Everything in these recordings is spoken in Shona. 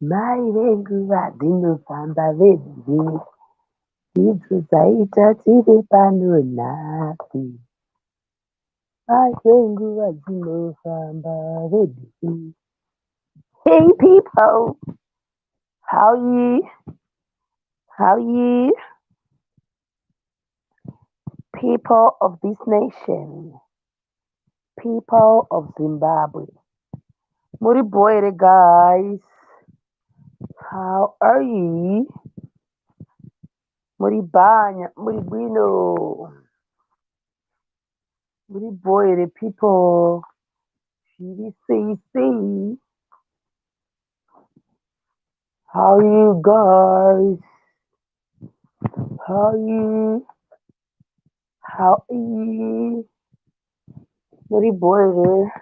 Mai venguva dzinofamba vedu, idzo dzaita tive pano nhasi. Mai venguva dzinofamba vedu. Hey people, how you? How you? People of this nation, people of Zimbabwe. Muri bho here guys? How are you? Muri banya, muri bwino. Muri bho here people? Zviri sei sei? How you guys? How you? How are you? Muri bho here?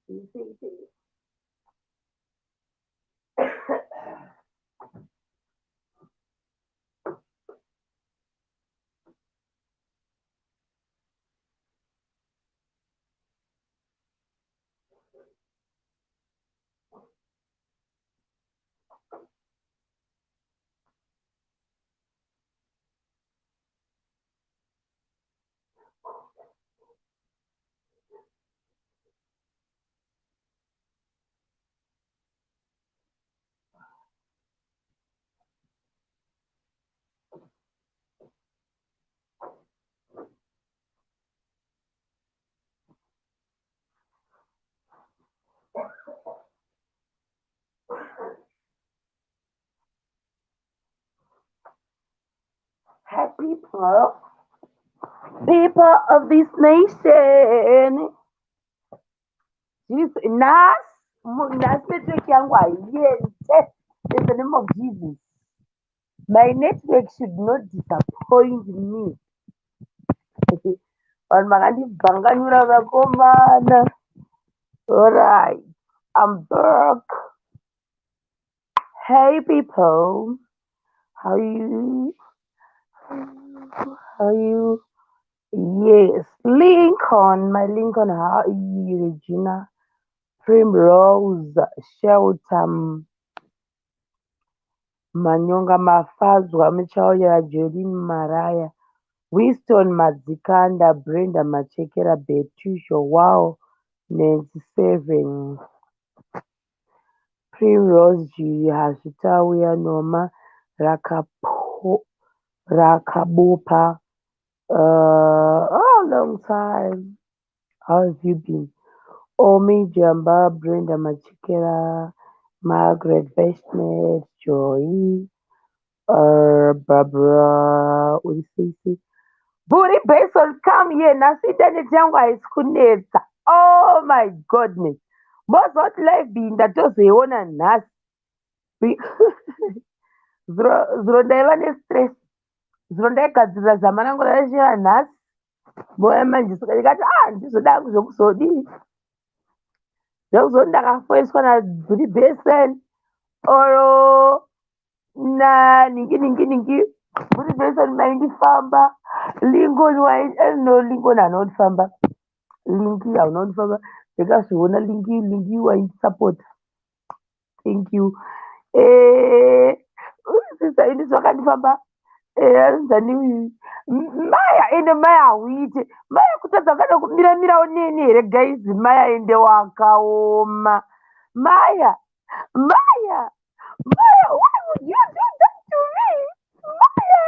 Zviri sei sei? Hi people, people of this nation. Jesus, Nas, Nas network yangu haiende. In the name of Jesus. My network should not disappoint me. Vanhu makandibvanganyura vakomana. Alright, I'm back. Hey people, how you? How you? Yes, Lincoln, my Lincoln, how are you, Regina? Primrose, Shelter, Manyonga Mafadzwa, Michauya, Jolene Maraya, Winston Madzikanda, Brenda Machekera, Betusho, Wow, Nancy Seven, Primrose G, Hazvitauya Noma, Rakapo, Rakabopa, oh, long time. How have you been? Omi Jamba, Brenda Machekera, Margaret Beshnet, Joy, Barbara, Ulisisi. Buri Benson, come here. Nhasi internet yangu haisi kunetsa. Oh my goodness. Mozoti live iyi ndatozoiona nhasi. Zuro ndaiva nestress. Zuro ndaigadzirira zama rangu raichira nhasi. Moya manje saka ndikati ah ndizoda hangu zvekuzodii. Zvekuzoti ndakafoiswa naBuri Benson oro na ningi ningi ningi. Buri Benson maindifamba. Lincoln wai no Lincoln haana kundifamba. Linki hauna kundifamba. Ndakazviona Linki Linki waindisapota. Thank you. Eh, sisa ini zvakandifamba. Eh, anzani maya ende maya hauite. Maya kutadza kana kumira mirawo neni here guys. Maya ende wakaoma. Maya, Maya, Maya, why would you do that to me? Maya,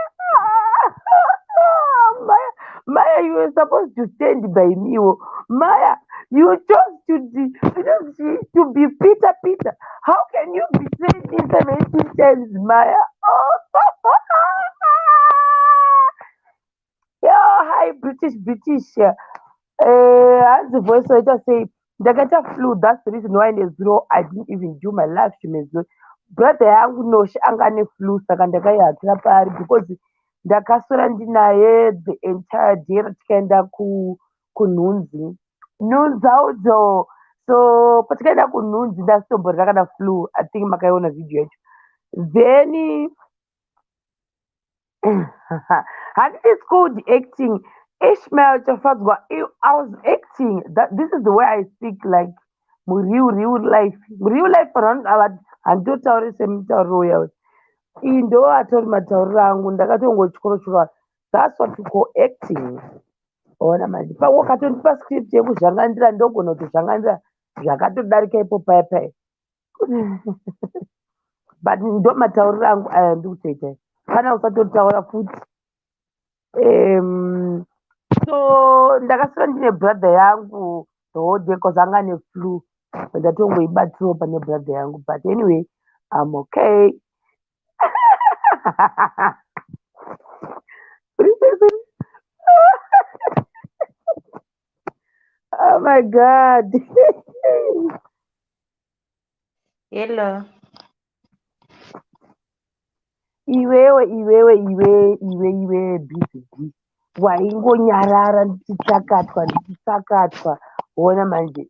Maya, Maya, you were supposed to stand by me. Oh. Maya, you chose to be Peter Peter. How can you betray me 17 times, Maya? Oh. Yo, hi, British, British. Hanzi voice waita sei? Ndakaita flu. That's the reason why nezuro I didn't even do my live stream nezuro. Brother yangu Nosh anga ane flu saka ndakaihakira paari because ndakaswera ndinaye the entire day tikaenda kunhunzi nhunzaudzo. So patikaenda kunhunzi ndasitomborera kana flu. I think makaiona video yacho. Then handiti it's called acting. Ishmael Chafadzwa, I was acting. That this is the way I speak like Mureal real life, mureal life vanhu ava handitotauri semutauriro uya uya. Iyi ndo atori matauriro angu, ndakatongotyorotyora. That's what we call acting. Ona manje, pamwe ukatondipa script yekuzvangandira, ndogona kutozvangandira zvakatodarika ipo paya paya, but ndo matauriro angu aya ndikutoita. Kana usatotaura futi. So ndakasara ndine brother yangu the whole day cause anga ane flu. Ndatongoibatirawo pane brother yangu, but anyway, I'm okay. Oh my God. Hello. Iwewe, iwewe, iwe, iwe, iwe, bcd waingonyarara ndichitsakatwa, ndichitsakatwa. Ona manje.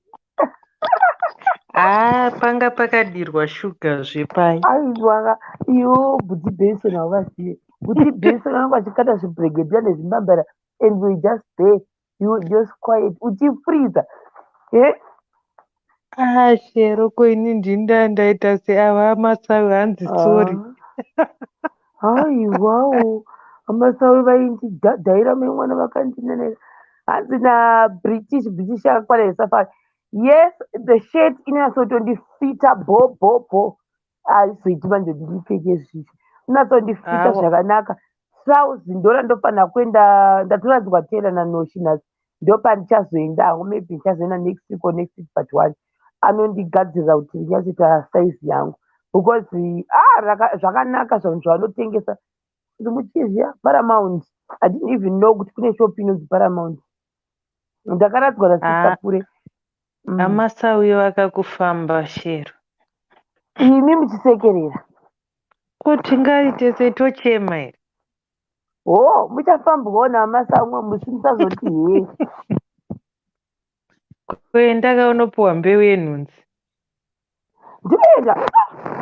Ah, panga pakadirwa shuga zvepai. Aiwa, iwo Bhuti Benson hauvazive. Bhuti Benson vanenge vachikata zvibregedhiya nezvimbambara and we just there, you just quiet, uchifriza. Eh? Ah, Shero, ko ini ndini ndaita seava amasawi hanzi sorry. Ah. Aiwawo, amasawi vaindidhadhaira mai mwana vakandinenera. Hanzi naBritish, British yakakwana yesafari. Yes, the shirt inonyatsotondifita bo bo bo. Aizoiti manje kuti ndipfeke zvichi. Inonyatsondifita Awa. zvakanaka. Trouse ndo randofanira kuenda, ndatoradzwa tela naNoshi nhasi. Ndopandichazoenda hangu, maybe ndichazoenda next week or next week but one. Anondigadzirira kuti rinyatsoita size yangu. Because ah, zvakanaka zvinhu zvavanotengesa. Muchizviya Paramount. I didn't even know kuti kune shop inonzi Paramount. Ndakaradzwa naSister Ah, Pure. Amasawi vakakufamba, Shero. Imi muchisekerera. Ko tingaite sei, tochema here? Ho, muchafambwawo namasamwe musi, musazoti he. Kuenda kaunopiwa mbeu yenhunzi. Ndinoenda.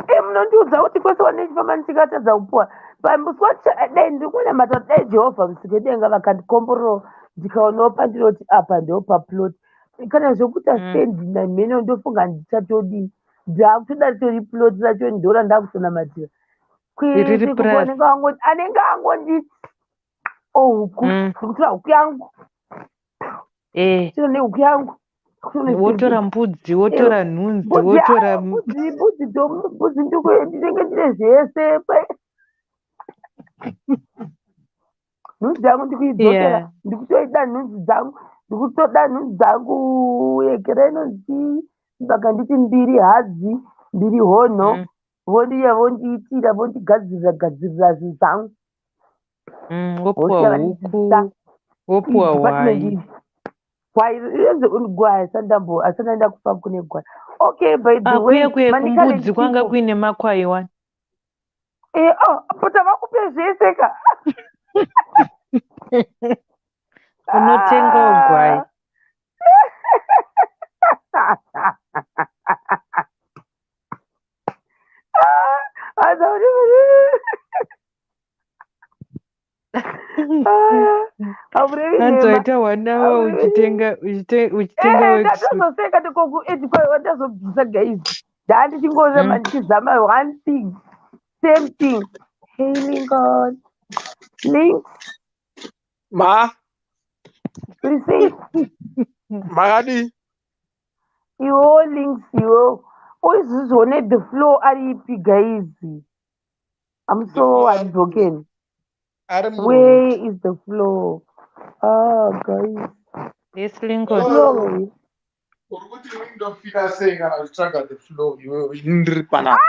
E, munondiudza kuti kwese wandichifamba ndichikatadza kupuwa. Pamusi wacho dai ndiri kunamata kuti dai Jehovha musikedenga vakandikomborerawo ndikaonawo pandinoti apa ndo paplot. Kana zvekuita stand namheno ndofunga ndichatodii. Ndakutoda ritori plot racho ndo randakutonamatira. Riri Kwese kuko purazi. anenge angonditi oh huku, ndikutora huku yangu. Chino nehuku yangu. Wotora mbudzi, wotora nhunzi, Mbudzi, wotora ah, mbudzi, mbudzi, mbudzi ndinenge ndine zvese. Nhunzi yangu ndikuidzokera, ndikutoida nhunzi dzangu, ndikutoda nhunzi dzangu yekera inonzi vakanditi mbiri hadzi, mbiri honho, vondiya vondiitira, vondigadzirira gadzirira zvinhu zvangu. Wopiwa Vosiya huku, vandidzidzisa. wopiwa Department hwai. iyi. Gwai inonzi gwai asati ndaenda kufa kune gwai. Okay, by the Ah, way, kuya kuya Manicaland kumbudzi kwanga people. kuine makwai wani. Eh, oh, but vakupe zvese ka. Unotengawo gwai. Hamurevi Hanzi nhema. waita one hour Hamurevi. uchitenga Eh, worksuit. ndatozoseka ndikoku ndazobvisa guys. Ndandichingorema ndichizama one thing. Same thing. Hey Lincoln. Link, Ma, uri sei? Makadi. Iwo Links iwo. Uizvizvione the flow ari ipi guys. I'm The so flow ari heartbroken. ari muroad. Where is the flow? Ah, guys. Yes, Lincoln. Flow. Uri kuti inini ndofika sei kana uchitsvaga the flow iwewe ini ndiri panapa?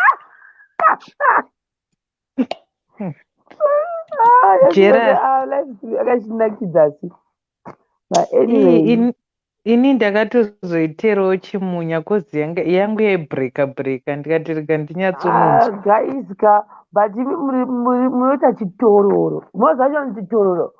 Ah, Gerard. ah, life akachinakidza asi. But Ii, anyway. Ini ndakatozoiterawo chimunya kozi yangu yaibreaka breaka, ndikati rega Ah, ndinyatsononzwa. guys ka, but imi munoita chitororo. Munoziva chonzi chitororo.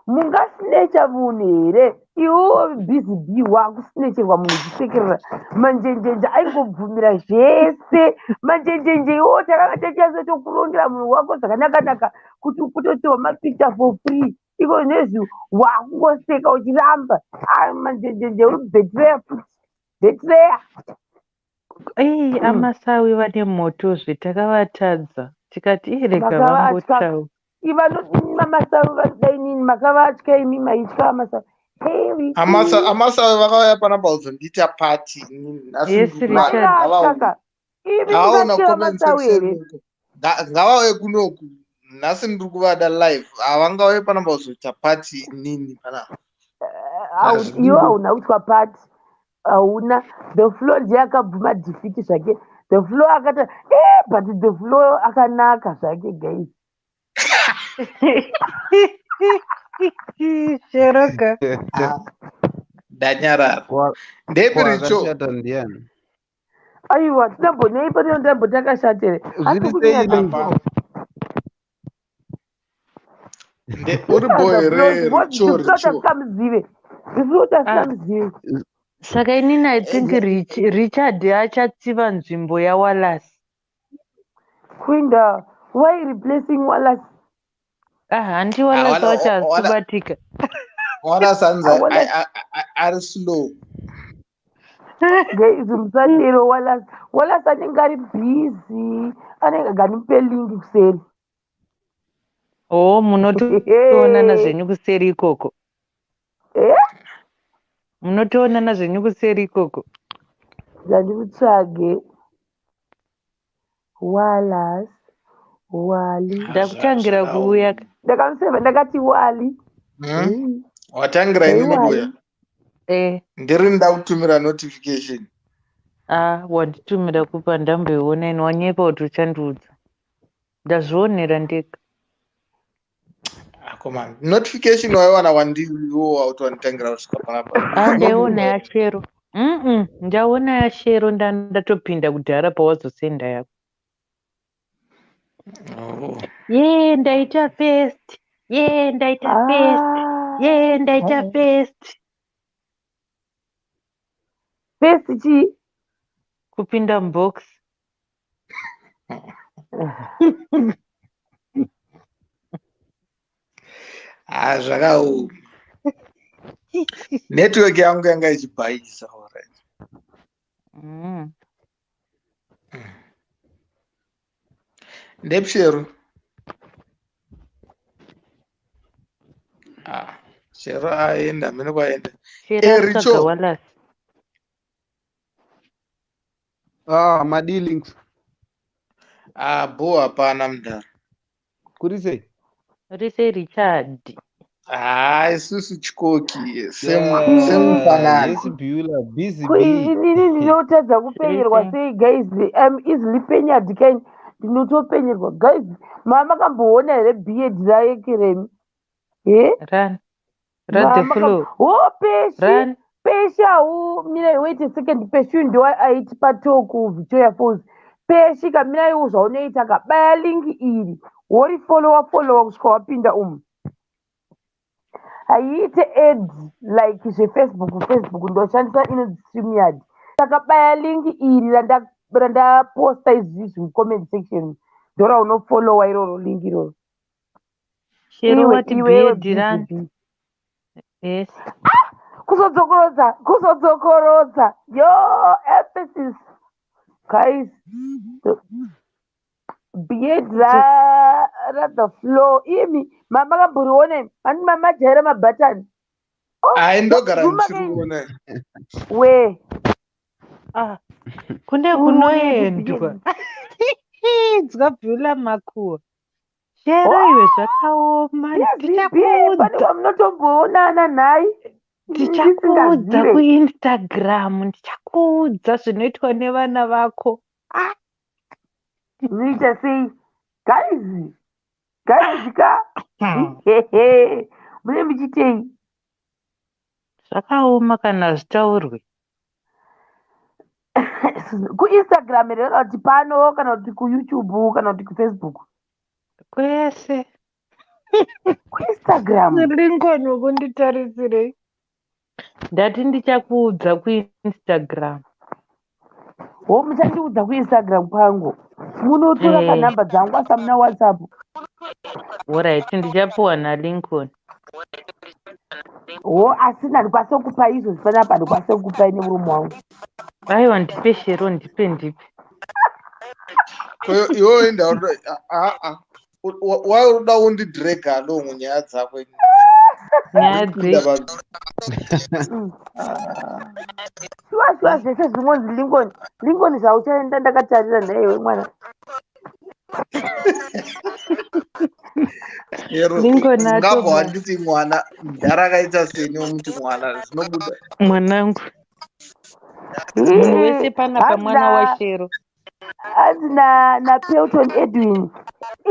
Mungasnecha munhu here? Iwewe busy bee wakusnecherwa munhu uchisekerera. Manjenjenje aingobvumira zvese. Manjenjenje iwewe takanga tichinyatsotokurongera munhu wako zvakanaka-naka kuti ukutotorwa mapicture for free. Iko nezvi wakungoseka uchiramba. Ah, manjenjenje uri betraya futi. Betraya. Ei, amasawi vane moto zve takavatadza. Tikati ii rega Makavatya. vangotaura. Ivanodini mamasawi vanoda inini makavatya imi maitya amasawi. Hey, Ricky. Amasawi vakauya panapa kuzondiita party inini nhasi Yes, ndiri kuvada. Richard. Ngavauye. Maivatya ka imi Ngavaona mungatya comment amasawi section here? uko. Ngavauye kunoku. Nhasi ndiri kuvada live. Havangauye panapa kuzoita party inini panapa. Iwe hauna kuitwa party, hauna. The Flow ndiye akabvuma defeat zvake. The Flow akati but The Flow akanaka zvake, guys. Sheroka. Ah, ndanyarara. Ko Ndepi Richo? akashata ndiani? Aiwa, tinambonei pano ndamboti akashata here? Asi Zviri sei kunyanya Links? Apa. Uri boy here Richo, Richo? Tasikamuzive, The Flow tasikamuzive. Saka inini I think Richard achatsiva nzvimbo yaWallace. Kuinda why replacing Wallace? Ah, handi Wallace wacho haasi kubatika. Wala sanza Ah, Wallace. ari slow. Guys, musadero Wallace. Wallace anenge ari busy, anenge ganimupe link kuseri. Oh, munotoonana zvenyu kuseri ikoko. Eh? Munotoonana zvenyu kuseri ikoko. Ngandikutsvage Wallace, Wally. Ndakutangira kuuya. Ndakamuseva ndakati Wally. Watangira Hey, inini Wally. kuya. Eh. Ndiri ndakutumira notification. Ah, wanditumira kupa ndamboiona ini wanyepa kuti uchandiudza. Ndazvionera ndega. Akomana. Notification waiwana kwandiri iwo wauti wanditangira kusvika panapa. Ah, ndaiona yashero. Ndaona yashero ndatopinda kudhara pawazosenda yako. Oh. Ye, ndaita first. Ye, ndaita first. Ah. Ye, ndaita first. First chii? Kupinda mubox. Ah, zvakaoma. Network yangu yanga ichibhaisa alright. Ndepshero. Ah, Shero aenda, mene kwaenda. Shero Eh, ari kutsvaga Richo. Wallace. Ah, madii Links? Ah, bo hapana mudhara. Kuri sei? Uri sei Richard? Ah, isusu chikoki Yeah, semufanana. Yes, Beulah, busy Ko bee. inini ndinotadza kupenyerwa Zviri sei, guys? I'm easily penyered kaini, ndinotopenyerwa, guys. Mama makamboona here beard raekeremi he? Run. Run the flow. Ho, Peshi. Run. Peshi hau, mirai, wait a second. Peshi ndo aitipa tour kuVictoria Falls. Peshi kamiraiwo zvaunoita kabaya link iri worifolowa folowa kusvika wapinda umu. Haiite add like zveFacebook. Facebook ndoshandisa inonzi StreamYard. Saka baya link iri randaposta izvizvi mucomment section, ndoraunofolowa iroro link iroro. Shero Iwe wati iwewe beard run. busy bee. Yes. Kuzodzokorodza, kuzodzokorodza yo emphasis, guys. Beard ra The Flow imi mamakamboriona imi ani mamajaira mabhatani. Ai, ndogara Zuma ndichiriona. We. Ah, kune Uri kunoendwa. Dzwa makuwa. Shero iwe zvakaoma. Pane Ndichakuudza. kwamunotomboonana nhai? Ndichakuudza Ndisingazive. kuInstagram. Ndichakuudza zvinoitwa nevana vako. Ah, Zvinoita sei, guys? Guys ka, mune muchitei? Zvakaoma kana zvitaurwe. KuInstagram here kana kuti pano kana kuti kuYouTube kana kuti kuFacebook? Kwese. KuInstagram. Lincoln wokunditarisirei. Ndati ndichakuudza kuInstagram. Ho, muchandiudza kuInstagram kwangu. Munotora Eh. kanhamba dzangu asi hamuna WhatsApp. Alright, ndichapuwa naLincoln. Ho, asi handikwanise kukupai izvozvi panapa, handikwanise kukupai nemurume wangu. Aiwa, ndipe Shero, ndipe, ndipe. Iwewe enda, aa, wauda undidrega along nyaya dzako. Nyaya dzei? Shuwa shuwa, zvese zvingonzi Lincoln, Lincoln, zvauchaenda ndakatarira nhaiwe mwana. Lincoln. Ungabva wanditi mwana, mudhara akaita seni womuti mwana, zvinobuda. Mwanangu, munhu wese panapa mwana waShero. Hanzi naPelton Edwin,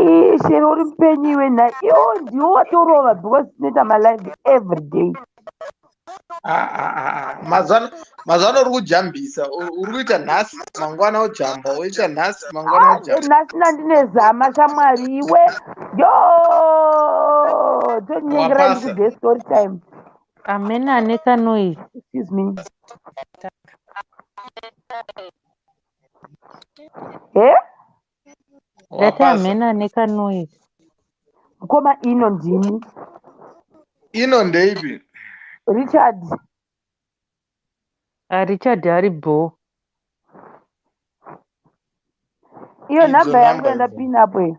"Ii, Shero uri mupenyu iwe nhai?" Iwo ndiwo watorova because tinoita malive every day. Ah, ah, ah, mazuva ano uri kujambisa, uri kuita nhasi, mangwana ojamba, woita nhasi, mangwana ojamba. Nhasi nandine zama, shamwari iwe, yo tonyengera. Wapasa. Ndikude story time. Amene ane kanoise. Excuse me, he. Ndati Wapasa. amene ane kanoise. Mukoma, ino ndini. Ino ndeipi? Richard. ARichard ari bho. Iyo Idzo nhamba yangu namba idzo. yandapina apo iyo.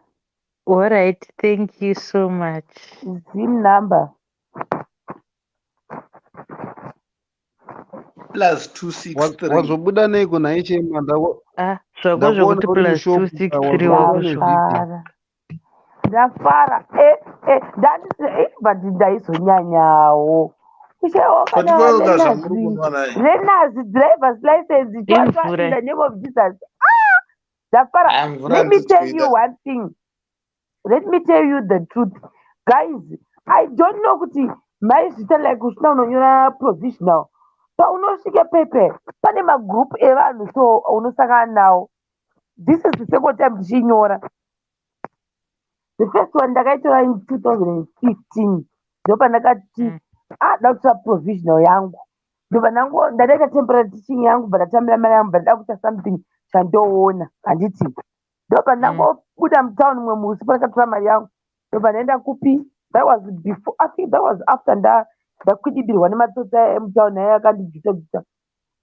Alright, thank you so much. Zim number. Plus 263. Wazobuda neiko nhai Chema? Ah, zvako Ndakuona zvokuti uri plus mushopu, 263 wazobuda wakusvo. nezvipi? Ndafara, ndafara. Ndandisi but ndaizonyanyawo kushayiwa kana Patipoka zvamuri learners. kunwa nai. Learners drivers license chwachwa in Imvura. the name of Jesus. Ndafara. Aya, mvura Let me handisi tell you kuida. one thing, let me tell you the truth, guys. I don't know kuti maizvita like usina unonyora provisional, paunosvika pepe pane magroup evanhu, so unosangana nawo. This is the second time ndichinyora. The first one ndakaitora in 2015, ndopandakati ah, da kutora provisional yangu, ndobva ndango ndadaita temporary teaching yangu, bva ndatambira mari yangu, bva ndada kuita something chandoona, handiti? Ndobva ndangobuda mutown mumwe musi pandakatora mari yangu, ndobva ndaenda kupi? That was before, I think that was after ndakwidibirwa nematsotsi aya emutown aya akandijuta juta.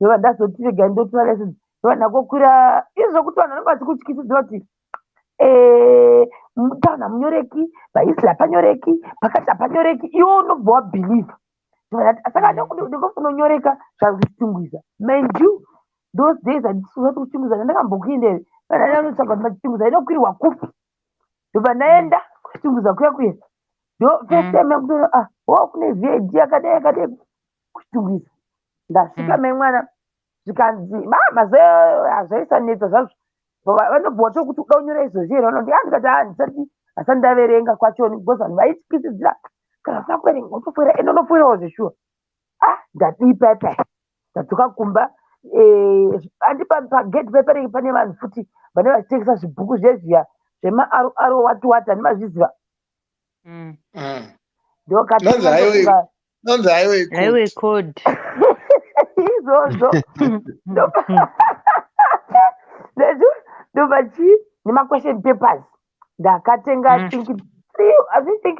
Ndobva ndazoti regai ndotora license, ndobva ndangokwira. Izvo zvokuti vanhu vanenge vachikutyisidzira kuti mutown hamunyoreki, paisla hapanyoreki, pakati hapanyoreki, iwe unobva wabhilivha. Saka ndikofunonyoreka zvakuchitungwiza. Mind you, those days handisizati kuchitungwiza ndandakambokuenda here. Ndanotsvaga kuti machitungwiza inokwirwa kupi, ndobva ndaenda kuchitungwiza kuya kuya. Ndo first time yakutoona, ah, wa kune VID yakadai yakadai kuchitungwiza. Ndasvika, mai mwana, zvikanzi mazuva hazvaisanetsa zvazvo. Vanobva watokuti uda kunyora izvozvi here? Vanoti, ah, ndikati, ah, ndisati, hasati ndaverenga kwachoni, because vanhu vaityisidzira kana usina kuverenga utofwera, ende unofwerawo zveshuwa. Ah, ndadii paipai? Ndadzoka kumba, handi pagate pepanenge pane vanhu futi vane vachitengesa zvibhuku zvezviya zvemaaro aro, wati wati, handimazviziva. Ndokatenga. Nonzi highway. Ndofunga Nonzi highway code. Highway code. Izvozvo. Ndobva chii nemaquestion papers ndakatenga. Think three, I think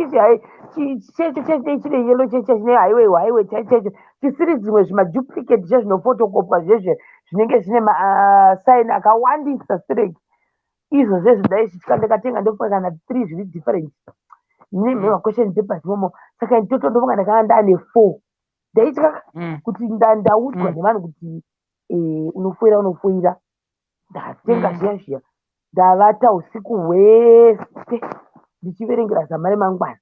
checho chine yellow, checho chine highway, highway checho chisiri zvimwe zvimaduplicate zvezvinofotokopwa zvezve zvinenge zvine masaini akawandisa straight. Izvo zvezvo ndaizvitya. Ndakatenga, ndofunga kana three zviri different nemaquestion papers imomo. Saka in total ndofunga ndakanga ndaane four. Ndaitya kuti ndaudzwa nevanhu kuti unofoira, unofoira. Ndatenga zviya zviya, ndavata usiku hwese ndichiverengera zama remangwana.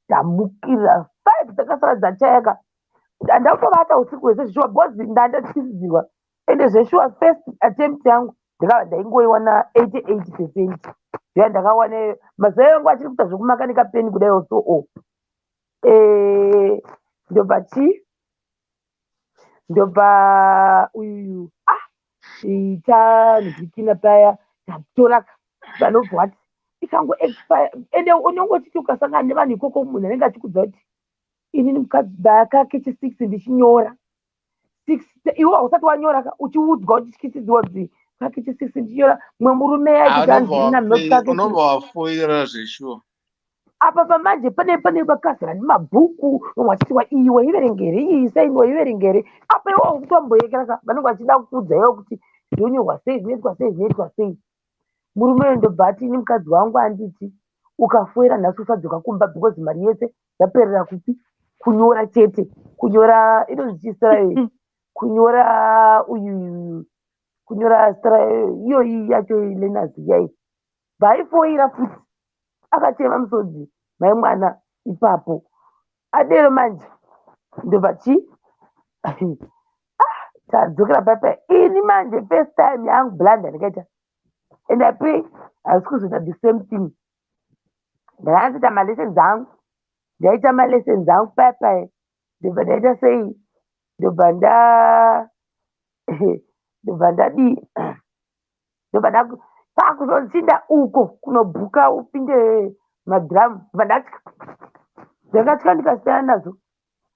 Ndamukira 5 dzakasara dzachayaka, ndakutovata usiku hwese zvishuwa because ndandatyisidzirwa. Ende zveshuwa, first attempt yangu ndakava ndaingoiwana 88%. Ndiya ndakawana mazuva yangu achiri kuita zvekumakanika peni kudaiwo. So o ndobva chii, ndobva uyu, ah, tanzikina paya, tatora vanobva vati ikango expire. Ende unenge uchiti ukasangana nevanhu ikoko, munhu anenge achikudza kuti inini mukadzi ndakake 6 ndichinyora six, iwe hausati wanyora ka, uchiudzwa, uchityisidzwa kuti kake 6 ndichinyora. Mumwe murume Ah, aiti unobva anzi unobva wafoira zveshuwa. Apa pamanje pane vakazara nemabhuku, vamwe vachiti wa iyi waiverengere, iyi saini waiverengere. Apa iwo kutomboyekera ka, vanenge vachida kukuudza iwo kuti zvonyorwa sei, zvinoitwa sei, zvinoitwa sei. Murume uyu ndobva ati, ini mukadzi wangu anditi ukafoira nhasi usadzoka kumba, because mari yese yaperera kupi? Kunyora chete, kunyora inozvichiisira kunyora uyu, kunyora iyoyi yacho, learners iyai. Bvaifoira futi, akachema musodzi mai mwana ipapo. Adero manje ndobva chi tadzokera paipai. Ini manje first time yangu blunder ndikaita, and I pray hasi kuzoita the same thing. Ndakanatsoita malessons angu, ndaita malessons angu paipai, ndobva ndaita sei, ndobva ndadii, ndobva pakuzochinda uko kunobhuka upinde madhiramu, ndobva ndatya, ndakatya, ndikasiyana nazvo.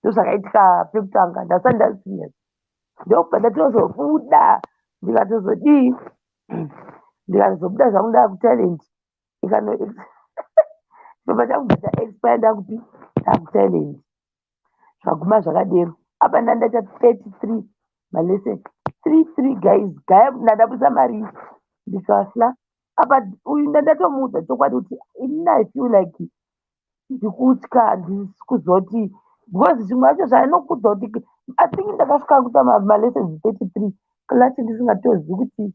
Ndozvakaitika pekutanga, ndasati ndaserious. Ndobva ndatozobuda, ndikatozodii, ndikatozobuda zvangu ndakuThailand. Ikano ndobva ndakubva taexpire, ndakupi? NdakuThailand. Zvaguma zvakadero. Apa ndandaita 33 malesson, 33 guys. Gaya ndandabudisa mari ndikafla. Apa uyu ndandatomuudza chokwadi kuti inini I feel like ndikutya, handisi kuzoti, because zvimwe zvacho zvainokuudza kuti, I think ndakasvika kuita malessons 33 clutch ndisingatozivi kuti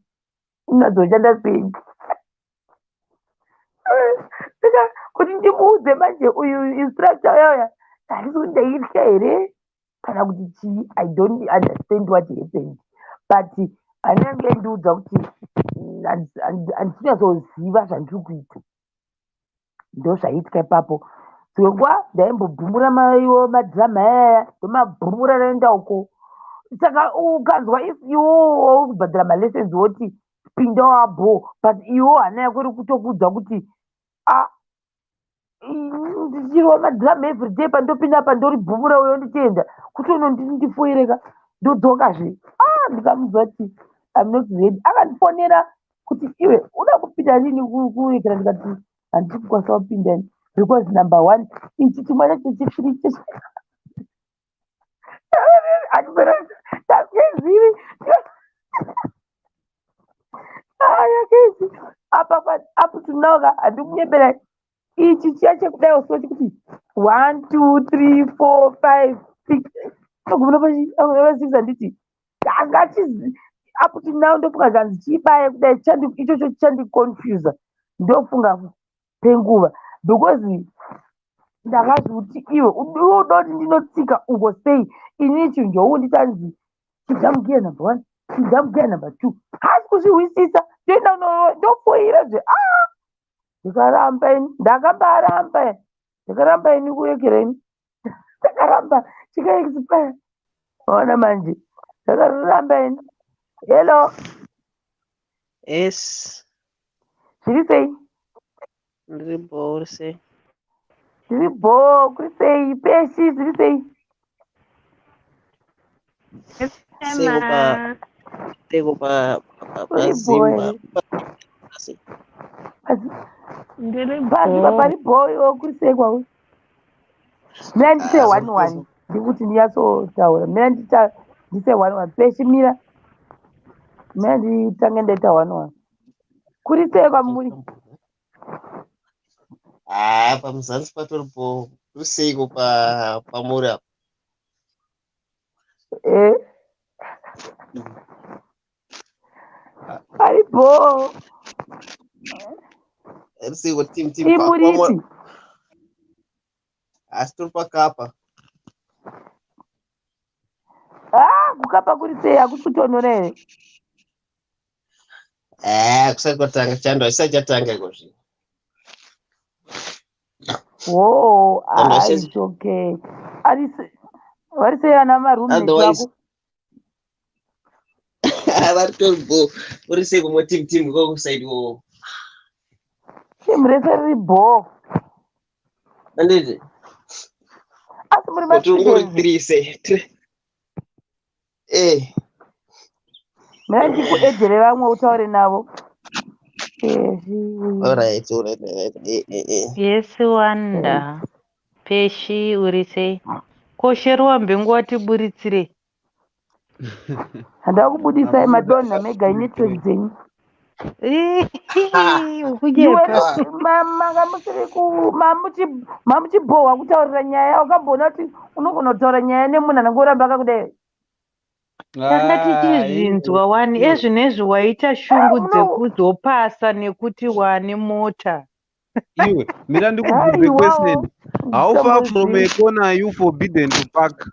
inadzoshanda sei. Kuti ndimuudze manje uyu instructor uyauya, handisi kuti ndaitya here kana kuti chii. I don't understand what happened, but anenge ndiudza kuti handisi kunyatsoziva zvandiri kuita. Ndo zvaiitika ipapo. Dzimwe nguva ndaimbobhumura maiwo madhirama ayaya, ndomabhumura raenda uko. Saka ukanzwa iwo uri kubhadhara malessons, woti pinda wabho, but iwo hana yako iri kutokuudza kuti a ndichirwa madhirama everyday, pandopinda pandoribhumura uyo, nditienda kuti uno ndifoireka, ndodzokazve. A ndikamuudza kuti I'm not ready. Akandifonera kuti iwe uda kupinda rini kuwekera? Ndikati handisi kukwanisa kupinda because number one, ichi chimwe chacho chechithree handipera yakezi apa. Up to now ka, handikunyemberai, ichi chiya chekudai so chekuti one, two, three, four, five, six, agumira pa6, handiti angachizi up to now. Ndofunga kanzi chibaye kudai ichocho chichandiconfusa, ndofunga penguva, because ndakazvikuti iwe uda kuti ndinotsika uko sei? Inini chinhu chounditanzi pinda mugear number one, pinda mugear number two, hasi kuzvihwisisa. Ndoenda ndofoira zve. A ndikaramba ini, ndakambaramba, ndakaramba ini kurekera, ini ndakaramba chikaexpire. Ona manje ndakaramba ini. Hello. Yes. Zviri sei? Ndiri bho, uri sei? Ndiri bho, kuri sei peshi? Zviri sei? Seko pa seko pa Uri bho paZimba. here? Ndiri Pazimba bho. pari bho. Iwo kuri sei kwauri? Mira ndise one one, ndikuti ndinyatsotaura. Mira ndise one one peshi, mira, mira nditange ndaita one one. Kuri sei kwamuri? Ah, paMuzansi patori bho. Kuri seiko pa pamuri apa? Eh, pari bho. Uri seiko team team pa Imuripi? Asi tiri paKapa. Ah, kuKapa kuri sei? Hakusi kutonhora here? Eh, kusati kwatanga chando, haisati chatanga iko zvino. Wo Chando ah, haisati. It's okay. Vari sei ana maroommate Otherwise vako? Vari tori bho. Uri sei kumwe team team kokuside wo? Team rese riri bho. Anditi. Asi muri Kuti ungori mastudents? three sei? Three. Eh. Mira ndikuedhere vamwe utaure navo. Peshi. Alright, alright, alright. Eh, eh, eh. Yes, Wanda. Peshi uri sei? Ko Shero wambenge watiburitsirei? Handava kubudisai Abuda madonha mega inetwork atiburitsirei. dzenyu. Ukunyepa. Iwe manga musiri ku mamuchibhohwa kutaurira nyaya wakamboona kuti unogona kutaura nyaya nemunhu anongoramba akakudai. Tanga Ah, iwe tichizvinzwa wani iwe ezvinezvi waita shungu Muno dzekuzopasa nekuti wane mota. iwe mira ndikubvunze aiwawo question. How far from a nditombozivi. corner are you forbidden to park?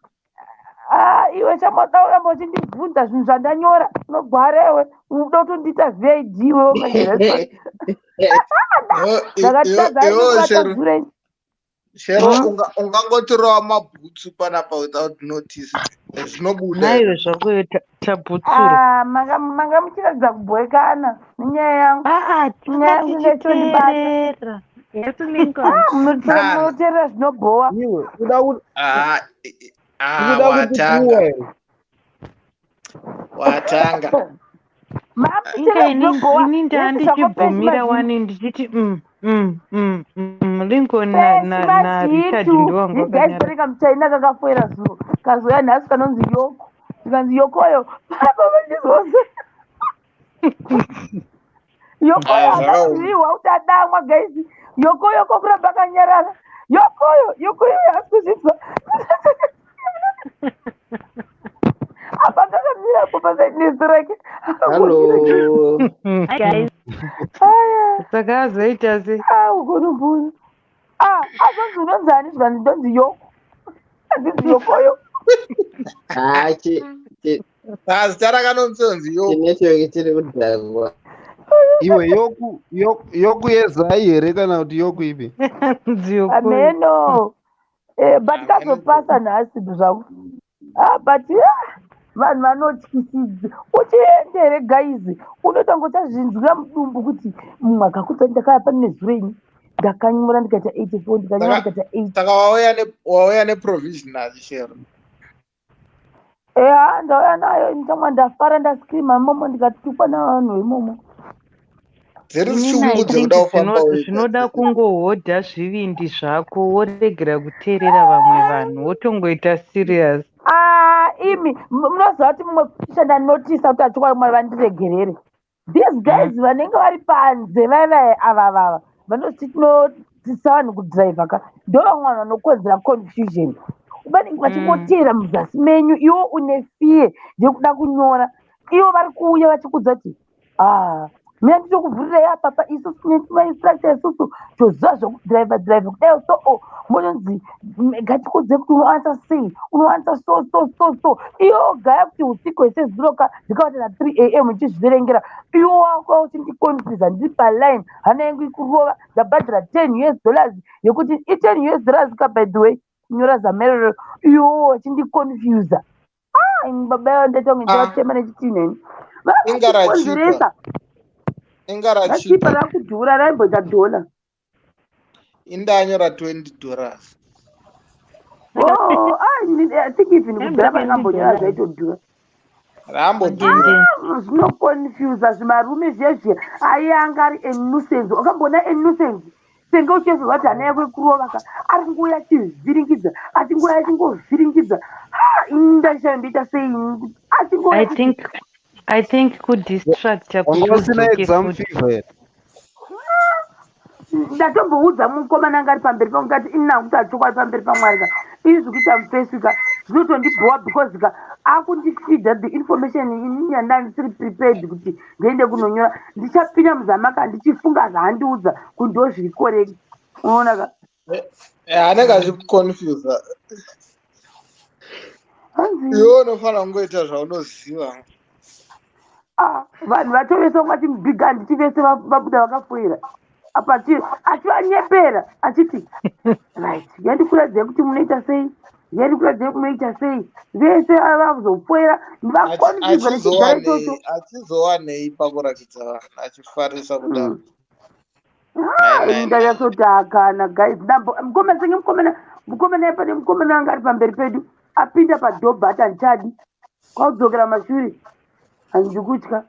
Ah, iwe chamoda uramba uchindibvunza zvinhu zvandanyora unogwara iwe unoda kutondiita vid iwewo manje ndakatadza Iwewe ndikubata Shero, zure. Shero ungangotirova mabhutsu panapa without notice. Zvinobuda here? Naiwe zvako iwe tabhutsurwa. Ah, manga muchiratidza kubhoekana nenyaya yangu. Aa, tanga Nyaya yangu inechondibata. tichiteerera. Yes, Lincoln. Nana. Munoteerera zvinobhowa. Iwe uda kuti Ah, ah, uda watanga. kutikuwa here? Watanga. Inga Mamuteerera ini zvinobhowa. ini Yesi zvako Peshi ndandichibvumira mazhinji. wani ndichiti Lincoln na Peshi na na Richard mazhitu. ndiwangu This guys wakanyarara. pane kamuchaina kakafoira zuro. Kazouya nhasi kanonzi Yoko. Tikanzi Yokoyo. Papa vandizose. Yokoyo Ah, zvakaoma. akazviwa kuti adamwa guys. Yokoyo kokuramba akanyarara. Yokoyo, yokoyo haasi kuzvinzwa. Apa kakamira apo pasainesi rake. Akangomira. Hello. Hi guys. Aya. Saka azoita sei? Ah, ugonobvunza. Ah, azonzi unonzi ani zvikanzi ndonzi Yoko. Handinzi Yokoyo. Ah, chi chi Ah, zita rakanonzi Yoko. chinetwork chiri kudhakwa. Iwe yoku yoku yezai here kana kuti yoku ipi? Nziyokoyo. Ameno. Eh, but Ameno. kazopasa nhasi zvako. Ah, but ah, vanhu vanotyisidzwa. Uchienda here guys, unoita ngochazvinzwira mudumbu kuti mumwe akakudza ndakaya pane nezuro ini. Ndakanyora ndikaita 84, ndikanyora Saka ndikaita 80. saka wauya neprovisional Shero. Eya, ndauya nayo ndichamwa ndafara ndascreama imomo ndikatukwa navanhu imomo. Dziri Inini I shungu think dzekuda kufamba wega. zvinoda kungohodha zvivindi zvako woregera kuteerera vamwe vanhu wotongoita serious. Ah, imi munoziva kuti mumwe pisha ndanotisa kuti achokwadi Mwari vandiregerere. These guys vanenge vari panze vaya vaya ava vava vanoti tinodzidzisa vanhu kudhiraivha ka ndo vamwe vanhu vanokonzera confusion. Vanenge vachingoteera muzasi menyu iwo une fear yekuda kunyora. Ivo vari kuuya vachikudza kuti ah mina nditokuvhurirai apapa isusu tine mainstructor isusu toziva zvekudhiraivha dhiraivha kudai so o mononzi ngatikudze kuti unoansa sei unoansa so so so so iwo gaya kuti usiku hwese zuro ka ndikavata na 3 am uchizviverengera iwo wako uchindiconfusa ndiri paline hana yangu ikurova ndabhadhara 10 US dollars yekuti i10 US dollars ka by the way kunyora zamerero iwo uchindiconfusa. Ah, ini baba yavo ndaita kunge Ah, ndivatema nechitinheni inga rachipa. vakachikonzeresa. Inga Rachipa rachipa. rakudhura raimboita dhola. Indanyora $20. Oh, ah, I think even kudhura Raimboita pandakambonyora $20. zvaitodhura. Rambodhura. Zvinoconfusa zvimarume zviya zviya. Aiye anga ari a nuisance. Wakamboona a nuisance? Senge uchizwa kuti hana yako ikurova ka. Ari kungouya achivhiringidza. Achingouya achingovhiringidza. Ha, ini ndashaya ndoita sei ini? Achingouya I achiti think I think kudistracta kuti Wanga usina udzoke exam futi. fever here? Ndatomboudza mukomana anga ari pamberi pangu ngati ini nangu kuti achokwadi pamberi paMwari ka. Izvi zvikuita mufesi ka zvinotondibhowa because ka akundifeeda the information inini yanda ndisiri prepared kuti ndiende kunonyora. Ndichapinda muzamaka ndichifunga zvaandiudza kuti ndo zviri correct. Unoona ka? Anenge achikuconfusa. Hanzi Iwe unofanira kungoita zvaunoziva. Ah, vanhu vacho vese vanga vachimubhiga handiti vese vabuda vakafoira. Apa achivanyepera achiti right yandikuradzai kuti munoita sei yandikuradzai munoita sei vese vazofoira vakonfuzwa nechigaro ichocho. Achizowanei pakuratidza vanhu achifarisa kudaro? Nai, nai, nai. Ndanyatsokuti akana guys mukomana senge mukomana mukomana pane mukomana anga ari pamberi pedu apinda padhobha ati handichadi kwakudzokera mashure handidi kutya.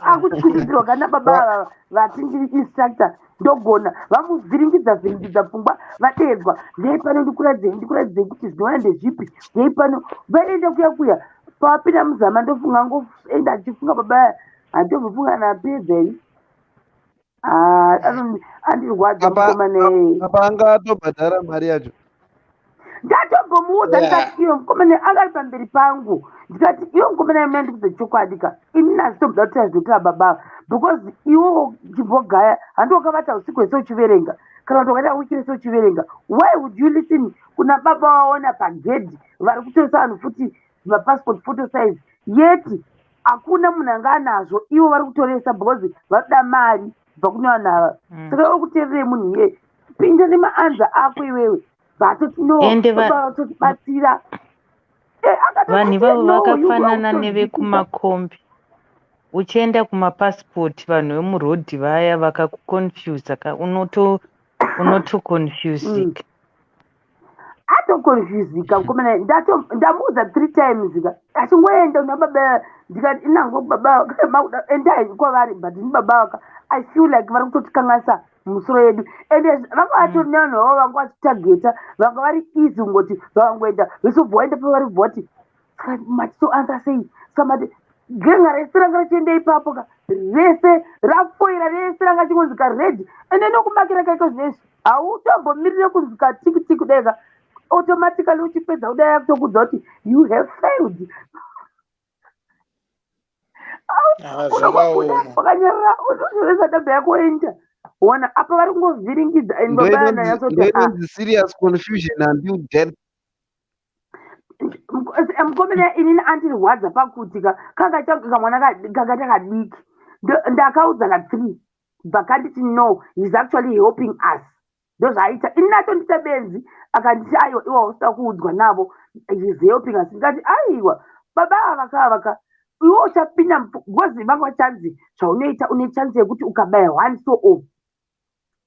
Akutyisidzirwa kana baba ava vati ndiri instructor, ndogona vamuvhiringidza vhiringidza pfungwa. Vadeedzwa, "Ndei pano, ndikuratidzei, ndikuratidzei kuti zvinova ndezvipi, ndei pano." Vaenda kuya kuya, pavapinda muzama, ndofunga ngoenda achifunga baba, handombofunga napedza here. Andirwadza mukomana. Apa anga atobhadhara mari yacho. Ndatombomuudza, ndikati, "Iyo mukomana anga ari pamberi pangu," ndikati, "Iwo mukomana, imi ndikudza chokwadi ka, ini nazvitomboda kuti azvotira baba, because iwo chimbogaya handi wakavata usiku hwese uchiverenga, kana kuti wakaita wiki rese uchiverenga. Why would you listen kuna baba waona pagedhi vari kutoresa vanhu futi mapassport photo size, yet hakuna munhu anga anazvo? Ivo vari kutoresa because varoda mari kubva kune vanhu ava. Saka uri kuteererei munhu iyeye? Pinda nemaanswer ako iwewe." Vatoti no, baba vatotibatsira. Vanhu ivavo vakafanana nevekumakombi. Uchienda kumapasipoti, vanhu vemurodhi vaya vakakuconfusa ka, unotoconfusika. Atoconfusika mukomana. Ndamuudza three times ka, achingoenda una baba. Ndikati, "Inango baba, endai kwavari, but ini baba vaka, I feel like vari kutotikanganisa musoro yedu." Ende vanga vatori nevanhu vavo vanga vachitageta, vanga vari easy kungoti vakangoenda vesobva waenda pavari, bva vati, "Saka matitoanza sei?" Saka mati genga rese ranga richienda ipapo ka, rese rafoira, rese ranga chingonzi kared. Ende nokumakira kaiko zvinezvi, hautombomirire kunzi katiki tiki kudai ka, automatically uchipedza kudai akutokudza kuti you have failed. Zvakaoma. Wakanyarara, unotoresa dhabha yako, woenda. Ona apa vari kungovhiringidza and baba ananyatsokuti Ndoinonzi serious confusion until death. Mukomana inini andirwadza pakuti ka kanga kamwana kanga takadiki. Ndakaudza ka3 bva kanditi, "No, he's actually helping us." Ndozvaaita. Ini natondita benzi, akanditi, "Aiwa, iwa usida kuudzwa navo, he's helping us." Ndikati, "Aiwa, baba ava kavaka iwe uchapinda because vanga vachanzi zvaunoita, une chance yekuti ukabaya one so o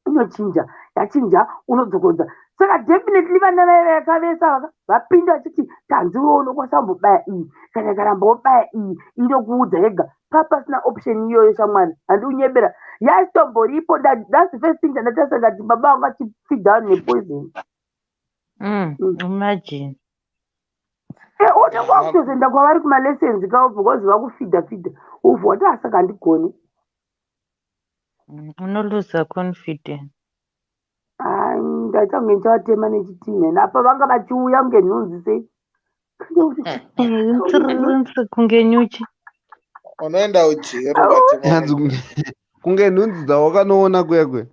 inochinja, yachinja unodzokodza." Saka definitely vana vaya vakavesa vaka vapinda vachiti, "Tanzi iwe unokwanisa kumbobaya iyi, kana karamba wobaya iyi inokuudza yega." Papasina option iyoyo, shamwari, handi unyebera, yasitomboripo. That's the first thing chandatarisa, ngati baba vanga vachifeed down nepoison. Imagine. Unenge wakutozoenda kwavari kumalessons kavo because vakufidha fidha, ubva wati, "Asaka handigoni." Unoluza confidence. Ai, ndaita kunge ndichavatema nechitinha napa, vanga vachiuya kunge nhunzi sei. Ntsirintsi kunge nyuchi. Unoenda ujeri. Hanzi kunge nhunzi dzawakanoona kuya kuya.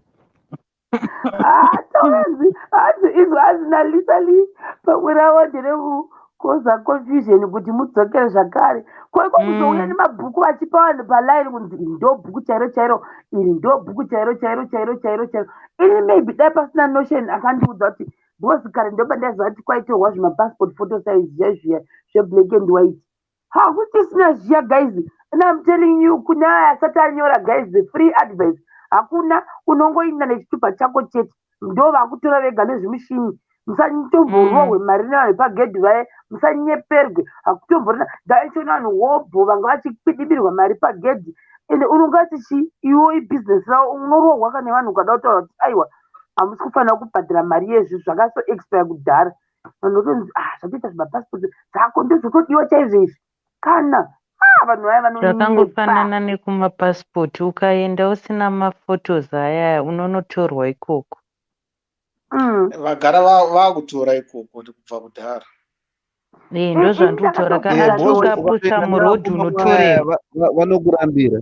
Taanzi hanzi izvo hanzi naLisa Lee, pamwe ravo nderekukoza confusion kuti mudzokere zvakare koiko kuzouya nemabhuku vachipa vanhu palaini kunzi iri ndo bhuku chairo chairo, iri ndo bhuku chairo chairo chairo chairo chairo. Ini maybe dai pasina Notion akandiudza kuti, because kare ndoba ndaiziva kuti kwaitorwa zvimapassport photo size zviya zviya zveblack and white, hakuchisina zviya, guys. And I'm telling you, kune aya asati anyora, guys, the free advice, hakuna. Unongoinda nechitupa chako chete, ndo vakutora vega nezvimushini. Musatomborrohwe mari nevanhu pagedhi vaya, musanyeperwe, hakutomborina. Ndaichiona vanhu wobho vanga vachikwidibirwa mari pagedhi, ende unongati chi iwo ibhizinesi ravo. Unorohwa kana nevanhu ukada kutaura kuti, "Aiwa, hamusi kufanira kubhadhara mari yezvi zvakaso expire kudhara." Vanhu votonzi, "Ah, zvatoita zvimapasipoti zvako ndozvotodiwa chaizvo izvi." Kana, ah, vanhu vaya vanonyepa. Zvakangofanana nekumapasipoti, ukaenda usina mafotos ayaya, unonotorwa ikoko. Vagara vakutora ikoko kubva kudhara. Ndozvandikutora kana asi ukapusa Ukapinda murodhi nevakomana unotorerwa. Vanokurambira.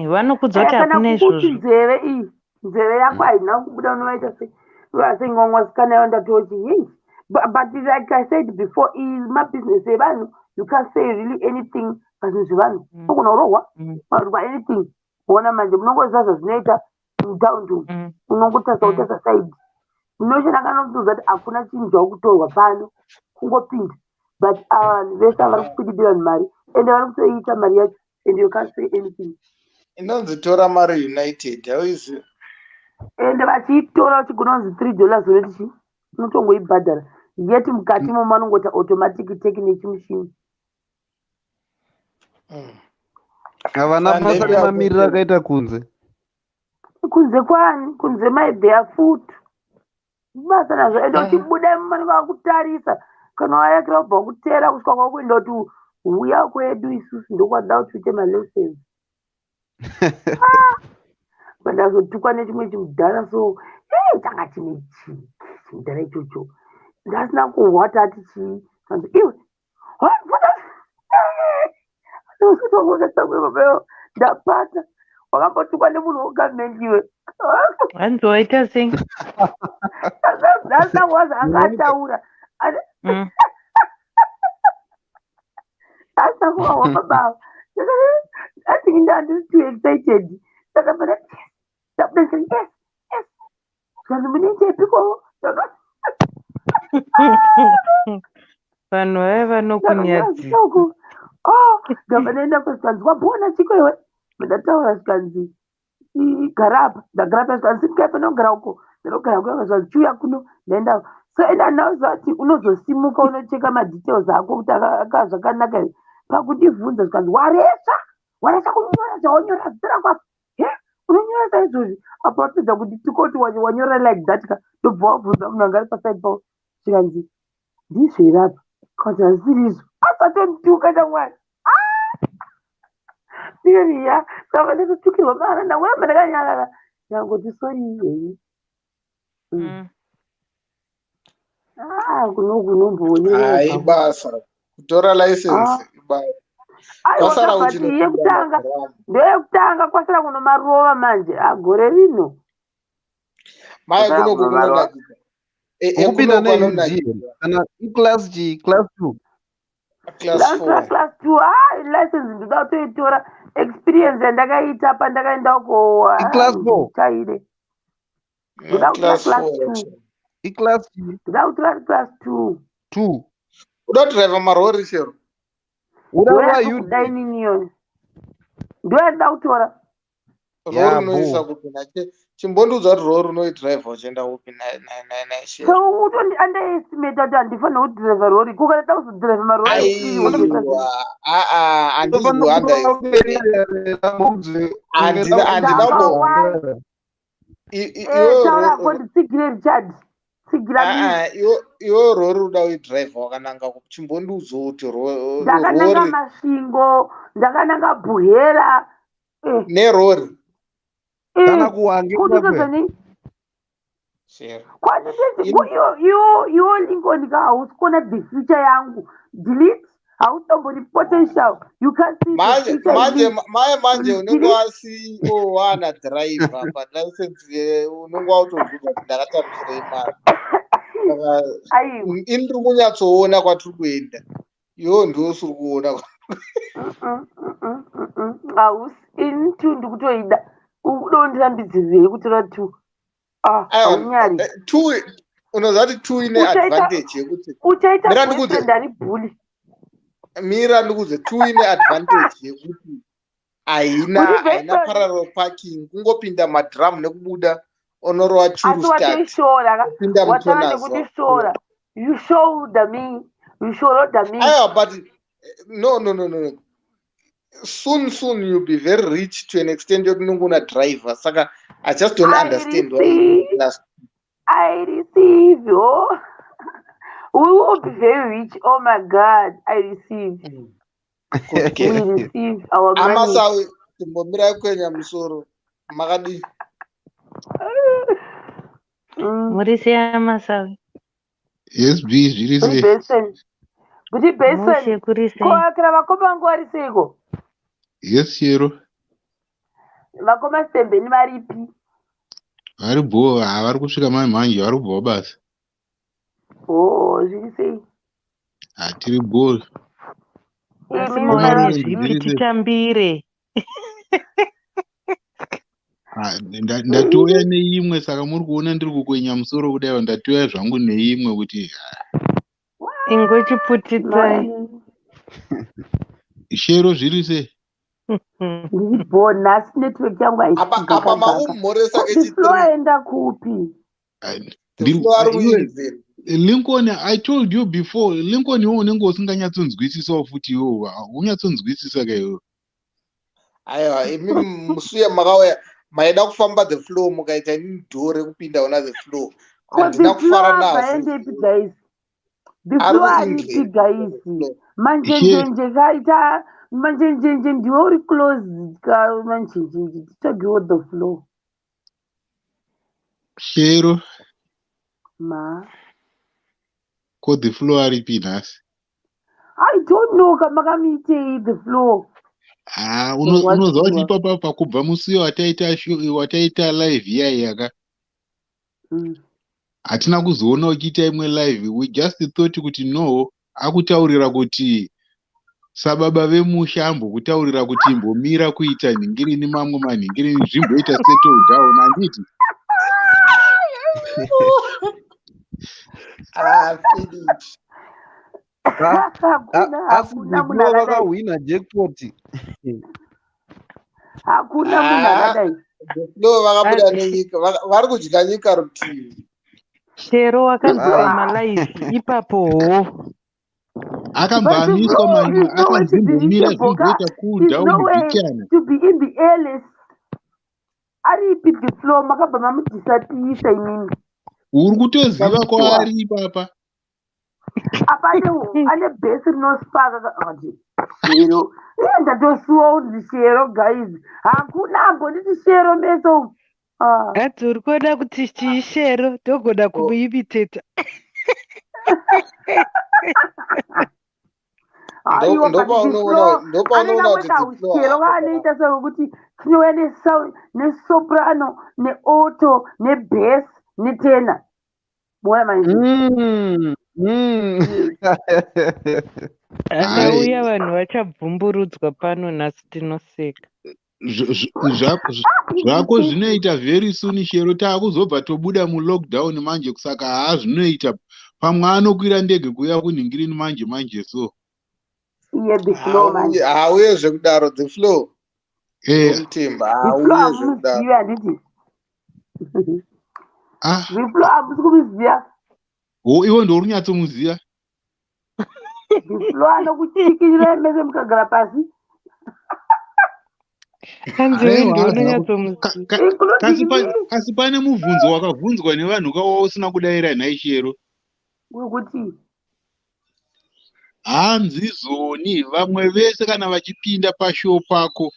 Vanokudza kuti Kana hakuna kukuti izvozvo. nzeve iyi, nzeve yako haina kubuda, unovaita sei? Vasengomwasikana yavo ndatoti hei. But like I said before, iyi mabhizinesi evanhu, you can't say really anything pazvinhu zvevanhu. Unogona kurohwa parwa anything. Ona manje munongoziva zvazvinoita mutaundi umu, unongotarisa, kutarisa side. Notion akanotiudza kuti hakuna chinhu chakutorwa pano, kungopinda. But ava vanhu vese vari kukwidibira vanhu mari, ende vari kutoiita mari yacho, and you can't say anything. Inonzi Tora Mari United, hauizivi? Ende vachiitora vachigona kunzi $3, unoti chi unotongoibhadhara, yet mukati imomo vanongoita automatic take nechimushini. Havana basa Sandei nemamiriro akaita kunze. Kunze kwani? Kunze my barefoot. Basa nazvo. Ende uchibuda mumanenge vakutarisa. Kana wayakira ubva kutera kusvika kwakuenda kuti uya kwedu isusu ndokwada kuti uite malessons. Pandazotukwa nechimwe chimudhara so changa chine chii chimudhara ichocho. Ndasina kuhwa tati chii. Kanzi iwe ndapata wakambotukwa nemunhu wegavhumendi iwe. Hanzi waita sei? Ndasina kuhwa zvaanga ataura. Asina kuhwa baba. I think ndandiri too excited. Saka pana ndabuda yes yes. Zvanzi munoitepiko? Vanhu vaya vanokunyadzisa. Oh, ndabva ndaenda zvikanzi wabona chiko iwe. Ndataura zvikanzi gara apa. Ndagara apa zvikanzi simukai panogara uko. Ndinogara kuya zvikanzi chiuya kuno. Ndaenda. So ende handauziva kuti unozosimuka unocheka madetails ako kuti aka zvakanaka here. Pakundibvunza zvikanzi waresva. Waresva kunyora zvawanyora zita rako apa. He? Unonyora saizvozvi. Apa wapedza kuti tikoti wanyora like that ka. Ndobva wabvunza munhu anga ari paside pavo. Zvikanzi ndizvo here apa? Kana kuti hazvisiri izvo. Asatondituka shamwari. Ndikati ya. Saka ndatotukirwa mara ndangoramba ndakanyarara. Ndangoti sorry henyu. Ah, kuno kunomboonera. Hai basa. Kutora license ibasa. Aiwa Kwasara kabati uchinopinda yekutanga madhiramu. ndeyekutanga kwasara kunomarova manje. Ah, gore rino. Mai Kwasara kunoku kunomarova. kunonakidza. Ukupinda Kunoku ne UG anonakidza. kana iclass G, class 2. Class Class 4. class 2. Ah, license ndoda kutoitora. Experience yandakaita pandakaenda uko Iclass 4. chaire. Ndoda kutora Class class 4. 2. Iclass G Ndoda kutora class 2. 2. Uda kudhiraivha marori chero. Uda Ndo kuva yandikuda UD. inini iyoyo. Ndo yandida kutora. Rori Ya unoisa bo. kupi nache? Chimbondiudza kuti rori unoidhiraivha uchienda kupi naishero. So utondi underestimate kuti handifanira kudhiraivha rori. Ko kana ndida kuzodhiraivha marori Aiwa, aa, handisi Unofanira kuanda. kuverera momzi. Handina Ndakawanda. Iwe Taura ko nditsigire Richard. Tsigira mimi. iwe rori uda kuidhiraivha wakananga kupi? Chimbondiudza kuti Ndakananga rori Masvingo, ndakananga Buhera. Nerori. Kana kuwange Kuti kwakwe. utozonii? Shero. Kwanditeti ko iwo iwo iwo Lincoln ka hausi kuona the future yangu. Delete hautombori potential. You can't see the Manje future in manje me. maye manje unenge Delete. wa CEO wana driver but license unenge wautobvunza kuti ndakatambisirei mari. Saka Aiwa. ini ndiri kunyatsoona kwatiri kuenda. Iwewe ndiwe usiri kuona. Hausi ini two ndikutoida. Ukuda kundirambidzirei kutora two. Ah, Aiwa, haunyari. two unoziva kuti two ine Uchaita advantage yekuti uchaita mira ndikudze boyfriend ari bully. Mira ndikudze, two ine advantage yekuti haina Uri haina best parallel parking, kungopinda madhiramu nekubuda onorova churu asi start watoishora ka kupinda watanga mutonazo. nekundishora. You shoulder me. You shoulder me. Aiwa, but no no no no no. Soon soon you'll be very rich to an extent yekuti unenge una driver, saka I just don't I understand why you receive. class. I receive. Oh, we will be very rich. Oh my God, I receive. Good We girl. receive our money. Amasawi, timbomirai kwenya musoro makadii? Muri sei amasawi? Yes, B, zviri Kuti sei? Benson. Kuti Benson. Mushe kuri sei? Ko akira vakoma vangu vari seiko? Yes, Shero. Vakoma Sembeni varipi? Vari bho, vari kusvika mai manje, vari kubva basa. Oh, zviri sei? Hatiri bho. Asi Imi mauya mari nezvipi Zviri sei? titambire? Ah, ndatouya neimwe, saka muri kuona ndiri kukwenya musoro kudai, ndatouya zvangu neimwe kuti Ingochiputitai. Shero, zviri sei? Ndiri bho nhasi, network yangu haisi Apa apa kugaka gaka. makumhoresa Kuti Flo kechi3. aenda kupi? Ah, Flo ari iwe kuinzeni. Lincoln, I told you before, Lincoln, iwe unenge usinganyatsonzwisisawo futi iwewe, unyatsonzwisisa ka iwewe. Aiwa, imi musuya makauya maida kufamba the flow, mukaita inini dhoo rekupinda una the flow. Ko Handina the flow kufara abva nazvo. endepi guys? The Ari flow aripi kuEngland. guys? Flow. Manjenjenje kaita manjenjenje, ndiwe uri close ka manjenjenje, titsvagewo the flow. Shero. Ma. Ko the flow aripi nhasi? I don't know, kamakamuitei the flow. Ah, unoziva kuti Ndarwadziwa. ipapa pakubva musi wataita wataita live iya iyaka, hatina kuzoona uchiita imwe live. We just thought kuti no, akutaurira kuti sababa vemusha ambokutaurira kuti imbomira kuita nhingirini, mamwe manhingirini, zvimboita settle down, handiti? Ah, finish. Hakuna Asi hakuna munhu the flow akadai. vakahwina jackpot. Hakuna munhu Ah, akadai. the flow vakabuda nenyika, vari kudya nyika rutivi. Shero wakanzwa Ai. malaivi ipapo ho. Akabva But the amiswa flow mamwe, is nowhere to be akanzimbomira reachable ka. zvimboita cool Is down nowhere bhichana. to be in the airless. Aripi the flow? Makabva mamudisapisa imimi. Uri kutoziva Sure. kwaari ipapa. Apa ane bhesi rinospaka kati Shero. Iye ndatosuwa kunzi Shero guys. Hakuna ambonditi Shero meso umu. Ah. Hadzi uri kuona kuti chii Shero, togona kumuimiteta. Aiwa, but the Ndopaunoona flow ane ndopaunoona kamwe kuti the flow kaushero kaanoita sekuti tinouya nesoprano, nealto, nebass, netena. Moya manje. Akauya vanhu vachabvumburudzwa pano nhasi, tinoseka. Zvako zvinoita very soon, Shero, taakuzobva tobuda mulockdown manje, saka haa, zvinoita pamwe anokwira ndege kuuya kunhingirini manje manje so. Iye the flow manje. Hauye zvekudaro the flow. Mutimba The flow hauye zvekudaro. hamuzivi, handiti? Ah. The flow hamusi kumuziva. Wo, iwe ndouri kunyatsomuziva. The flow anokuchikirai mese mukagara pasi. Hanzi we Aiwa, ndounonyatsomuziva. Including me. Kasi pane mubvunzo wakabvunzwa nevanhu kawa usina kudayira nhai, Shero. Wekuti? Hanzi zoni vamwe vese kana vachipinda pashow pako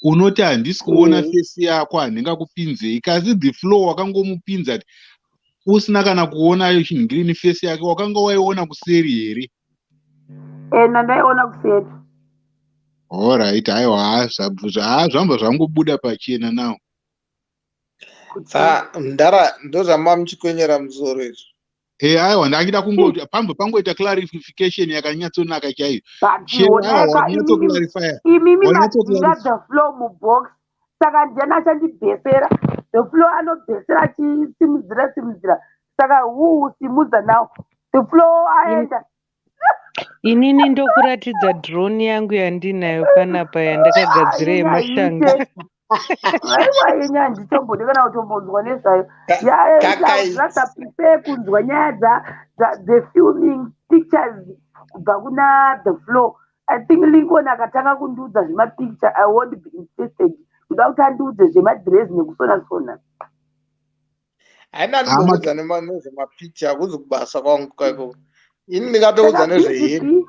unoti handisi kuona face yako, handingakupinzei, kasi the flow wakangomupinza usina kana kuona chinhingirini face yake, wakanga waiona kuseri here? Ena, ndaiona kuseri. Alright, aiwa, haa, zvamba zvangobuda pachena now. Sa ndara ndozvama muchikwenyera musoro izvo. E, aiwa, ndangida kungoti pambwe pangoita clarification yakanyatsonaka chaiyo. But Shero, aiwa, oneka wanyatsoclarifya. imimi madzinga Wanyatsoclarify. the flow mubox, saka ndiani achandibhesera? The flow anobhesera achisimudzira simudzira, saka huu simudza now the flow aenda. Inini ndokuratidza drone yangu yandinayo panapa yandakagadzira Yenyu yemashanga. haiite. Aiwa, yenyu handitombodi kana kutombonzwa nezvayo. Kakaiti. Rather prefer kunzwa nyaya dzefilming pictures kubva kuna the flow. I think Lincoln akatanga kundiudza zvemapicture, I won't be interested. Ndoda kuti andiudze zvemadhirezi nekusona sona. Haina ndimbokuudza nezvemapicha, hakuzi kubasa kwangu kaikoko. Ini ndingatoudza Saka nezvehembe.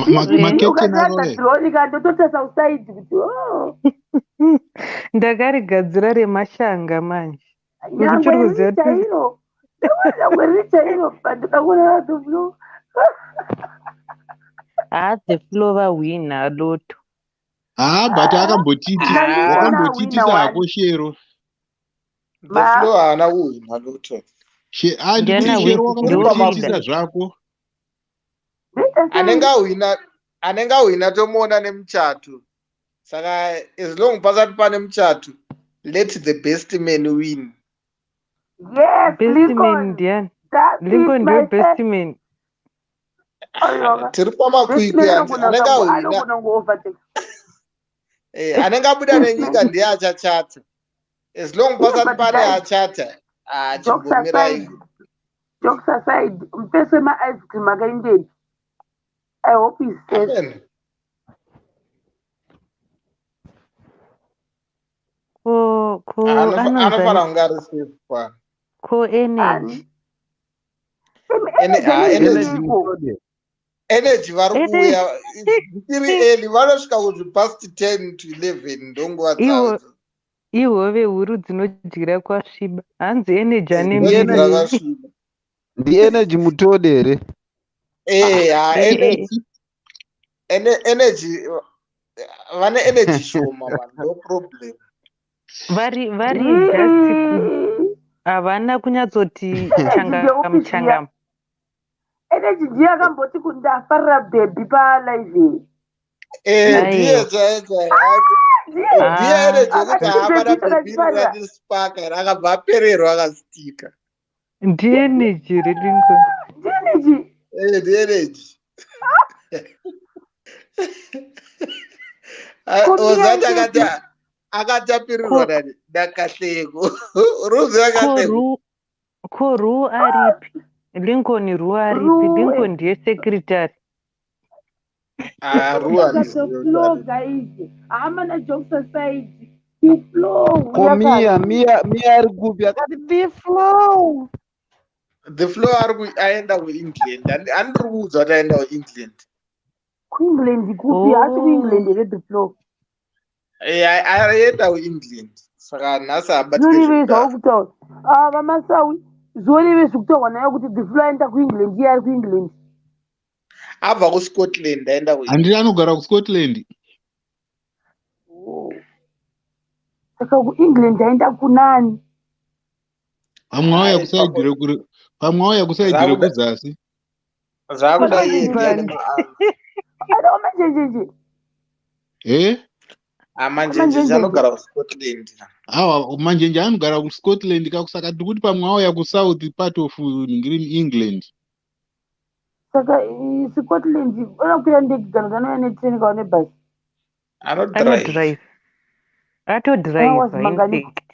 BGB Maketeni ukatiradza akauya. drone ka, ndototesa usaidi kuti oh. Ndakarigadzira remashanga manje. Nyangwe Uchiri riri kuziva kuti chairo, nyangwe riri chairo, but ndoda kuona the flow. Haa, the flow vahwina lotto. Haa, but akambotiti Ndandikuona ahwina wakambotiitisa one. hako, Shero. The Ma flow haana kuhwina lotto. Handiti Ndiana Shero ndouida. wakambotiitisa zvako. Zviite sei? Anenge ahwina, anenge ahwina tomuona nemuchato. Saka as long pasati pane muchato, let the best man win. Yes. Best man Lincoln, ndiani? that's it, Lincoln ndiwe my best friend. man. Aiwa, Tiri best pamakwikwi, man hanzi anogona anenge ahwina anogona kungo-overtake. Anenge abuda nenyika ndiye achachata. As long Yeah, pasati but pane guys, achata, jokes chimbomirai. aside, jokes aside, mufesi wema-ice cream akaendepi? I hope he's safe. Amen. Ko Anofanira anonzani kunge ari safe pano. Ko Ani energy? Energy Energy Energy anoitiko? mutode. Energy vari Energy kuuya zvichiri early, vanosvika kuti past 10 to 11, ndonguva dzavo Iwo idzo. Ihove huru dzinodyira kwasviba. Hanzi energy ane Ndi mbiri energy, yei? Dzakasviba. ndi energy mutode here? Ha, Eh, energy energy, vane energy shoma man, no problem. Vari just ku havana kunyatsoti Energy changamu ndeupi zviya? changamu. Energy ndiye akamboti kundafarira bhebhi palive. Ndiye Aiwa. chaiye chaiye. Ndiye Ndiye Ah, energy yekuti akati haapana bhebhi bhebhiri takatifarira. randisipaka, akabva apererwa akasitika. Ndienergy relingo. Ndiye energy. Ndiye energy. Komiya Ozati energy. akati akatapirirwa Ko nani nakahleko ruzi ko akahleko. ru ko ru aripi? Lincoln ru aripi? Ruwe. Lincoln ndiye secretary. Ah, ru Look at the handizivi flow, kuti guys. Hamana jokes aside. The flow Ko Mia, yakati. Mia, Mia ari kupi? Akati the flow. The flow ari aenda kuEngland. Handiri kuudza kuti aenda kuEngland. KuEngland kupi? Haasi kuEngland Oh. here the flow? Aenda kuEngland, saka nhasi haabatike Zvoreve zvekudaro. zvakutaura. Ah, vaMasawi. Zvoreve zvekutaurwa nayo kuti the flow aenda kuEngland, iye ari kuEngland. Abva kuScotland aenda Handiri kuEngland. anogara kuScotland. Oh. Saka kuEngland aenda kunani? Pamwe auya Hai, kusaidhi pamwe rekure, pamwe auya kusaidhi zvakuda rekuzasi. zvakuda iye ndiani Pakupanda. maanza. Aida kumanjenjenje. Eh? Amanjenjenje Kumanjenjenje. anogara kuScotland. Awa, manjenje anogara kuScotland kakusaka tiri kuti pamwe auya kusouth part of green England. Saka Scotland unokwira ndege kana kuti anouya netrain kana nebhasi? Anodrive. Anodrive. Atodrive Hours in manganiko? fact.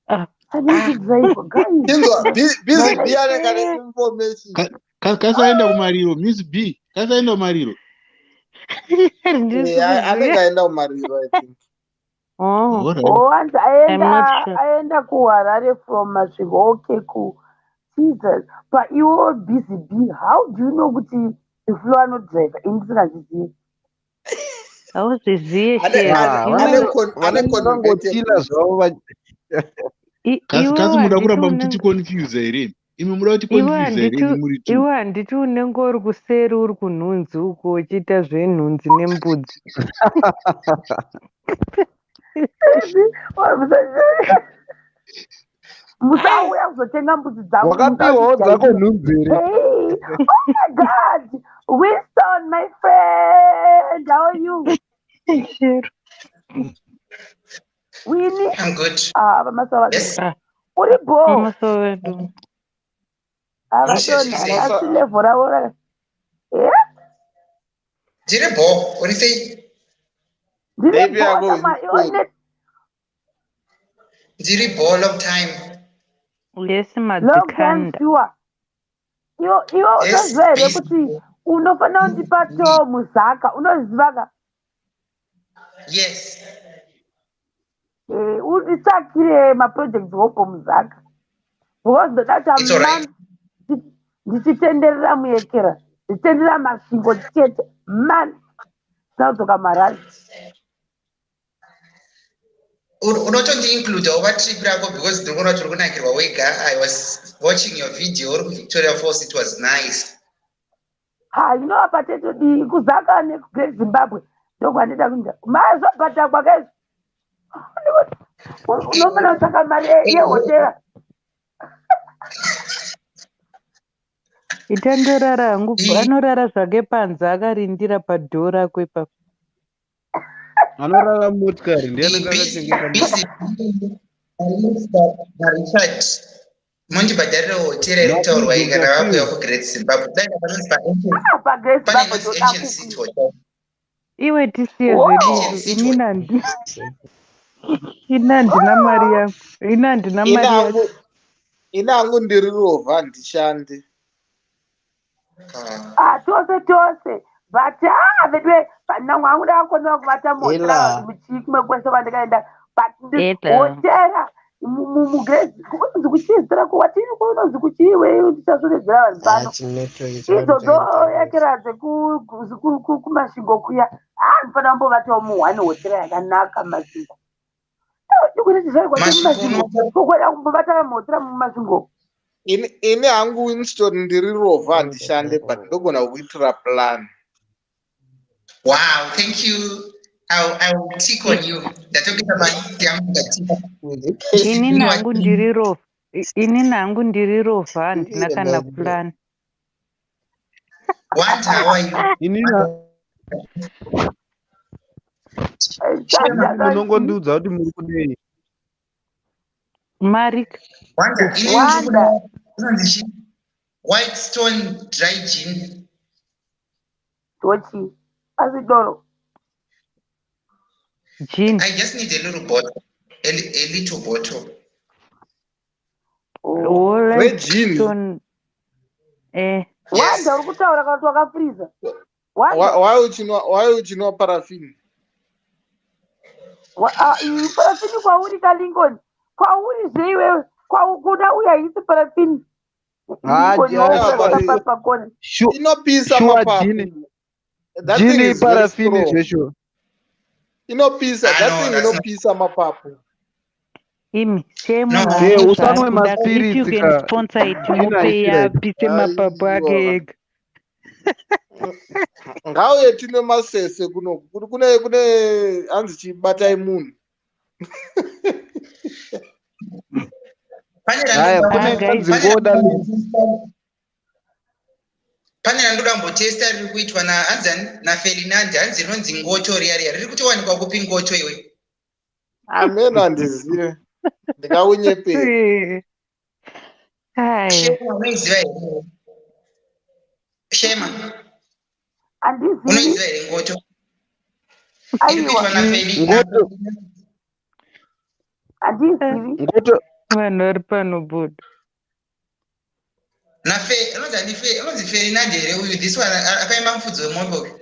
Ah. Anenge drive guys. Inzwa busy But b anenge ane information. Kasaenda kumariro, Miss B. Kasaenda kumariro. Handisi Anenge kuziva. aenda kumariro, I think. Oh, All right. Oh, hanzi I'm not aenda sure. aenda kuHarare from Masvingo. Okay, cool. Jesus. But iwo busy b, how do you know kuti the flow anodrive? Ini ndisingazvizivi. Hauzviziye Ane shero. ane Ah, ane vanenge con ane vanenge convertible. vangochila zvavo Kasi Iwe kasi muda handiti kuramba unenge muchiticonfuse here? Imi muda iwe kuticonfuse here handiti imi muri two? iwe handiti unenge uri kuseri uri kunhunzi uko uchiita zvenhunzi nembudzi. Musauya kuzotenga mbudzi dzangu, Wakapiwawo dzako musautijairira. nhunzi here? Hey, oh my God, Winston, my friend, how are you? Shero. Winnie? I'm good. Ah, vaMasava. Yes. Ah, Uri bho. vaMasava vedu. Avatona, Sei. asi level ravo raka. Eh? Ndiri bho. Uri sei? Ndiri Baby bho yako shamwa iwe Winston. Ndiri bho long time. Yes, long time madzikanda. sure. Iwe Yes, unoziva here busy. kuti unofanira kundipa to muzaka, unoziva ka? Yes. Unditsvakire maprojects hopo muzaka. Because ndoda kuti It's all right. man ndichitenderera muyekera, ndichitenderera Masvingo chete, man tinodzoka marari. Unotondiincludawo patrip rako because ndiri kuona kuti uri kunakirwa wega. I was watching your video uri kuVictoria Falls. It was nice. Ha, you know apa tetodii kuzaka nekuGreat Zimbabwe ndokwandoita kuenda mazobhadhagwa kaizvo. Unofanira kutsvaka mari yehotera. Itandorara hangu, anorara zvake panze akarindira padhoo rako ipapo. Anorara mumotikari, ndiye anenge akachengeta Busy naRichard mondibhadharira hotera iri kutaurwa iyi kana vakuuya kuGreat Zimbabwe. Dai panonzi Ah, paGreat pane Zimbabwe inonzi toda Ancient City kukwira. Hotel. Iwe tisiye Wo! zvedu Ancient izvo. City Inini Hotel. ini handina mari yangu. Ini handina Ine mari hangu yacho. ine hangu ndiri rovha, handishandi. Ah. Ah, tose tose, but ah, vedwe panangu hangu ndakakonewa kuvata muhotera Ela. muchii kumwe kwese kwandikaenda. But Eda. hotera mugrezi kunonzi kuchiizira kuwatini kunonzi kuchiiwe ndichasvonedzera vanhu pano. Chinetwork Idzodzo ekera dzekumasvingo kuya, anofanira kumbovatawo muhwani hotera yakanaka muMasvingo. Ikuti zvaikwa Masvingo muMasvingo, kokweda kumbovata muhotera muMasvingo. Ini hangu Winston ndiri rovha, handishande, but ndogona kukuitira plan. Wow, thank you. I'll tick on you. Ndatoketa mari yangu, ndatika. Ini nangu ndiri rovha. Ini nangu ndiri rovha, handina kana plan. Wanda, how are you? Ini munongondiudza kuti muri kudei. Mari. Wanda, ini Wanda. ndikuda inonzi chi? White Stone dry gin. Tochi asi doro. Gin. I just need a little bottle. A little bottle. Oh. Wegin. Stone. Eh. Wanda, uri kutaura kana kuti wakafuriza? Wanda. Why uchinwa parafini? Iyi parafini kwauri kaLincoln, kwauri zveiwewe, kuda uya haisi parafini. Ah, Lincoln, yeah, pakona. Inopisa Sure, mapapu. gin. That thing Gin is very iparafini strong. zveshuwa. Inopisa, Ah, that no, thing that's not- inopisa mapapu. Imi, siyai No. munhu Eh, ane usanwe zvaari kuda. If you maspirits can ka. sponsor it, Gin mupe haisi right. apise mapapu ake Aiwa. ega. Ngauye tine masese kuno. Kune hanzi chibatai munhu. Pane Haya, randoda kune Ah, guys. inonzi ngoda. Pane randoda kumbotesta riri kuitwa na hanzi naFerinand, hanzi rinonzi ngoto riya riya. Riri kutowanikwa kupi ngoto iwe? Ameno, handizive. Ndingaunyepera. Eh. Aya. Shema, unoiziva here? Shema, Handizivi. unoiziva here ngoto? Iri Aiwa. kuitwa naFeli. Ngoto. Handizivi. Ngoto. Vanhu vari pano buda. Nafe inonzi ani Fe, inonzi Ferinand here uyu? This one akaimba mufudzi wemombe uyu.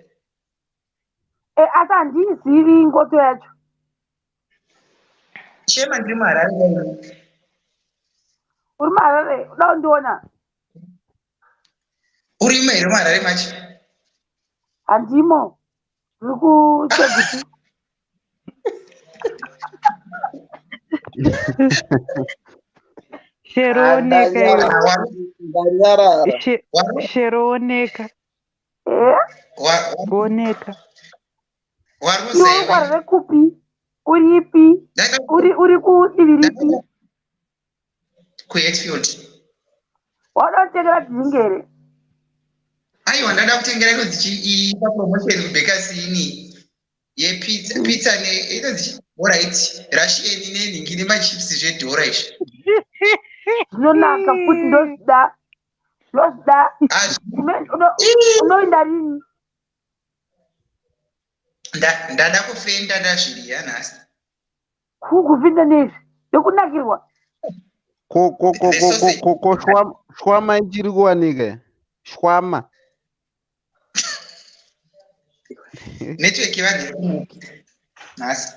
Asi handizivi ngoto yacho. Shema, ndiri muHarare kai. Uri muHarare, uda kundiona? Urimo here muHarare macho? Handimo, ndiri kuCheguti. Shero, oneka iwe. Ndanyarara. Shero, oneka. Eh? Oneka. Waruza Iwe uri iwe. kuHarare kupi? Uripi? Uri kudivi ripi? KuHatfield. Wauda kutengera drink here? Aiwa, ndada kutengera inonzi chiipa promotion kuBakers Inn yepizza, pizza ne inonzi alright, Russian nenhingi nemachips zvedhora izvi. Zvinonaka futi, ndozvida, ndozvida. Ah, Unoenda rini? Ndada kufenda, ndazviriya nhasi. Kufenda neizvi nekunakirwa. Ko ko ko The ko ko sausage. ko shwama ichiri kuwanika? Shwama. Network yevanhu iri kumuka nhasi.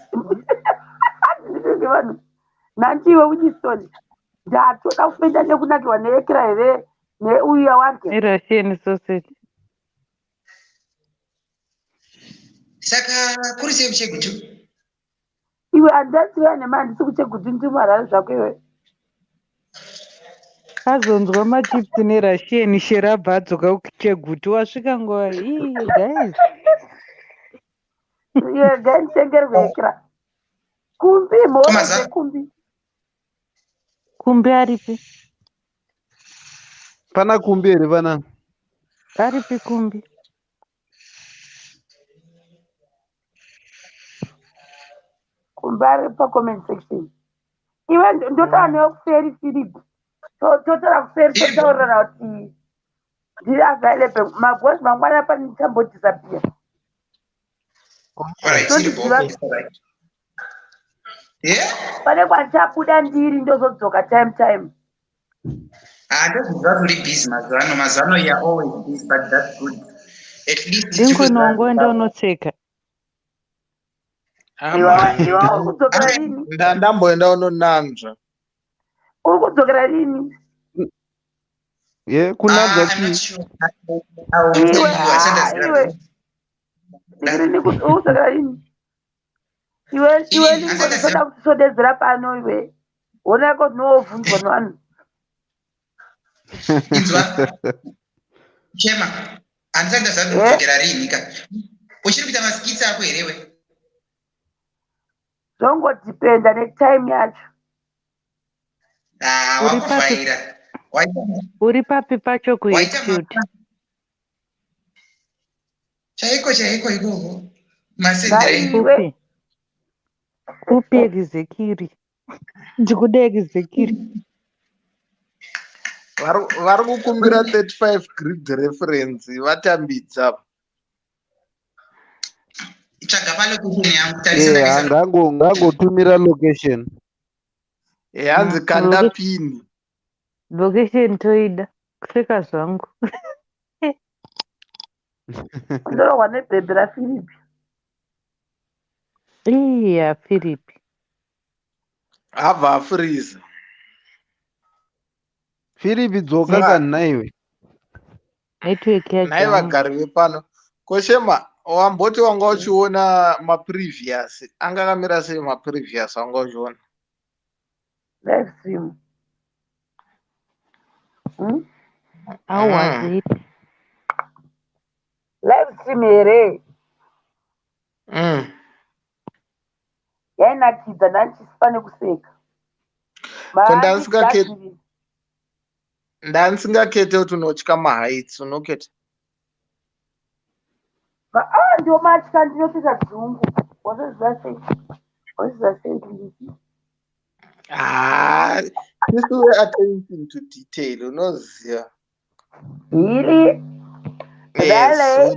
Ndinenge vanhu nandiwe Winston, ndatoda kufenda nekunakirwa neekira here neuya wake. NeRussian sausage. Saka kuri sei kuChegutu? Iwe, handaziva nema, handisi kuChegutu, ndiri muHarare zvako iwe. Azonzwa machips neRussian, Shero abva adzoka kuChegutu. Wasvika nguva ii, guys? Regai nditengerwe ekira kumbi mhoro. Dzekumbi. Kumbi aripi? Pana kumbi here pana? Aripi kumbi? Kumbi ari pacomment section iwe. Ndotaura newe kuseri, Philip. Totaura kuseri, totaurirana kuti ndiri available mabhosi mangwana pane ndichambodisappear. Alright, iri Ndondiziva. bho. Alright. Yeah? Pane kwandichabuda ndiri, ndozodzoka time time. Ah, ndozviziva kuti uri busy mazuva ano. Mazuva ano you are always busy, but that's good. At least tiri Lincoln, kuziva wangoenda Zimbabwe. unotseka. Iwa uri kudzokera rini? Ndamboenda unonanzva. Uri kudzokera rini? Ye kunanzva chii? Iwe, iwe. Rini uri kudzokera rini? Iwe, iwe ndinoda kutisodedzera pano iwe. Wona ko tinobvunzwa nevanhu. Inzwa. Chema. Handisati ndaziva kuti kudzokera rini ka. Uchiri kuita maskits ako here iwe? Zvongodhipenda netime yacho. Ah, wakuvhaira. Uri papi pacho kuHatfield? Chaiko chaiko ikoko. Masedrei. Kupi? Kupi exactly? Ndikuda exactly. Vari kukumbira 35 grid reference vatambidza. Tsvaga palocation yangu. Yeah, ngangotumira location. Hanzi kanda pini. Location toida. Kuseka zvangu. Ndorohwa nebhebhi raFiripi. Iya, Firipi. Abva afuriza. Firipi dzoka kana iwe. Network yacho. Nhai vagari vepano. Koshema, wamboti wanga uchiona maprevious. Anga akamira sei maprevious wanga uchiona? Live stream. How was it? Live stream here. Yainakidza ndanchisipa nekuseka. Ko ndandisingakete kuti unotya maheights, unoketa? Ndomatya, ndinopfeka dzungu. Wazviziva sei? Wazviziva sei Lizzy? Ah, this way attention to detail, unoziva. Really? Yes.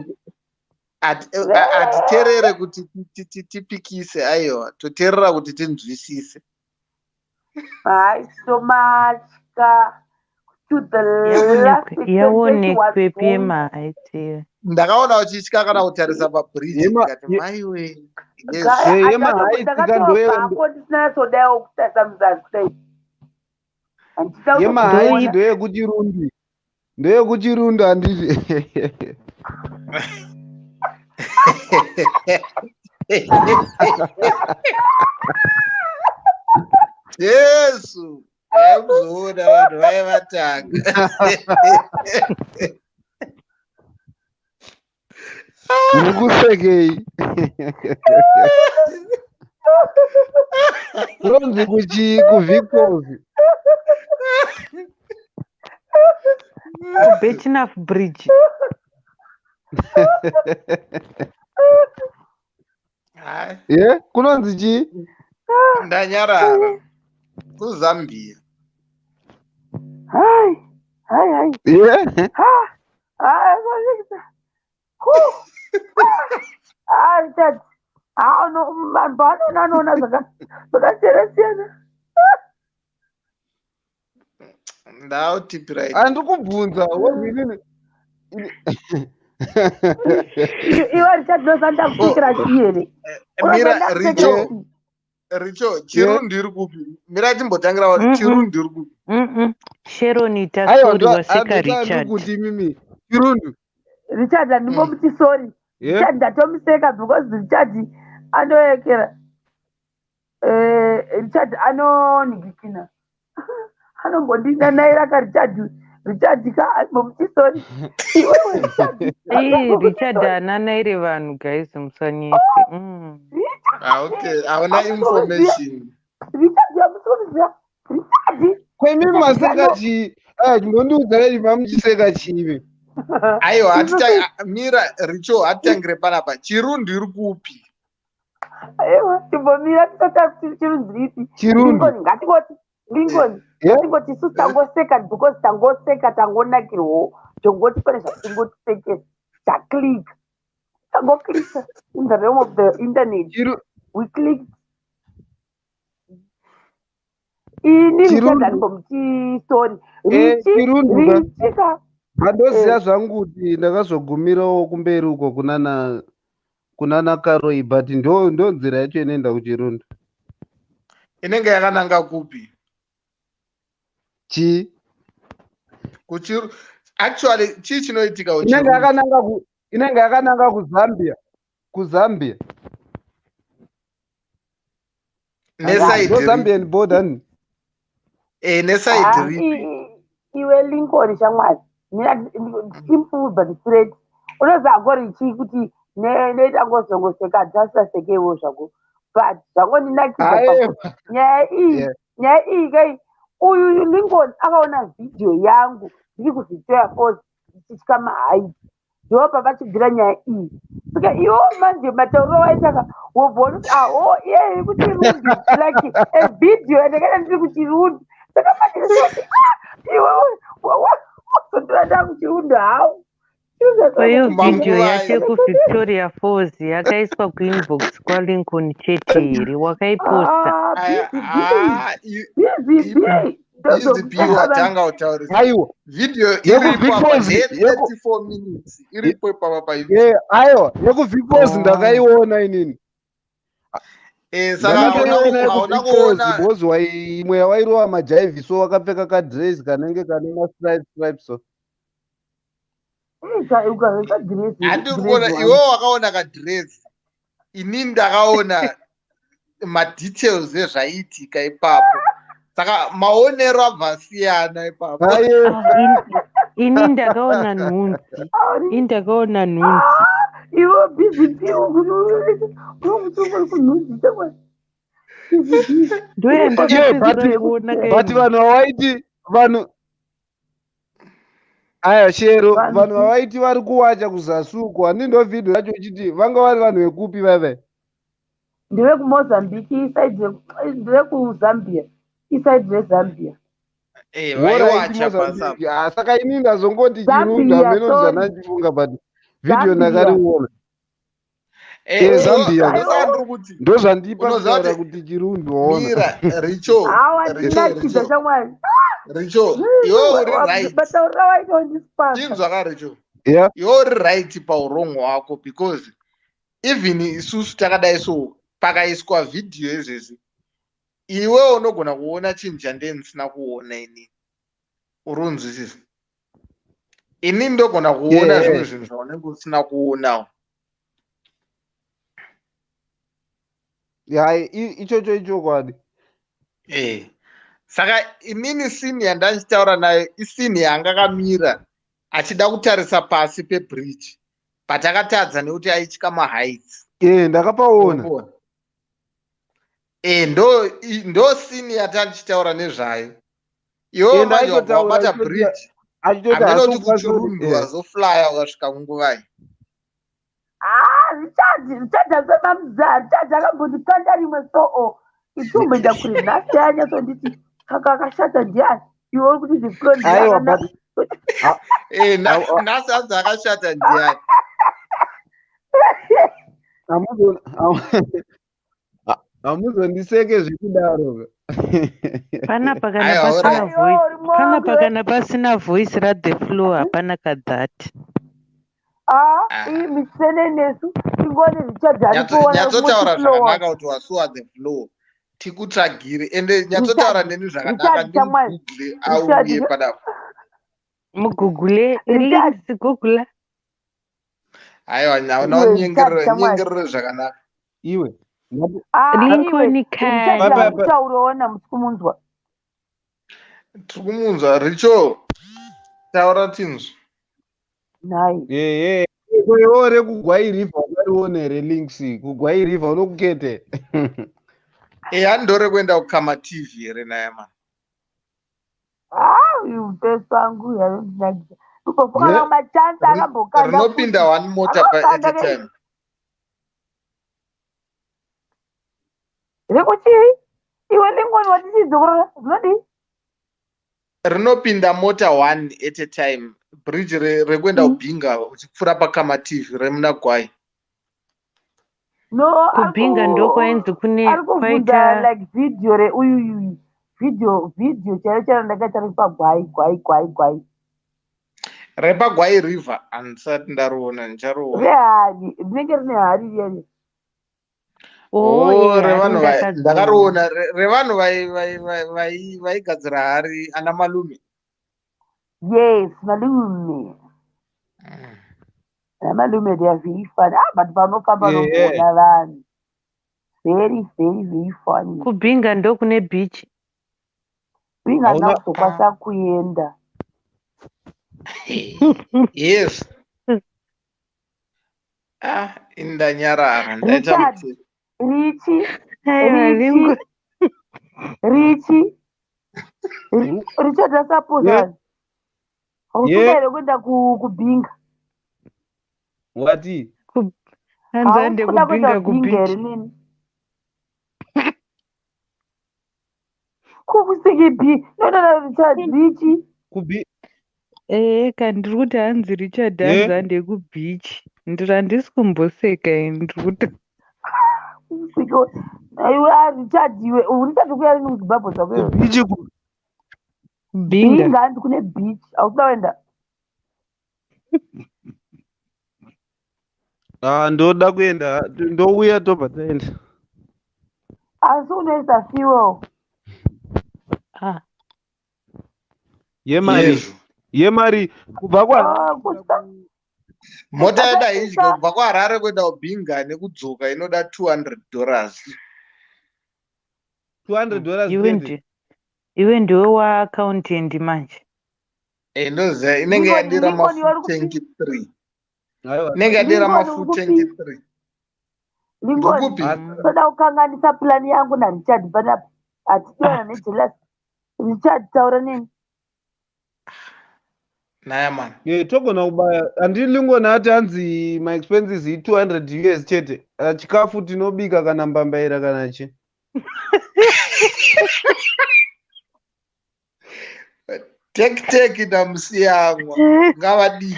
Hatiterere kuti tipikise, aiwa, toteerera kuti tinzwisise. Hayi, somatya to the last. Yaonekwepi yemahaiti? Ndakaona uchitya kana kutarisa pabridge, ndikati maiwe. Ndakatobvapo ndisinatsodawo kutarisa muzasi kudai. Yemahaiti ndeyekuchirundi. Ndeyekuchirundi handiti? Jesu, yaizoona vanhu vaivatanga. Mukusekei? Ronzi kuchi kuVicos. KuBetnaf Bridge. Ye, kunonzi chii? Ndanyarara. KuZambia. Hai, hai, hai. Ye? Ha, ah, Richard. Ah, no, vanhu vanoona anoona zvakasiyana siyana. Ndautipirai. Handiri kubvunza, wozinini. Iwe Richard, ndosanda kusekera chii here? Mira, Richo. Richo, Chirundi iri kupi? Mira timbotangira Chirundi iri kupi? Sharon ita sorry waseka Richard. Kuti mimi Chirundi. Richard handimbomuti sorry. Richard ndatomuseka because Richard anoekera. Richard anonigikina. Anombondinanaira ka Richard. Richard ka handimbomuti sorry. Iwewe Richard. Richard ananaire vanhu guys musanyetse. Okay, hauna information. Richard yamusoziva. Richard. Kwemi maseka chii? Chimbondiudzai mamuchiseka chii? Aiwa, mira Richo, hatitangire panapa. Chirundi iri kupi? Aiwa, timbomira tisati Chirundi ipi. Chirundi. Ngatingoti Lincoln, ngatingoti isu tangoseka because tangoseka tangonakirwawo. Tongoti pane zvatingotisekesa. Taclick. Tangoclicka in the realm of the internet. We clicked. Ini Richard andimbomuti sorry. Richi, Richika. Handoziva zvangu kuti ndakazogumirawo kumberi uko kunana Kunana Karoi, but ndo nzira yacho inoenda kuChirundu. Inenge yakananga kupi? Chii? Kuchiru actually, chii chinoitika Inenge kuChirundu? Inenge yakananga kuZambia, kuZambia. Neside Ndo ripi? Zambian border ni. Neside Ah, ripi? Iwe Lincoln, shamwari, simple but straight. Unoziva gori chii kuti noita ngozongoseka dzasisasekewo zvako, but zvangondinakidza Aiwa. nyaya iyi. Nyaya iyi kai, uyu Lincoln akaona vhidhiyo yangu ndiri kuVictoria Falls ndichitya maheights, ndo pavachibvira nyaya iyi. Saka iwo manje matauriro waitaka wobva unoti aho, iye iri kuChirundu, like a video yandakaita ndiri kuChirundu. Saka manje ndinoti, ah, iwe wazondora ndakuChirundu hawo. Kwa iyo Manguva vhidhiyo yacho ayo. yekuVictoria Falls yakaiswa kuinbox kwaLincoln chete here? Wakaiposta? Aya, ah, Busy B. Busy B, watanga kutaurisa. Aiwa. Video iripo apa. YekuVicFalls. Nde34 minutes iripo ipapa paYouTube. Aiwa, yekuVicFalls Oh. ndakaiona inini. Saka hauna Ndakatoiona hauna yekuVicFalls kuona because imwe yawairova majaivhi, so wakapfeka kadress kanenge kane mastripes stripes so. Handiri kuona iwe wakaona kadress, inini ndakaona madetails ezvaiitika ipapo, saka maonero abva asiyana ipapo. Aiwa. Ah, ini ndakaona nhunzi, ini ndakaona nhunzi. Iwe Busy B, kunhunzi chakwa. Ndo Yeah, yandakapedzera kuona. But vanhu vavaiti vanhu aya, Shero, vanhu vavaiti vari kuwacha kuzasi uko, handi ndo vhidhiyo yacho ichiti vanga vari vanhu vekupi vaive? NdevekuMozambique, iside ndevekuZambia, iside reZambia. Alright, Vaiwacha pasapa. Mozambique. Ah, saka inini ndazongoti Chirundu. Zambia, Hameno sorry. zvandachifunga, but vhidhiyo Zambia. ndakariona. Zambia. Ndosaka ndiri kuti Ndozvandipa Unoziva kutaura kuti kuti Chirundu, waona. Mira, Richo. Hawa, Richo, ndinakidza Richo. shamwari. Richo, iwe uri right. Matauriro waita undisipasa. Chinzwa ka, Richo. Yeah. Iwe uri right paurong hwako, because even isusu takadai, so pakaiswa vhidhiyo izvezvi, iwe unogona kuona chinhu chandee ndisina kuona inini. Uri unzwisisa? Inini ndogona kuona zvimwe zvinhu zvaunenge usina kuonawo. Ya, ichocho ichokwadi. Saka inini scene yandandichitaura nayo iscene yanga akamira achida kutarisa pasi pebridge, but akatadza nekuti aitya maheights. Ndakapaona. Urikuona? Ndo scene yatandichitaura nezvayo. Iwewe manje wabva Ndaitotaura wabata bridge, achitoti hameno kuti haasi kukwanisa kuti kuChirundu wazoflya ukasvika kunguvai. Ah, Richard, Richard asemamza, Richard akambondikanda rimwe soo itomboenda kure. Nhasi anyatsonditi kaka akashata ndiani? Iwe uri kuti ziflo. Aiwa, but Nhasi hanzi akashata ndiani? Hamuzondiseke zvekudaro. Panapa kana Aiwa, pasina alright. voice, panapa kana pasina voice rathe flow, hapana kadhati. Ah, iyi misene nesu ingoni Richard arikuona. Nyatsotaura zvakanaka kuti wasuwa the flow, tikutsvagire. Ende nyatsotaura neni zvakanaka. Richard, shamwari. Ndimugoogle auye Richard. panapa. Mugoogle. Richard. Links, googla. Aiwa, Iwe, naona Richard, shamwari. nyengerere zvakanaka. Iwe. Ah, iwe Lincoln Richard. kani. Akutauraona musi kumunzwa. Tiri kumunzwa. Richo, taura tinzwa. Nhai. Ehe. Iwewo rekuGwai River wakariona here, Links? KuGwai River unokukete. Handore kuenda kuKama TV here naye mani? Ah, uyu mufesi wangu yanondinakisa kumbofunga machansi akambokanda. Rinopinda one motor pa at a time. Rekuchii iwe Lincoln? Watichidzokorora zvinodii? Rinopinda mota one at a time, bridge rekuenda kuBinga uchipfuura paKama TV remuna Gwai. No, ari KuBinga ndokwainzi kune ari kubvunza kwaita like video reuyuyuyu, video chaiyo chaiyo ndakaita riri paGwai, Gwai, Gwai, Gwai. RepaGwai River handisati ndariona, ndichariona. Rehari rinenge rine hari riyani. Oh, Oh, eh, hari revanhu ndakadziona. ndakariona revanhu vaigadzira hari ana malume. Yes, malume. Ana malume, they are very funny. Ah, but vanofamba vanoona vanhu. Very, very, very funny. KuBinga ndokune beach. Binga Hauna- handina kuzokwanisa kuenda. Yes. Ah, indanyarara ndaita Richard. kuti Richi, Aiwa, Richi, Lingo. Richi. Richard asaposa. Hausuka here kuenda kuBinga? Wati? Hanzi hande Hausi kuda kuenda kuBinga kuBinga here kubeach. nini? Kukusiki B. No, no, no, Richard, Richi. Kubi Ee, ka ndiri kuti hanzi Richard hanzi hande kubeach. Ndiri handisi kumboseka ini ndiri kuti Kusiki. Aiwa, Richard iwe. Richard kuya rini kuZimbabwe zvako iwe? Kubichi Binga. Binga hanzi kune beach. Hausi kuenda. Ah, ndoda kuenda, ndouya tobva taenda. Asi unoisa fuel. Ah, Yemari, Yezvo. yemari kubva kwa Ah, kusa. Mota yedu haidyi Kusataisa. kubva kuHarare kuenda kuBinga nekudzoka inoda $200. $200 iwe chete. iwe ndiwe waaccountant manje. Eh, ndoziva inenge Lincoln, yadira Lincoln mafull vari kupi? tank 3. Aiwa. Inenge yadira Lincoln uri mafull kupi? tank 3. Lincoln, Ndikupi? toda kukanganisa plani yangu naRichard panapa. Hatidona nejealous. Richard, taura neni. Naya man. Yeah, togona kubaya handii Lincoln ati hanzi my expenses i200 US chete. Ah, chikafu tinobika kana mbambaira kana chi. Take take ndamusiyamwa. Ngavadii.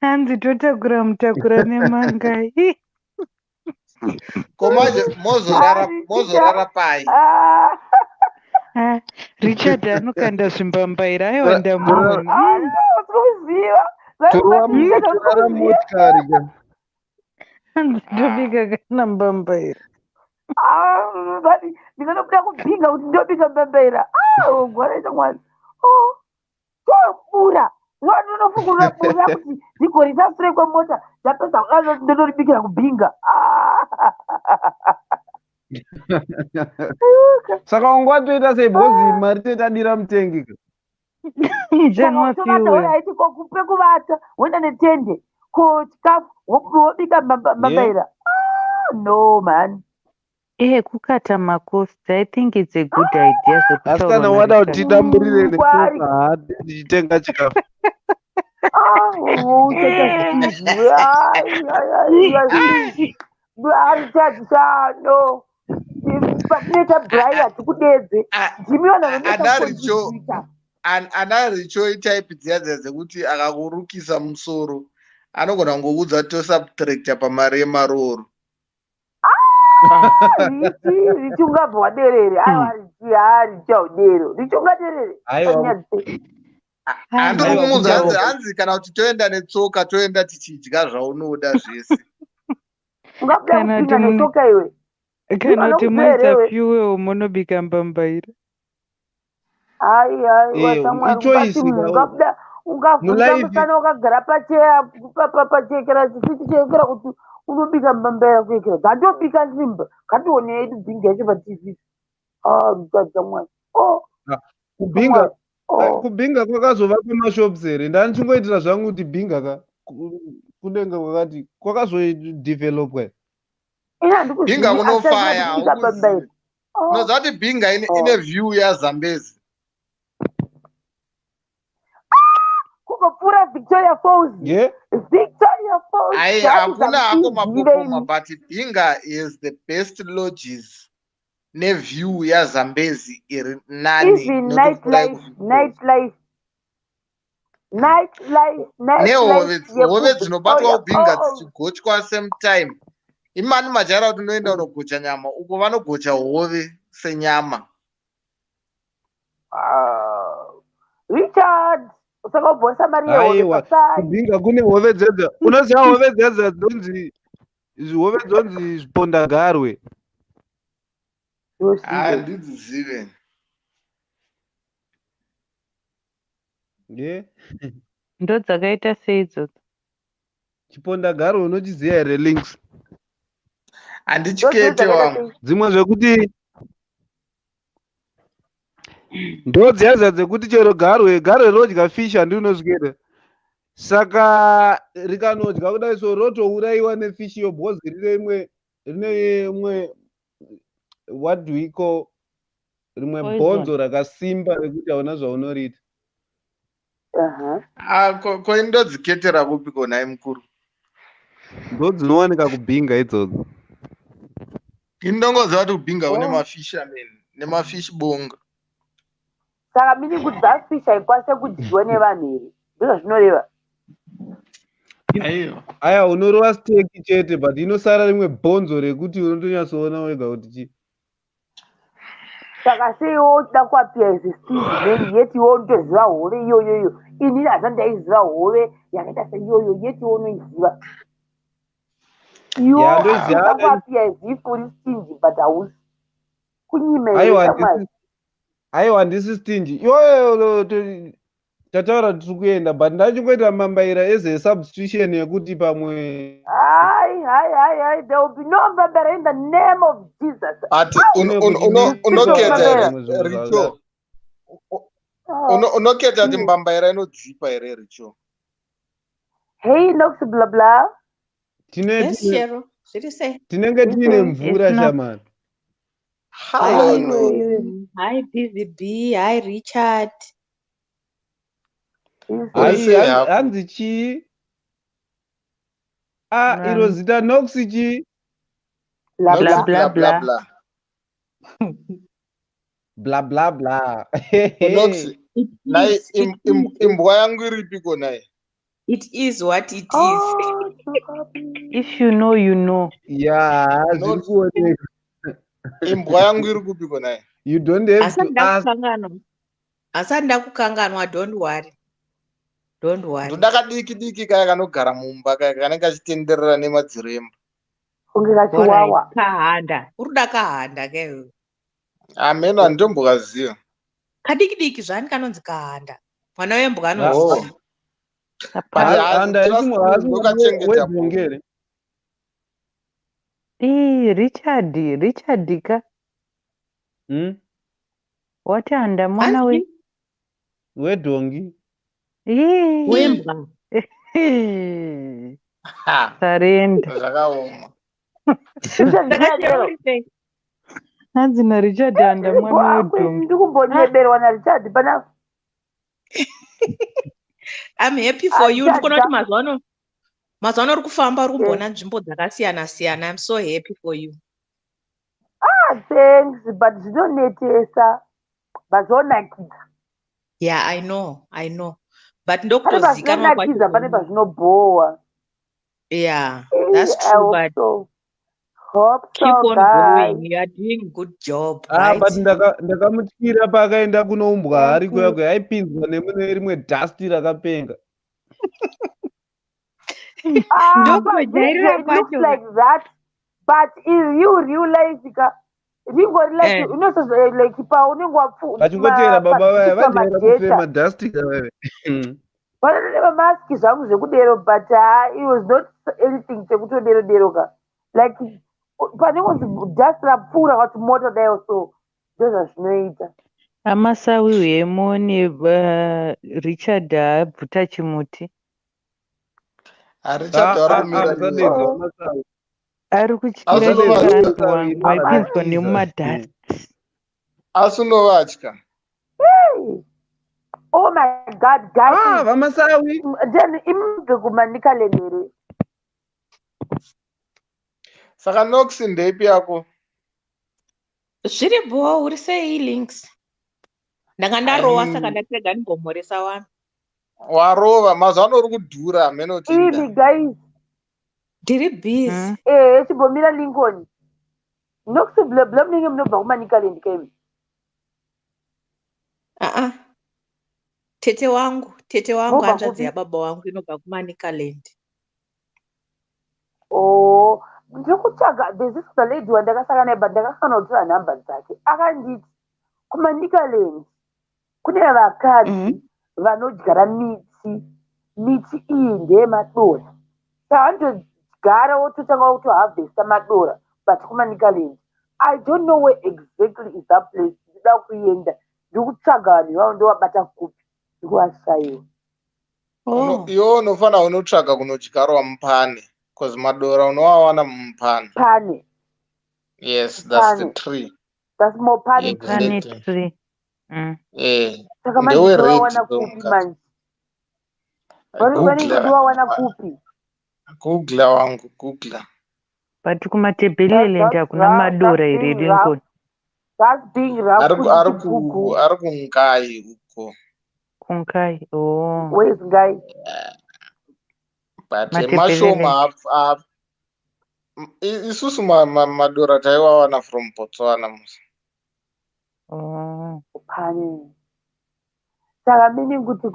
Hanzi totakura mutakura nemangai. Ko manje mozorara Ah, Richard. mozorara pai. Ah, Ah, Richard anokanda zvimbambaira aiwa ndamuona. ah, no, usikuziva. Torova But Richard, torara usikuziva. motikari ka. Hanzi Ah. tobika kana mbambaira. Ah, but ndinganobuda kuBinga kuti ndobika mbambaira. Ah, gwaraita mwana. Oh, tobura. Ndinofunga bura kuti ndigorisa sure kwemota. Ndapedza kudaro ndondoribikira kuBinga. Ah. Saka wanga sei because mari tadira mutengi ka. Saka Muchanwa utovata fuel. alright, ko pekuvata woenda netende, ko chikafu wobika mbambaira. Ah, no man. Eh, kukata macost. I think it's a good idea Asi zvekutaurwa kana wada kuti naRichard. tidamburire Kwari. netsoka hati tichitenga chikafu. Ah, uchaita zvisizvo. Ai, ai, ai, ai. Ah, Richard, sha, no. Patinoita braai hatikudedze. Ndimi vanhu vanoita Ana Richo kucontributa. ana Richo itype dziya dziya dzekuti akakurukisa musoro anogona kungokuudza kuti tosubtracta pamari yemaroro. Ah, Richi, Richi ungabva waderere. Aiwa, Richi, ah, Richi haudero. Richi ungaderere. Aiwa. Panyadze. Handiri Aiwa, kumuudza hanzi kutaura. hanzi kana kuti toenda netsoka toenda tichidya zvaunoda zvese. Ungabuda Kana kuBinga kuti netsoka iwe. kana kuti Vanokuziva moisa here iwe? fuel munobika mbambaira. Ai, aiwa, Eh, shamwari, ichoice ungati ka. ungabuda ungavhunza Mulaifi musana wakagara pacheya pachekera chisiti chekera kuti unobika mbambaira kuekera. Ngandobika ndimba. Ngatione yedu Binga yacho paTV. Ah, Richard shamwari. Oh, kuBinga shamwari. Oh. kuBinga kwakazovakwa mashops here ndanichingoitira zvangu kuti Binga ka kunenge kwakati kwakazodevelopwa. Ini handikuzivi Binga asi kunofaya handina kubika mbambaira. haukuzivi. Oh. Unoziva kuti Binga ine Oh. view yaZambezi. Kungopfuura Victoria Falls. Yeah? Victoria Falls. Ai That is hakuna hako handizive mapopoma ini. but Binga is the best lodges neview yaZambezi iri nani Even inotopfuura nightlife, yekuVictoria. nightlife, nightlife, nightlife Nehove hove dzinobatwa yekuVictoria kuBinga Falls. dzichigochwa same time. Imani majaira kuti unoenda unogocha nyama uko vanogocha hove senyama. Ah, Richard. Saka ubvonisa mari yehove Aiwa, pasai. Kubinga kune hove dzedza. Unoziva hove dzedza dzinonzi hove dzinonzi zvipondagarwe. Handidzizive. Nge Ndodzakaita sei idzodzo? Chipondagarwe unochiziva here, Links? Handichikete wangu. Dzimwe zvekuti ndo dziya dzekuti chero garwe garwe rodya fish, handi unozviketa? Saka rikanodya kudai so, rotourayiwa nefish iyo, because rine imwe, rine imwe, what do we call, rimwe Poison. Bhonzo rakasimba rekuti hauna zvaunoriita. Ah, ko indodziketera kupi ko, nhai mukuru? Ndo dzinowanika kuBinga idzodzo. Indongoziva kuti kuBinga une Oh. mafisherman nemafish bonga. Saka meaning kuti that fish haikwanise kudyiwa nevanhu here? Ndozvazvinoreva? Aiwa. Aya, unorova steak chete, but inosara rimwe bhonzo rekuti unotonyatsoona wega kuti chi. Saka seiwo uchida kuappear as a stingy man, yet iwe unotoziva hove iyoyoyo. Inini hazva ndaiziva hove yakaita seiyoyo, yet iwe unoiziva iwo. Ya, ndoiziva. Uchida kuappear as if uri stingy, but hausi kunyima here? Aiwa. Shamwari. Aiwa, handisi stingy. Iyoyo tataura tiri kuenda, but ndachingoita mambaira as a substitution yekuti pamwe. Hai hai hai hai, there will be no mbambera in the name of Jesus. Ati Kune kuti unoketa Mbambera. here, zvimwe zvinhu. Richo? Oh. Unoketa kuti mbambaira inodzipa here, Richo? Hey Nox, bla bla. Yes, Shero. Zviri sei? Tinenge tiine mvura. It's not- Shamani. Hello, no. Hi BVB, hi Richard. Uri Hai. sei hako? Hanzi chii? Ah, Nani? iro zita Nox chii? Bla. Nox. Bla. Bla. Bla bla. Bla. Bla. Bla bla bla. Nox. It Nai is, it is, imbwa yangu iripiko nai? It is what it is. Oh, chokwadi. If you know, you know. Ya, zviri Nox. kuoneka. Imbwa yangu iri kupiko nai? You don't have Asati to ask. ndakukanganwa. Asati ndakukanganwa, don't worry. Don't worry. Ndoda kadiki diki kaya kanogara mumba kaya, kanenge kachitenderera nemadziro emba. Kunge Alright, kachiwawa. kahanda. Uri kuda kahanda kewe. Ameno, handitombokaziva. Kadiki diki zvani kanonzi kahanda. Mwana wembwa anonzi Oh. chii? But Handa trust haisi me, haasi mwana ndokachengeta wedhongi here? Ii, Richard, Richard ka. Wati handa mwana we Hanzi Wedhongi. Ii. wembwa. Ha, Sarenda. zvakaoma. Richard. Saka Shero, Zvinadero. uri sei? Hanzi naRichard, handa mwana wedhongi. Ndiri kumbonyeberwa naRichard pana. I'm happy for you. Richard. Ndikuona kuti mazuva ano uri kufamba, uri kumboona nzvimbo dzakasiyana siyana. I'm so happy for you. Ah, thanks, but zvinonetesa, but zvonakidza. Yeah, I know, I know. But Pane ndokutozikanwa kwacho. pazvinonakidza, pane pazvinobhowa. Yeah, that's I true, hope but so, hope keep so, on guys. going. You are doing good job, Ah, right? but ndakamutyira paakaenda kunoumbwa Thank hari you. kuya kuya, aipinzwa nemune rimwe dust rakapenga. Ah, Ndokujairira pavideo it looks kwacho. like that, but in real life ka, ringori like unoso like paunenge Vachingotera baba vaya wapfuisa vajaira majecha. kufema dust kavave. Vanode mamaski zvangu zvekudero, but ha, it was not anything chekutodero dero ka. Like panengonzi dust rapfuura kwati mota daiwo, so ndozvazvinoita. Amasawi hemoni, Richard abvuta chimuti. Richard ari kumira. Musadedza Oh. Masawi. Ari kutyira. Asi Chivanhu Masawi wangu waipinzwa inotiza. nemumadust. Asi unovatya. Hey. Oh my God, guys. Ah, vaMasawi. Then imubve kuManicaland here? Saka Nox, ndeipi yako? Zviri bho, uri sei, Links? Ndanga ndarowa, Ai. saka ndatirega ndimbomhoresa vanhu. Warova mazuva ano, uri kudhura, hameno kuti Imi inda. guys. Ndiri busy. Chimbomira, Lincoln. Nox bla bla, munenge munobva kuManicaland kaimi? Ah ah. Tete wangu Mobva hanzvadzi kupi? yababa wangu inobva kuManicaland. Oh, ndiri kutsvaga, there's this other lady wandakasangana naye, but ndakafanira kutora nhamba dzake. Akanditi kuManicaland kune vakadzi vanodyara miti. Miti iyi ndeyemadora, saka vanotodyara wototanga kutoharvesta madora, but kuManicaland. I don't know where exactly is that place. Ndida kuenda, ndiri kutsvaga vanhu ivavo, ndovabata kupi? Ndikuvashayiwa. Oh. Iwe unofanira unotsvaga kunodyarwa mupani, because madora unowawana mumupani. Pane. Yes, that's the Pane. tree. That's mopane tree. Pane Exactly. tree. Saka manje Ndewe red ndinovawana though, kupi mukadzi. manje? Vanenge Googla. ndivawana kupi? Googla wangu, googla. But kuMatebeleland hakuna madora That's here, being rough. Lincoln? That's being rough. Ari Kuti ari Google. ku ari kuNkayi uko. KuNkayi. Oh. Where's Nkayi? But Matebeleland. mashoma isusu madora taiwawana from Botswana musa. Oh. Pane. Saka meaning kuti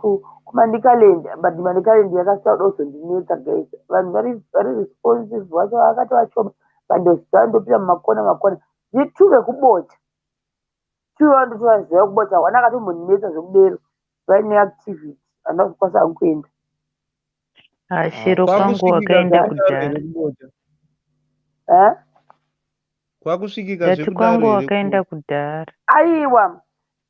kuManicaland, but Manicaland yakasauda kuzondinetsa, guys. Vanhu vari responsive vacho vakati vachoma, but ndoziva ndopinda mumakona makona. Ndiri vekuBocha, two vandotovaziva kuBocha. One akatombondinetsa zvekudero, vaine activity, handina kuzokwanisa hangu kuenda. Ashiro kwangu Kwakusvikika wakaenda zvekudaro kudhara. here kuBocha? Eh? Kwakusvikika Ndati zvekudaro kwangu here wakaenda kuBocha? kudhara. Aiwa,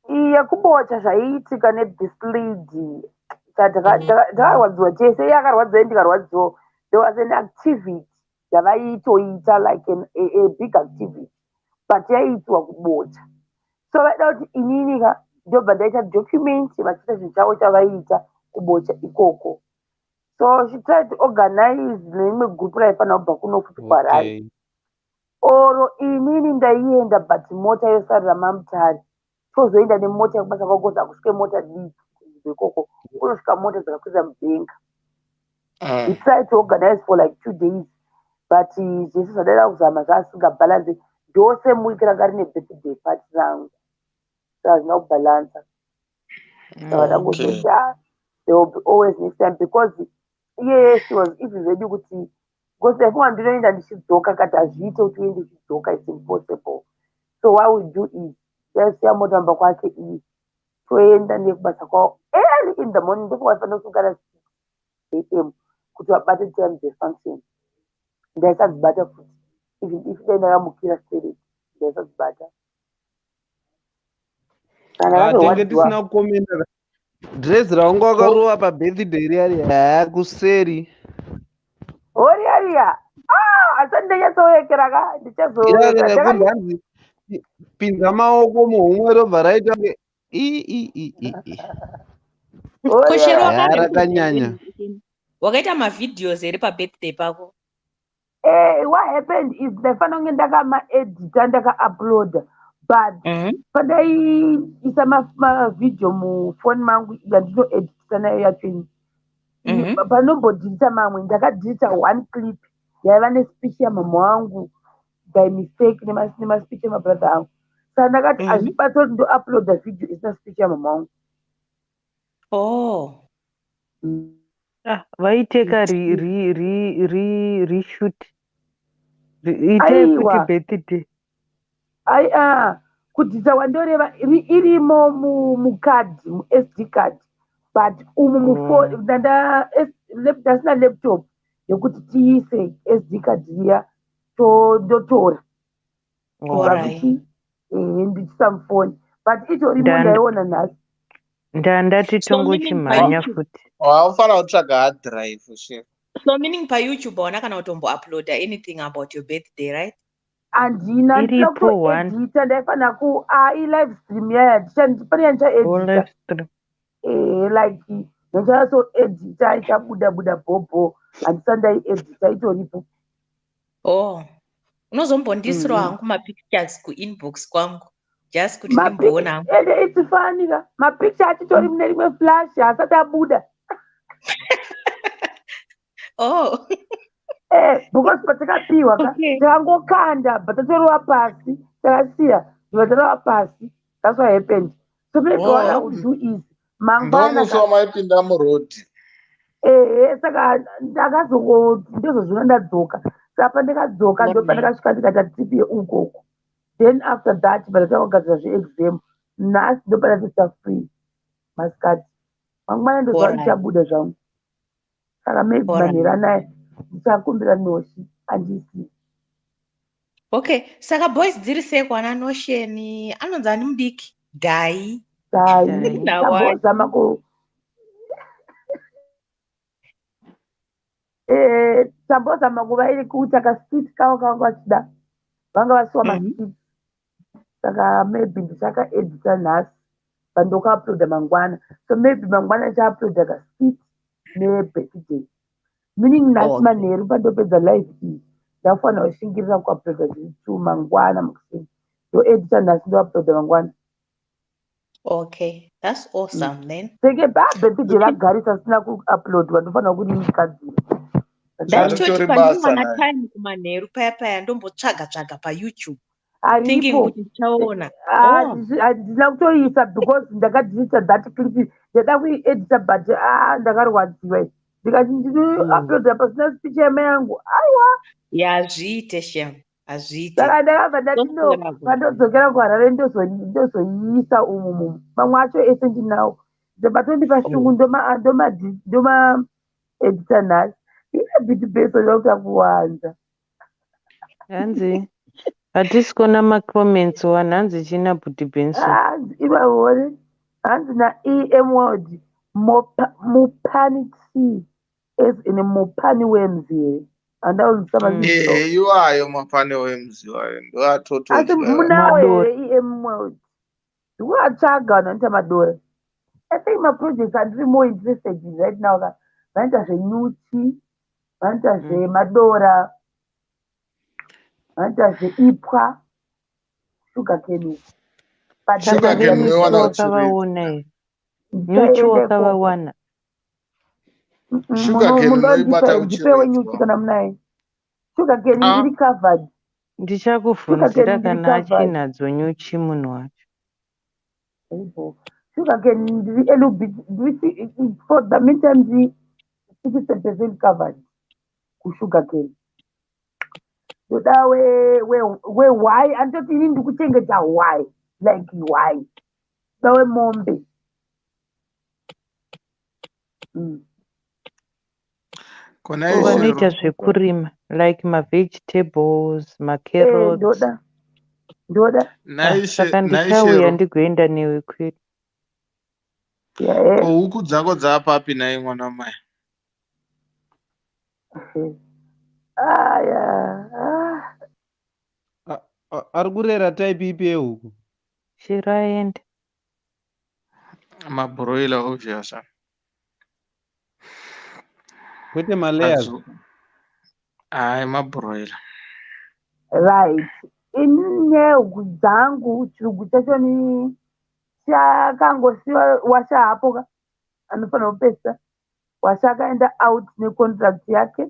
iye kuBocha zvaiitika nethis lady, takarwadziwa tese. Iye akarwadziwa, ndikarwadziwa. There was an activity yavaitoita, like a big activity, but yaiitwa kuBocha. So vaida kuti inini ka ndobva ndaita document vachiita zvinhu chavo chavaiita kuBocha ikoko. So she tried to organize neimwe group raifanira kubva kuno futi kuHarare. Oro inini ndaienda, but mota yosarira maMutare, tozoenda nemota yekubasa kwako. Hakusvike mota diki kunzvimbo ikoko, kunosvika mota dzakakwidza mudenga. We tried to organize for like 2 days, but zvese zvadaida kuzama zvasingabhalansi. Ndose muwiki ranga rine birthday party rangu, saka hazvina kubhalansa. Saka ndangozoti, ah, there will be always next time, because iyeye she was even ready kuti, because ndaifunga ndinoenda ndichidzoka kati hazviite kuti uende uchidzoka, it's impossible. So what we do is taisiya mota mumba kwake iyi, toenda nekubasa kwavo early in the morning. Ndofunga vaifanira kusungana 6 a.m. kuti vabate time dzefunction. Ndaisadzibata futi, even if dai ndakamukira straight, ndaisadzibata. Saka Ah, tenge ndakatorwadziwa. tisina kukomenda dress raunga wakarova pabirthday riya riya, haya, kuseri. Oriariya, ah, asati ndanyatsoyekera ka. Ira Ndichazoyekera. rekunzi hanzi pinza maoko muhomwe, robva raita kunge i i i i i. Koshero. Haya, rakanyanya. Wakaita mavideos here pabirthday pako? What happened is ndaifanira kunge ndakamaedita, ndakauploada, but pandaiisa mavhidhiyo mufoni mangu yandinoeditisa nayo yacho, panombodhirita mamwe, ndakadhirita one clip yaiva nespeech yamama wangu by mistake, nemaspeech emabrother angu. Saka ndakati hazvibatsira kuti ndouploada vhidhiyo isina speech yamama wangu. Oh. Ah, vaiteka reshoot, itai futi Aiwa. birthday. Ai, ah, kudhita wandoreva irimo mukadhi, muSD card, but umu mufoni ndasina laptop yekuti tiise SD card riya, ndotora kubva kuti ndichisa mufoni, but itorimo. Ndaiona nhasi. Ndandati tongochimhanya futi. Waufanira kutsvaga hard drive, chef. So meaning paYouTube hauna kana kutombouploada anything about your birthday, right? Handina, ndina Iripo one. kutoedita. Ndaifanira ku ilive stream yaya, pane yandichaedita. Live stream. Like ndichanyatsoedita, ichabuda buda bhobho. Handisati ndaiedita, itoripo. Oh, unozombondisirawo hangu mapictures kuinbox kwangu, just kuti ndimboona hangu. Ende it's funny ka, mapicture achitori mune rimwe flash, haasati abuda. Oh. Because patakapiwa ka, takangokanda, but tatorova pasi, takasiya, ndibva tarova pasi. That's what happened. So maybe what I would do is Mangwana Ndomusi wamaipinda murodhi. Ehe, saka ndakazongoti ndozozvino ndadzoka. Saka pandakadzoka ndo pandakasvika ndikaita trip yeukoko. Then after that pandatanga kugadzira zveexam. Nhasi ndo pandatoita free masikati. Mangwana ndoziva ndichabuda zvangu. Saka maybe manheru anaya ndichakumbira Noshi andisi. Okay, saka boys dziri sei kwana Notion? Anonzi ani mudiki? Dai. Dai. Dai. Tambozama ku tambozama kuva iri kuita kaskit kavo kavanga vachida. Vanga vasiwa maskit. Saka maybe ndichakaedita nhasi pandokauploada mangwana. So maybe mangwana ndichauploada kaskit nebirthday. Meaning nhasi manheru pandopedza live iyi ndakufanira kushingirira kuuploada zviri two mangwana mukuseni. Ndoedita nhasi ndouploada mangwana. Okay, that's awesome then. Seke birthday ragarisa sina kuuploadwa ndofanira kuti ndigadzire. Ndaitoti Zvaritori basa pandinowana naye. time kumanheru paya paya ndombotsvaga tsvaga paYouTube thinking Aripo. kuti ndichaona. Oh. Handina kutoisa because ndakadhilita that clip. Ndada kuiedita but ndakarwadziwa. Ndikati ndinouploada pasina speech yamai yangu. Aiwa. Yazviite shem. Hazviite. Saka ndakabva ndati no, Ndoswera kuno. pandodzokera kuHarare ndozoiisa umu mumu. Mamwe acho ese ndinawo. Patondipa shungu ndomaedita nhasi. Ine bit beso zvakuta kuwanza. Hanzi hatisi kuona macomments one hanzi china Bhuti Benson. Hanzi ivavone. Hanzi na EM World mupani T as in mupani worms here. Handauzisa mazita. Ehe, iwayo mapane worms iwayo Asi ndoatotodya. munawo Madora. here EM World? Ndikuatsvaga vanhu vanoita madora. I think maprojects andiri more interested in right now ka vanoita zvenyuchi, vanoita zvemadora, vanoita zveipwa, sugar cane. But Sugar Saka cane nyuchi unoiwana kuChiredzi. wakavaona here? Nyuchi ndichaenda ikoko. wakavawana. Sugar cane unoibata Munondipewo nyuchi kuChiredzi. kana munaye. Sugar cane Ah. iri covered. Sugar Ndichakubvunzira cane ndiri kana covered. achinadzo nyuchi munhu wacho. Aripo. Sugar cane ndiri a little bit ndiri for the meantime ndiri 60% covered kusugar cane. Ndoda we why anditoti ini ndikuchengeta why like why. Ndoda wemombe. Kona Ko vanoita ishero. zvekurima like mavegetables, macarrots. Ndoda. Ndoda. Saka ndichauya Naishero. ndigoenda newe kwedu. Yeah. Ko huku dzako dzaapapi nhai mwana mai? Aya. Ah. Ari kurera type ipi yehuku? Shero aenda. Mabroiler obvious. Kwete malayers. Hayi mabroiler. Right. Ini nehuku dzangu chirugu chacho ni chakangosiwa washa hapo ka anofanira kupesa. Washa akaenda out necontract yake.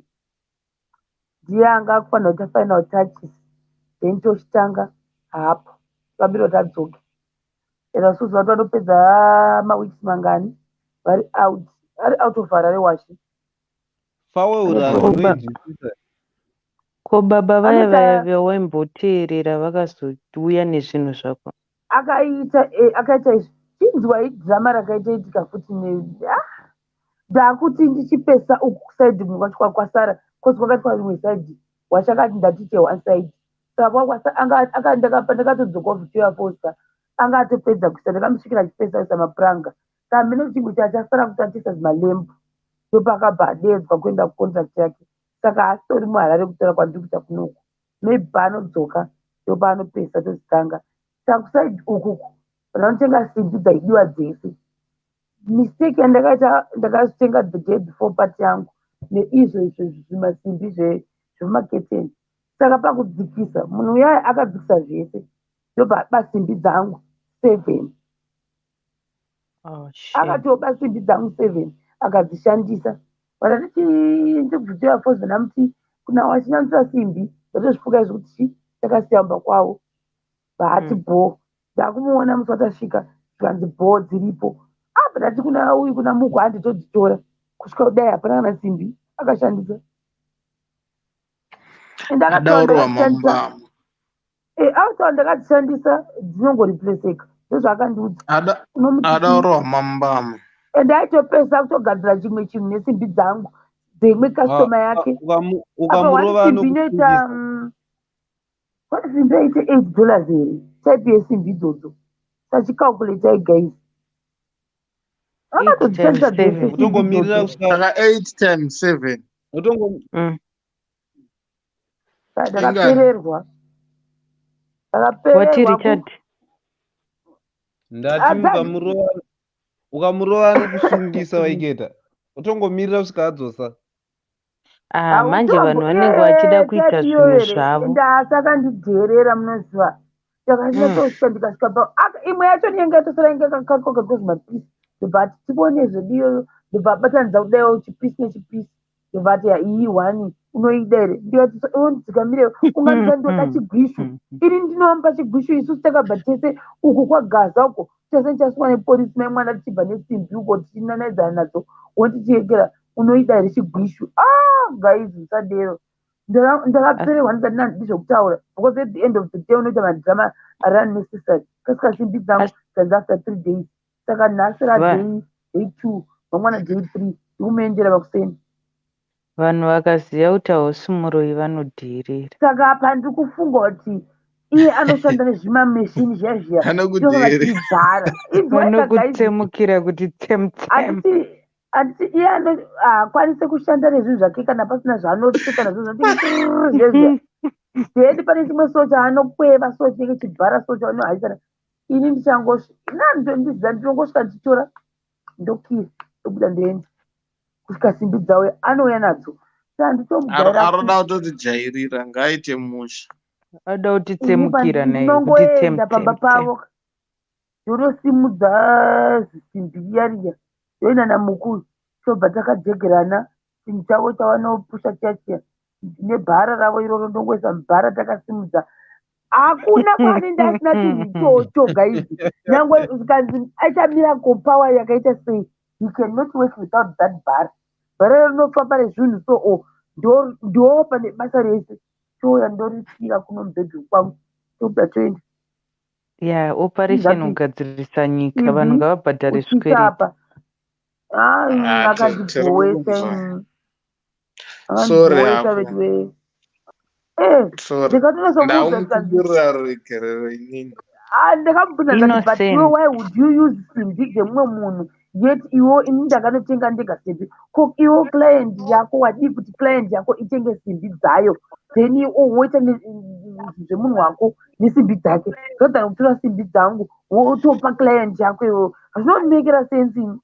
Ndiye anga akufanira kuita final touches. Then tochitanga hapo. Vambira kuti adzoke. Era susu vati vanopedza maweeks mangani vari out. Ari out of Harare washe. Faweura Ko ndinoinzwisisa. Ko baba vaya Anoita vaya vawaimboteerera vakazouya nezvinhu zvako. Akaita akaita izvi. Chinzwa idhirama rakaita itika futi ne ndakuti ndichipesa uku kusaidhi kumwe kwacho kwasara kozi kwakaitwa rimwe saidhi. Wachakati ndatiite one side. Saka pandakatodzoka Victoria Falls anga atopedza kuisa ndakamusvikira achipesa kuisa mapuranga. Saka mhino chimwe chachasara kuti atiisa zimalembu. Ndopakabva adeedzwa kuenda kucontract yake. Saka haasitori muHarare kutaura kwandiri kuita kunoku. Maybe paanodzoka ndopaanopesa tozitanga. Saka kusaidhi ukuku vanotenga simbi dzaidiwa dzese. Mistake yandakaita ndakazvitenga the day before party yangu neizvo izvo zvimasimbi zvemumaketeni. Saka pakudzikisa munhu uyaya akadzikisa zvese ndobva aba simbi dzangu 7. Oh shit. Akatoba simbi dzangu 7 akadzishandisa. Vandati ndikuvhutira fozi ndamuti kuna wachinyatsira simbi ndatozvifuka izvo kuti chi takasiya mumba kwavo. Vaati bho. Ndakumuona musi watasvika zvikanzi bho dziripo. Ndati kuna uyu, kuna Muku, handitodzitora kusvika kudai hapana kana simbi akashandisa. Ende akataura Adaurwa ndakadzishandisa. mambama. Akataura ndakadzishandisa, dzinongoreplaceka, ndozvaakandiudza. Unomuti chii? Adaurwa mambama. Ende aitopesa kutogadzira chimwe chinhu nesimbi dzangu dzeimwe customer yake. Apa one Ukamurova simbi inoita anokusungisa. One simbi aite $8 here, type yesimbi idzodzo? Sachicalculatai guys. 8 times Akatodzishandisa dzese 7. simbi Utongomirira idzodzo. kusvika Saka 8 times 7 utongo Saka ingani? ndakapererwa. Wati Ndakapererwa ku Richard? Ndati Adzadzi. ukamurova anokusungisa waiketa. Utongomirira kusvika adzosa. Ah, manje vanhu Hautombo vanenge vachida kuita type zvinhu iyoyo here? zvavo. Ende asi akandidherera, munoziva. Ndakanyatosvika, ndikasvika pa imwe yacho inenge yatosara, inge yakakatwa zvimapisi, ndobva ati tione zvedu iyoyo, ndobva abatanidza kudaiwo chipisi nechipisi, ndobva ati ya iyi one unoida here? Ndikati undidzikamire, ungandisa ndoda chigwishu. Ini ndinoamba chigwishu, isusu takabva tese uku kwaGaza uko, tese tichasungwa nepolisi, mai mwana, tichibva nesimbi uko tichinanaidzana nadzo, wondichiyekera unoida here chigwishu? Ah guys, musadero. Ndakapererwa, ndikati ndizvokutaura, because at the end of the day unoita madrama ari unnecessary. Kasika simbi dzangu dzanzi after 3 days, saka nhasi raday day two, mangwana day three, ndikumuendera pakuseni. Vanhu vakaziva kuti hausi muroyi vanodherera. Saka apa ndiri kufunga kuti iye anoshanda nezvimameshini zviya zviya, Anokudherera. tibhara inzwaika guys. Vanokutsemukira kuti tsem tsem. Handiti iye haakwanisi kushanda nezvinhu zvake kana pasina zvaanopfeka nazvo zvinoti zviya zviya. Then pane chimwe so chaanokweva, so chinenge chibhara, so chaanohaisana. Ini ndichangosvika, ndinongosvika ndichitora, ndokira, ndobuda, ndoenda kusvika simbi dzauya, anouya nadzo. Saka nditomugaira. Aroda kutotijairira, ngaaite musha. Ada kutitsemukira naye kuti tsem Ndinongoenda tsem pamba tsem. pavo, ndonosimudza zisimbi riya riya, ndoenda namukuru, tobva takajegerana chinhu chavo chavanopusha chiya chiya nebhara ravo iroro, ndongoisa mubhara takasimudza. Hakuna kwaanenge asina chinhu ichocho guys. Nyangwe zvikanzi aita miracle power yakaita sei, he cannot work without that bar. Bhara rinofamba rezvinhu, so o ndo pane basa rese. Touya, ndorisiira kuno mubedroom kwangu, tobuda, toenda. Ya, operation Zvati kugadzirisa nyika, vanhu simbi ngavabhadhare uchisa zvikwereti. apa. Ah, tiri Akandibhowesa kukunzwa. ini. Sorry Akandibhowesa hako. veduwe. Sorry. Ndikatonozomuudza, ndikanzi Ndaumukumbirira ruregerero inini. Ah, ndakamubvunza ndikati, but iwe, Innocent. why would you use simbi dzemumwe munhu, yet iwo ini ndakanotenga ndega simbi? Ko iwo client yako, wadii kuti client yako itenge simbi dzayo, then iwo woita zvemunhu wako nesimbi dzake, rather than kutora simbi dzangu wotopa client yako iwewo? Hazvinomekera sense ini.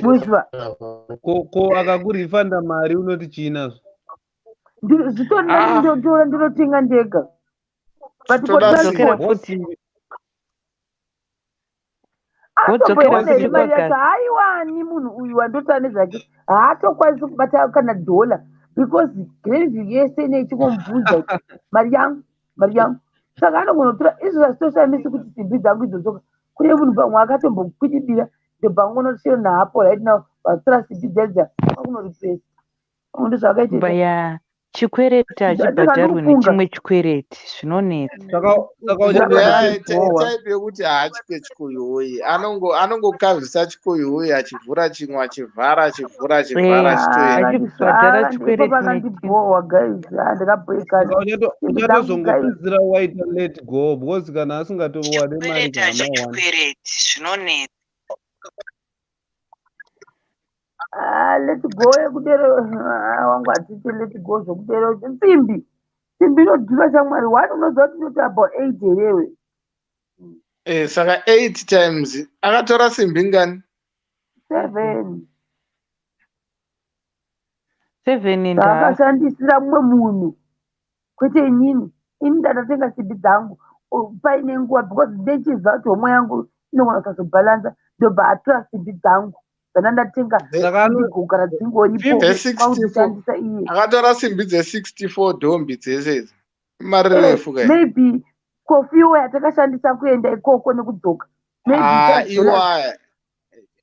Muziva. Ko akakurifanda mari unoti chii nazvo? Zvitori Ah. ndotora, ndinotenga ndega, but for Toda Wodzokera transport futi. Bosi. Wodzokera atomboiona here futi mari yacho? kwagaza. Haiwani munhu uyu wandotaura nezvake haatokwanisi kubata kana dhola, because Grandview yese nechingomubvunza kuti mari yangu, mari yangu. Saka anogona kutora izvo. Zvazvitoshamisi kuti simbi dzangu idzodzoka kune munhu pamwe akatombokwidibira, ndobva angonochero naapo. Right now vatora simbi dzedza kwakunoripesa, pamwe ndozvaakaitoita. Baya chikwereti hachibhadharwi Ndikufunga. nechimwe chikwereti, zvinonetsa. Saka uchatozobohwa. Type yekuti haatye chikoihoyi, anongokavhisa chikoihoyi, achivhura chimwe, achivhara, achivhura, achivhara, achitoenda. Achibhadhara chikwereti nechimwe. Vakandibhohwa guys, ndakabhoekana. Saka Simbi dzangu guys. uchatozongopedzisira waita let go, because kana asingatowane mari Chikwereti kana mawani. hachikwereti, zvinonetsa. Ah, let go yekudero, ah, wangu hatiti let go zvokudero. Simbi, simbi inodhura shamwari. One unoziva kuti inoti about 8 herewe? Saka 8 times akatora simbi ngani? 7. 7.5. Zvaakashandisira mumwe munhu, kwete inini. Ini ndatatenga simbi dzangu paine nguva, because ndechiziva kuti homwe yangu inogona kusazobhalansa, ndobva atora simbi dzangu dzana ndatenga, Saka ndigogara dzingoripo, Dze64. kwakudzishandisa iye. Akatora simbi dze64, dhombi dzese idzi, imari refu kai. Maybe kofiwo yatakashandisa kuenda ikoko nekudzoka, maybe Ah, $5. Iwaya.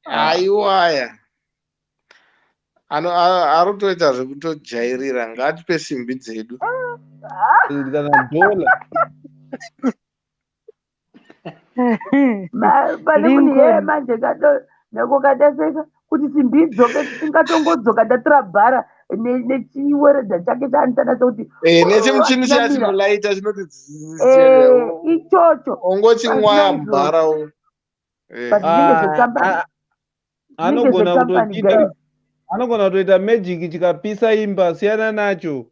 Aiwaya ari kutoita zvekutojairira, ngatipe simbi dzedu. Kana dhola. Pane munhu iyeye Lincoln. Manje neko kataseka kuti simbi idzoke, tingatongodzoka ndatora bhara nechiweredha chake chaanotana chokuti Eh, nechimuchini chiya chinamira. Chinolaita chinoti Eh, ichocho. ongochinwaya Pasina izvozvo. mubhara. But zvinenge Ah, zvekambani, ah, zvinenge anogona zvekambani, kutochita guys. Anogona kutoita magic chikapisa imba, siyana nacho.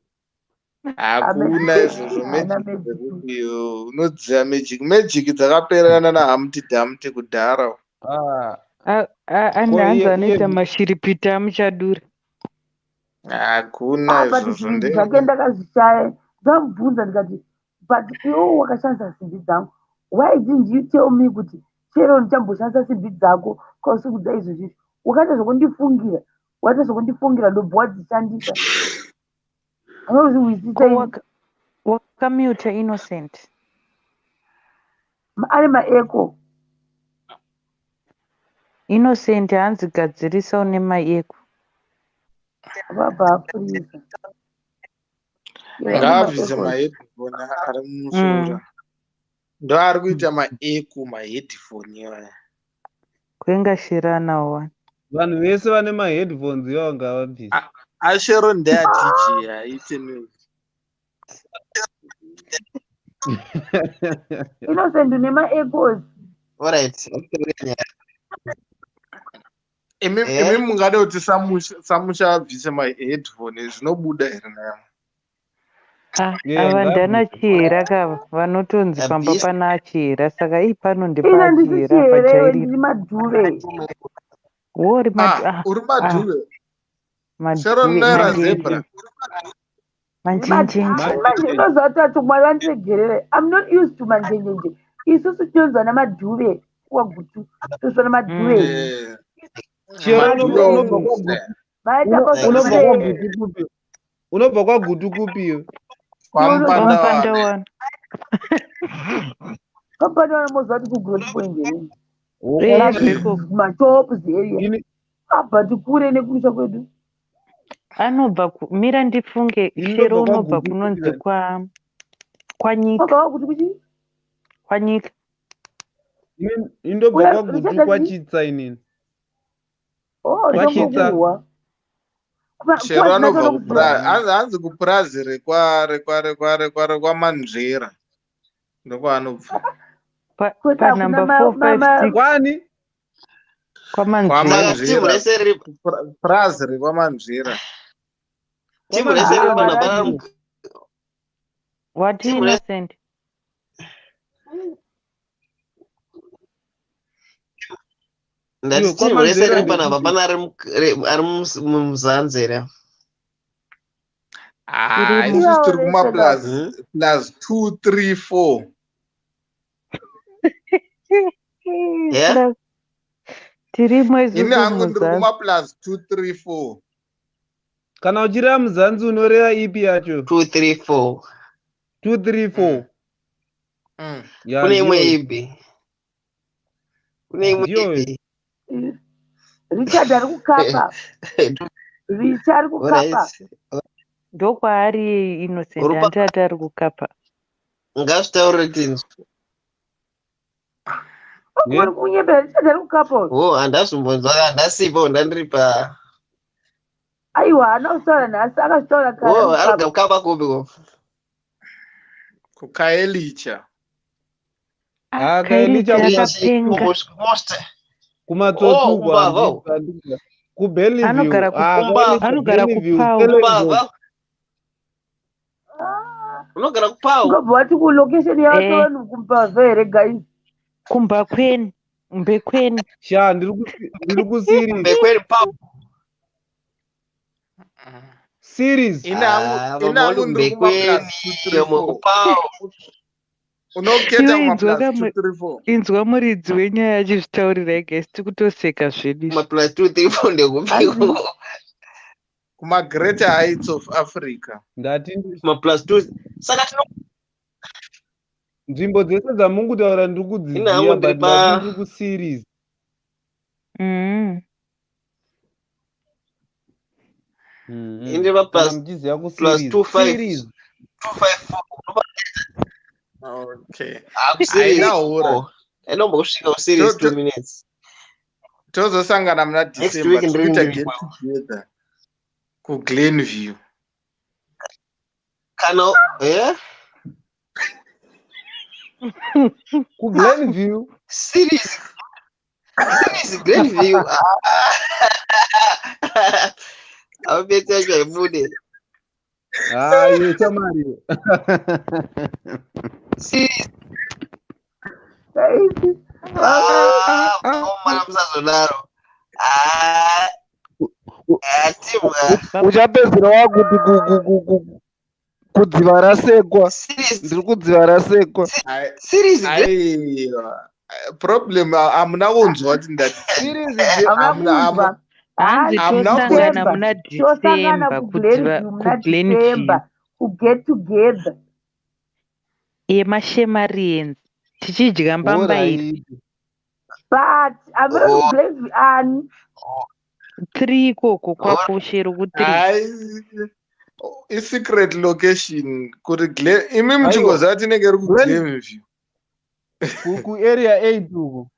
Hakuna izvozvo. Haana Magic magic. dzekuti unodziva magic, magic dzakaperana naHumpty Dumpty kudhara. Ah, Ane ko hanzi iye anoita mashiripiti amuchadura. Hakuna Ah, but izvozvo. zvivindi zvake ndakazvishaya. Ndamubvunza ndikati, "But iwo wakashandisa simbi dzangu, why didn't you tell me kuti chero ndichamboshandisa simbi dzako kausikudza izvozvizvi? Wakaita zvokundifungira, waita zvokundifungira, ndobva wadzishandisa." Anozvihwisisa Ko ini. Wakamuta Innocent. Ane maecho. Innocent hanzi gadzirisa, une maecho. Vabva apurisa. Ngaabvise maheadphone ari mumusoro. Ndo ari kuita maecho maheadphone iwaya. Kwenga wani. Vanhu vese vane maheadphones iwavo ngavabvise. Ashero ndeaDJ, haite noise. Innocent, une maechoes. Alright. Imi Eh? imi mungade kuti samusha abvise maheadphone, zvinobuda here nayo? Ah, Yeah, ava ndana ngabvise. Chihera kava vanotonzi pamba Abvise. pana Achihera, saka ii pano Ina ndisi ndepaachihera. Chiherewe. Pajairira. Ndiri Madhuve. Wori Ah, ah, uri ah, Madhuve. Sharon Madhuve naira manjenje. zebra. Manjenjenje. Manje unoziva kuti acho Mwari vandiregerere, I'm not used to manjenjenje. Isusu tinonzwa naMadhuve kwaGutu, tozwa naMadhuve. Chero Madhuve unobva omusa. kwaGutu. Maita Unobva pakuti kwaGutu kupi? Unobva kwaGutu kupiyo? Kwamupanda. Kwamupanda Wane. wana. Kampani vanomoziva kuti kuGrowth Point here? Eh, zveko. Mashops area. Ini Abva tikure nekumusha kwedu. Anobva mira ndifunge. Ini Shero ndobva unobva kwaGutu kunonzi kupi? kwaNyika. Wabva wakuti kuchi? Kwanyika. Ini ndobva Uya, kwaGutu. Richard ati KwaChitsa inini. Oh, KwaChitsa. ndongokuhwa. Shero anobva Kuwazinacho. hanzi kupurazi rekwa rekwa rekwa rekwa rekwaManzvera, ndokwaanobva. Kwete, hakuna Panhamba 456. Kwani? KwaManzvera. Saka timu KwaManzvera. rese riri Purazi rekwaManzvera. Timu rese riri KwaManzvera panapa ndekupi? Wati Timu rese Innocent. Ndati Iwe, timu rese kwaManzvera riri panapa ndekupi? pana ari mumuzanzi here? Ah, Tirimo. isusu tiri Iwawo kuma rese. plus plus 2 3 4. Yeah? Plus tirimo Ini isusu hangu ndiri muzanzi. kuma plus 2 3 4. Kana uchireva Muzanzi unoreva ipi yacho? 2 3 4. 2 3 4. Ya, Kune imwe ndiyoyo. ipi? Kune imwe Ndiyoyo. ipi? Richard ari kukapa, Richa ari kukapa. Alright. Ndokwaari Innocent. Urupa Handiti ati ari kukapa? Ngazvitaurire tinzwe. Uri kunyembera, Richard ari kukapa uyu. Oh, handazombonzwa, handasipo, ndandiri pa Aiwa, haana kutaura nhasi, akazvitaura kare. Oh, Ari ari kukapa. kukapa kupi ko? KuKaelicha. Ah, Ah, Kaelicha. Kaelicha Kuma akapenga. Most. Kumatsotsi Oh, uko. kumbavha. Kubellevue. Anogara Ah, Kumbavha. Kaelicha, anogara Bellevue, kuPau. Stellenbosch. Kumbavha. Unogara kuPau. Ungabva wati kulocation Eh, yacho kumbavha here, guys? Kumba kweni mbekweni. Sha, ndiri kuSeries. Mbekweni Pau. Series. Ini hangu Ah, ini vamwe hangu vari ndiri kuma kumbekweni, plus 2 3 vamwe 4. kuPau. Unoketa Iwe kuma inzwa plus kamwe. 2 3 4. Inzwa muridzi wenyaya achizvitaurira ega, isi tikutoseka zvedu Kuma izvi. plus 2 3 4 ndekupiko? Hanzi Kuma Greater Heights of Africa. Ndati Kuma plus 2. Saka tino nzvimbo dzese dzamungutaura ndiri Ini hangu kudziziva, ndiri but ndati pa ndiri kuSeries. Inde pa Kana plus muchiziva plus kuseries 25 series 254. Okay. Ah, kuseries. Haina hura. Oh, Inombosvika kuseries To- 2 minutes. Tozosangana muna Next December week ndiri tikuita ndiri get together kuGlenview. Kana eh? kuGlenview. Series. Series Glenview. Aubeti yacho haibude. Ah, iwe chamari. Series. Guys, Ah, mwana musazodaro. Ah, ah, timbwa. Uchapedzera wakuti kudziva rasekwa. Series. Ndiri kudziva rasekwa. Series. Aiwa. Problem hamuna kunzwa kuti ndati Series hamuna Hamuna- kunzwa. Hanzi Hamuna tosangana December. muna Tosangana December kudziva kuGlenview muna kuGlenview December kuget together. yemashemarians tichidya mbambairi Alright. But hamuna Oh. kuGlenview ani? 3 ikoko kwako shero ku3. Hai, i-secret location kuti imi Aiwa. muchingoziva kuti inenge iri kuGlenview. Kuarea 8 uko.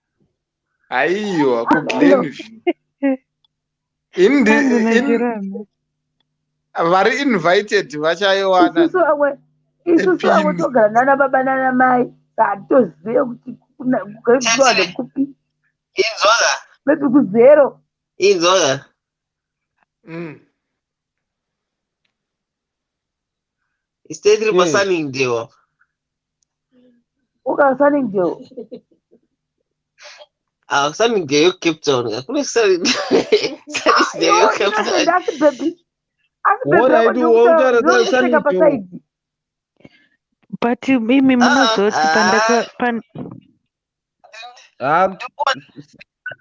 Aiwa, kuGlenview. Vari invited vachaiwana. Isusu vamwe isusu vamwe Epini. togara nana baba nana mai hatitozive kuti kuGlenview ndekupi. Inzwa. Maybe kuzero. Inzwa. State iri Eh. paSunningdale. UkaSunningdale. Ah, Sunningdale yeCape Town. Kune Sunningdale yeCape Town. Asi baby. Asi baby Alright, wotaura ndinokuseka Sunningdale. pasaidi. But imi Ah, munozoti pandaka ah. pan Ah,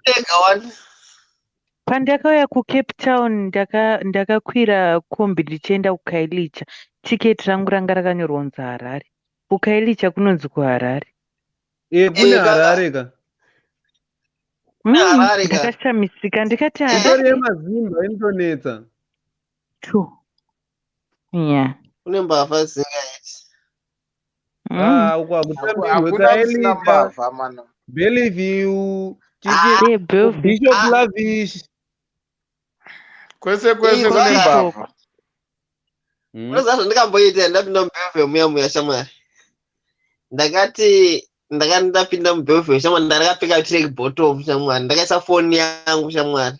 Tega one. pandakauya kuCape Town ndakakwira kombi ndichienda kuKailicha. Tiketi rangu ranga rakanyorwa kunzi Harare. KuKailicha kunonzi kuHarare. eh, kune Eh, kaka. Harare ka. Kune Harare ka. Ndakashamisika ndikati Itori Harare yemazimba inotonetsa. tu. Yeah. Kune mbavha dzisingaiti. Ah, uko hakutambirwe Hakuna kusina Kaelita, mbavha mana. Bellevue, Ah, chichi Eh, Bellevue. Bishop ah. Lavish. Kwese kwese Inzwa. kune mbavha. Unoziva zvandikamboita ndapinda muBellevue muya muya shamwari. Ndakati ndakati ndapinda muBellevue shamwari ndakapfeka track bottom shamwari ndakaisa foni yangu shamwari.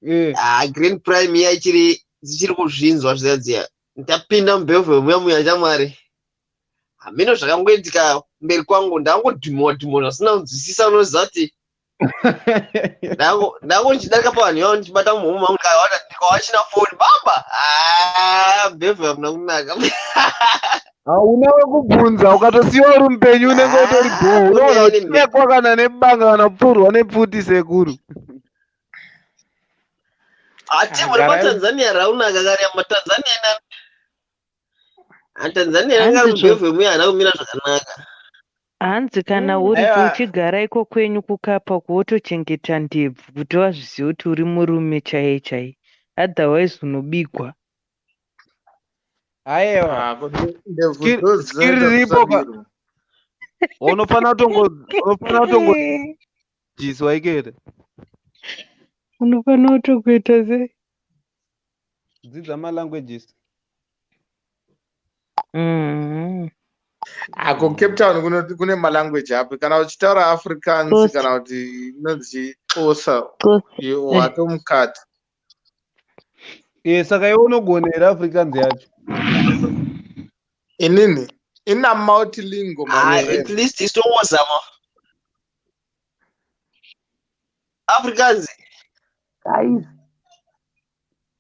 Eh, Ah, Green Prime iya ichiri dzichiri kuzvinzwa zviya dziya. Ndapinda muBellevue muya muya shamwari. Hameno zvakangoitika mberi kwangu ndangodhimowa dhimowa zvisina kunzwisisa unoziva kuti ndango ndichidarika pavanhu ivavo ndichibata muhomwe mangu ndikawana ndikawachina foni bamba. Ah, Bellevue hamuna kunaka. Hauna wekubvunza ukatosiyiwa uri mupenyu unenge utori Ah, bhoo unoona kune uchitekwa kana nebanga kana kupfurwa nepfuti sekuru. Atimu Garai remaTanzania raunaka kari maTanzania na Tanzania ranga Hanzi zvo muBellevue muya haana kumira zvakanaka. hanzi kana uri Aiwa. uchigara iko kwenyu kukapa wotochengeta ndebvu kuti vazvizive kuti uri murume chaiye chaiye. Otherwise unobigwa. Aiwa. Ah, ndebvu Skiri ndo skiri dzinoita riripo ka kusabirwa. unofana kutongodyiswa ikete. Unofanira kutokuita sei? Dzidza malanguages. Ah, kuCape Town kune malanguage api kana uchitaura Afrikaans Xhosa. kana kuti inonzi Xhosa Xhosa. watomukati. Eh, saka iwe unogona here Afrikaans yacho? Inini ina multilingual Ah, my at friend. least isitongozama. Afrikaans, Guys,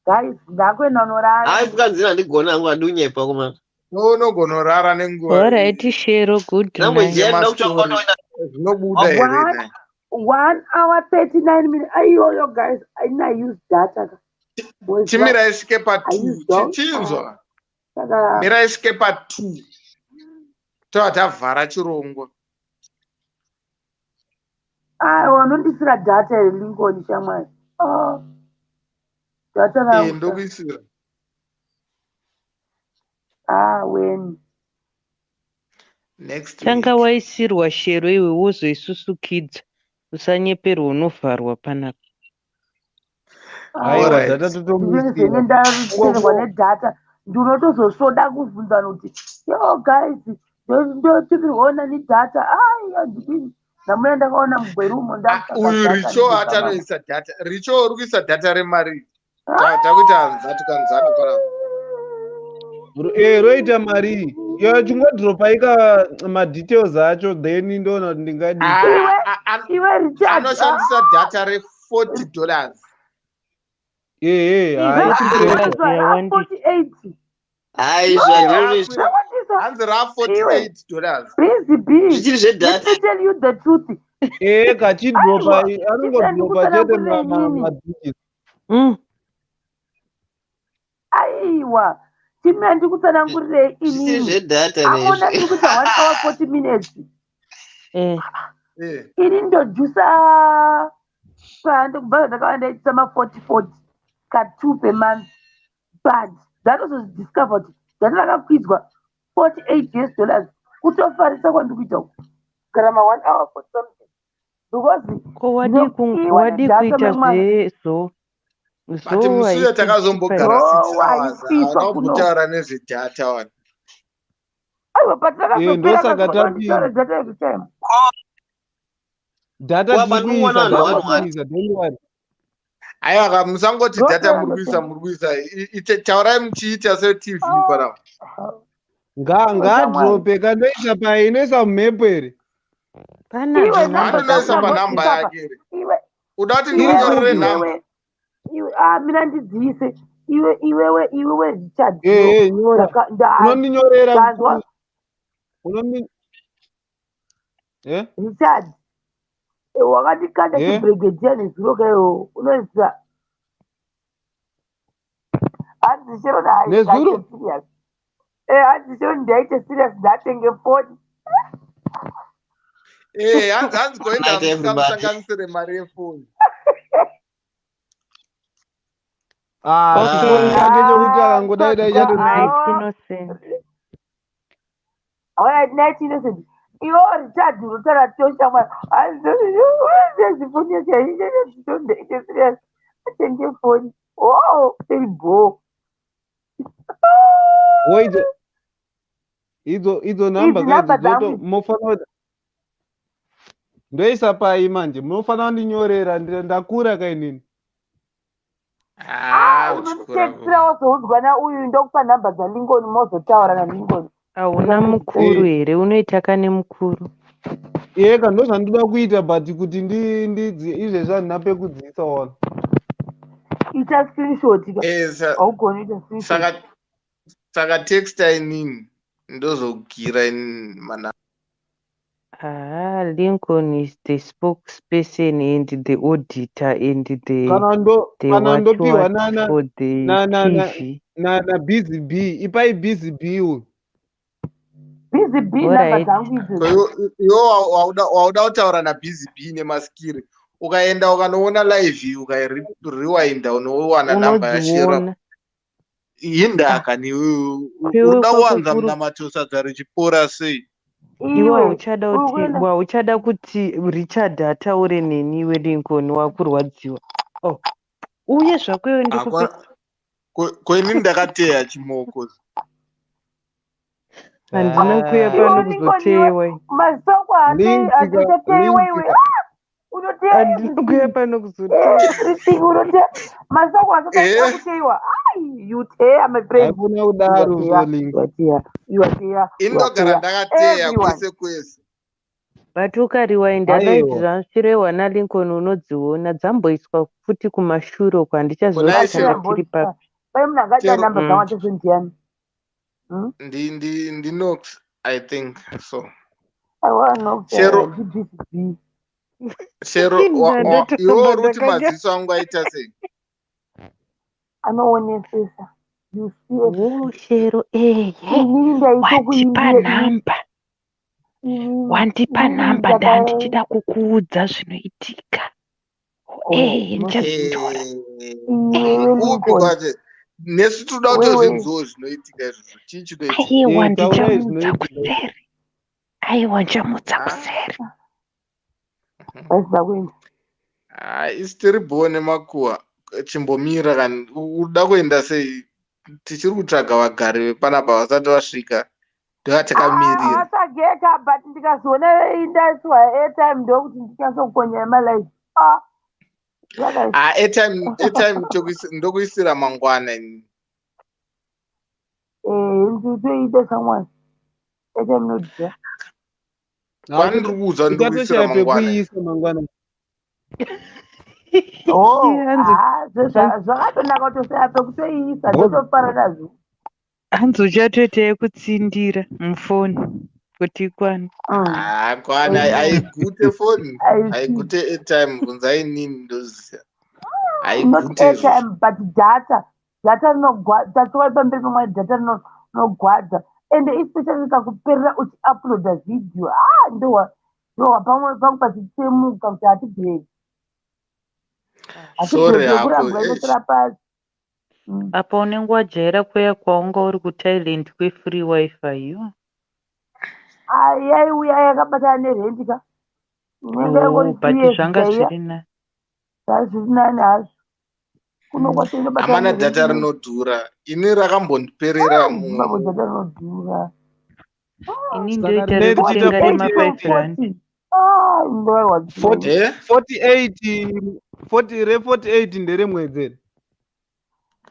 guys, ndakuenda kunorara. Afrikaans ina handigoni hangu handinyepa kumana. Unogonorara nenguva Alright, Shero, good Language night. yaenda kutsvaka yemastori kwatoenda. zvinobuda here One nai. 1 hour 39 minutes. Aiyoyo guys, I use data. Boys, Chimirai isvike I pa2 use data. chinzwa. Saka Mirai isvike pa2 tobva tavhara chirongwa. Aiwa, unondisira data here, Lincoln shamwari? Oh, data rangu. Ndokuisira. Ah, when? Next Tanga week. Waisirwa Shero iwe wozoisusukidza. Usanyeperwa unovharwa panapa. Aiwa, Alright. data Ndinenge totomuisira. ndapererwa nedata, ndinotozosvoda kuvhunza kuti, "Yo guys, ndotumirwawo nani data?" Ai, handidini, ndamuya ndakaona mugweru umo. Ah, Ndakutsvaga uyu data Richo ndikabva. atanoisa data. Richo, uri kuisa data remari? Takuita hanzatu kanzatu panapa. Roita mari iyo, chingodropa ika madetails acho, then ndoona kuti ndingadii. Ah, Iwe, ah, ah, iwe Richard. Anoshandisa data re$40. Ehe, hai. $40 yawandisa. 48. Hai, zvandirori. Zvawandisa. Hanzi ra$48. Busy Bee, Zvichiri let zvedata. me tell you the truth. Ee, kachidropa. Aiwa, Anongodropa chete ndikutsanangurire inini. madigits. Aiwa, chimira ndikutsanangurirei Zvichiri inini. zvedata Amona, nezvi. ndiri kuita 1 hour 40 minutes. Ini ndojusa kubva zvandakava ndaitisa ma40 40 ka2 per month, but ndatozozvidiscover kuti data rakakwidzwa US$48. Kutofarisa kwandiri kuita uku kana ma1 hour 40 something, because Ko wadii ndinokiwa wadii nedata kuita memwana. zvezo But zo musi uyo haisi takazombogara cheaper. 6 Zo hours, haisiswa hauna kuno. kumbotaura nezvedata wani. Aiwa, Ee, patakazopera ndosaka kazokanditaura tapinda data every time. Data Waba tiri kuisa, ndinoona data vanhu tiri kuisa, don't worry. Aiwa ka, musangoti data Ndopera muri kuisa, ndopera. muri kuisa. Taurai muchiita seTV panapa. Shamwari. Ngaadrope kandoisa pai, inoisa mumhepo here? Panadzo Iwe, namba namba Anonoisa dzako. panhamba dzangu apa. yake here? Iwe, Uda kuti iwewe, ndikunyorere Iri kupi? nhamba? iwewe, iwe, ah, mina ndidziise. Iwe, iwewe, iwewe Richard, yo. Ehe, nyora. Unondinyorera. Ndanzwa. Unondi Richard, wakandikanda chibregedhiya nezuro kaiwo, unoziva hanzi Shero Nezuro? Serious, hanzi Shero ndaite serious, ndatenge foni. Hanzi goenda Night, everybody. musanganisire mari yefoni. Ah, Okay. chifoni chake chokuti akangodai dai Good chato. night, Innocent. Alright, night, Innocent. Iwe Richard, unotaura toshamwari, hanzi foni yacho ndaite serious, atenge foni. Oh, very bo. Woita idzo nhamba Idzi namba kaidzo dzoto dzangu. Munofanira kuti ndoisa pai manje, munofanira kundinyorera, ndakura kainini. Ah, uchikura. Unonditextira, wazoudzwa nauyu, ndokupa nhamba dzaLincoln, mozotaura naLincoln. Hauna mukuru here? Unoita kane mukuru. Eka, ndo zvandoda kuita, but kuti ndidzi izvezvi handina pekudziisa wana. Ita screenshot ka. Haugoni ita screenshot. Saka texta inini, ndozogira inini mana. Ah, Lincoln is the spokesperson and the auditor and the Kana ndo the kana what ndopiwa what nana for the na na TV. na Busy B, ipai Busy B uyu. Busy B, namba Alright. dzangu idzodzo. Iwo wauda kutaura naBusy B nemaskiri, ukaenda ukanoona live, ukairewinder, unowana namba yaShera. Unodziona. Hindaka niwe Kwewe unoda kwako kuwanza kuri munamato sadza richipora sei? Iwe Iwe hauchada uri kuti kuenda wauchada kuti Richard ataure neni. Iwe Lincoln, wakurwadziwa. Oh, uye zvako iwe, ndikupe. Ko inini ndakateya chimoko. Handina kuuya Ah, pano Iwe Lincoln, iwe kuzoteyewa. masoko Linzika, ateteyiwe iwe. Linzika. Unoteya Handina kuuya everything. pano kuzoteya. Everything unoteya, masoko asati achida kuteyiwa. Ai, you teya, my friend. Haikona kudaro. Iwateya. Zolinga. Iwateya, iwateya. Indogara Iwateya ndakateya everyone. kwese kwese. But ukariwainda live Aiwa. zvansvirewa naLincoln, unodziona dzamboiswa futi kumashure uko, handichaziva Kunai kuti Shero. tanga tiri papi. Pai munhu angaita Shero. namba dzangu acho ndiani? Hmm? Ndi Nox, I think so. Aiwa, Nox. Shero. Ndibusy B. Shero, iwe Ndandatoramba uri kuti ndakanya. maziso angu aita sei? Anoonesesa, you see everything. Wo Shero, eye Inini watipa ndaitokuimbira ini. nhamba. Wandipa Inini nhamba ndaka ndandichida kukuudza zvinoitika. Oh, Eh, ndichazvitora. Iwewe Upi Lincoln. kwacho nesu toda Wewe. kutozvinzwawo zvinoitika izvozvo. Chii chinoitika? Aiwa, Eh, taurai ndichamuudza zvinoitika. kuseri. Aiwa, ndichamuudza Ah. kuseri. Vasina kuenda. Ah, isi tiri bho nemakuhwa. Chimbomira kani. Uda kuenda sei? Tichiri kutsvaga vagari vepanapa vasati vasvika. Ndovatakamira. Vasageka but ndikazoona indaiswa airtime ndokuti ndinyatsokonya yemalive. Ah, zvakaipa. Ah, airtime airtime ndokuisira mangwana ini. Eh, nditoita someone. Airtime inodhura. Kwani ndiri kuudza kuti ndikuisira Uchatoshaya mangwana. pekuiisa mangwana. Oh, Hanzi ah, zvakatonaka kutoshaya pekutoiisa ndotofara nazvo. hanzi uchatoita yekutsindira mufoni kuti ikwane. Ah, kwani haigute foni. I see. Haigute airtime bvunzai inini ndoziva. Not Haigute izvozvo. airtime but data. Data rinogwadza. Tatsova pamberi pamwe data rinogwadza. Ende especially rikakuperera uchiuploada video. Ah, ndowa ndowa pamwe pangu pachitsemuka kuti hatibheki. Sorry Hatibheki hako. yekurambwa Eish. inotora pasi. Apa unenge wajaira kuya kwaunga uri kuThailand kwefree wifi yo. Ai yaiuya yakabatana nerendi ka. Inenge Oh, yangori but 2 years zvanga chaiya. zviri nani. Zvazviri nani hazvo. Kuno kwacho inobatana Hamana nerendi data rinodhura. Ini rakambondiperera Zimbabwe data rinodhura. Ini Saka ndoita rinenge richiita rekutenga 48 rema5 rand. 40. Ah, ndorwadziwa. 40 Eh? 48 40 re48 nderemwedzi here?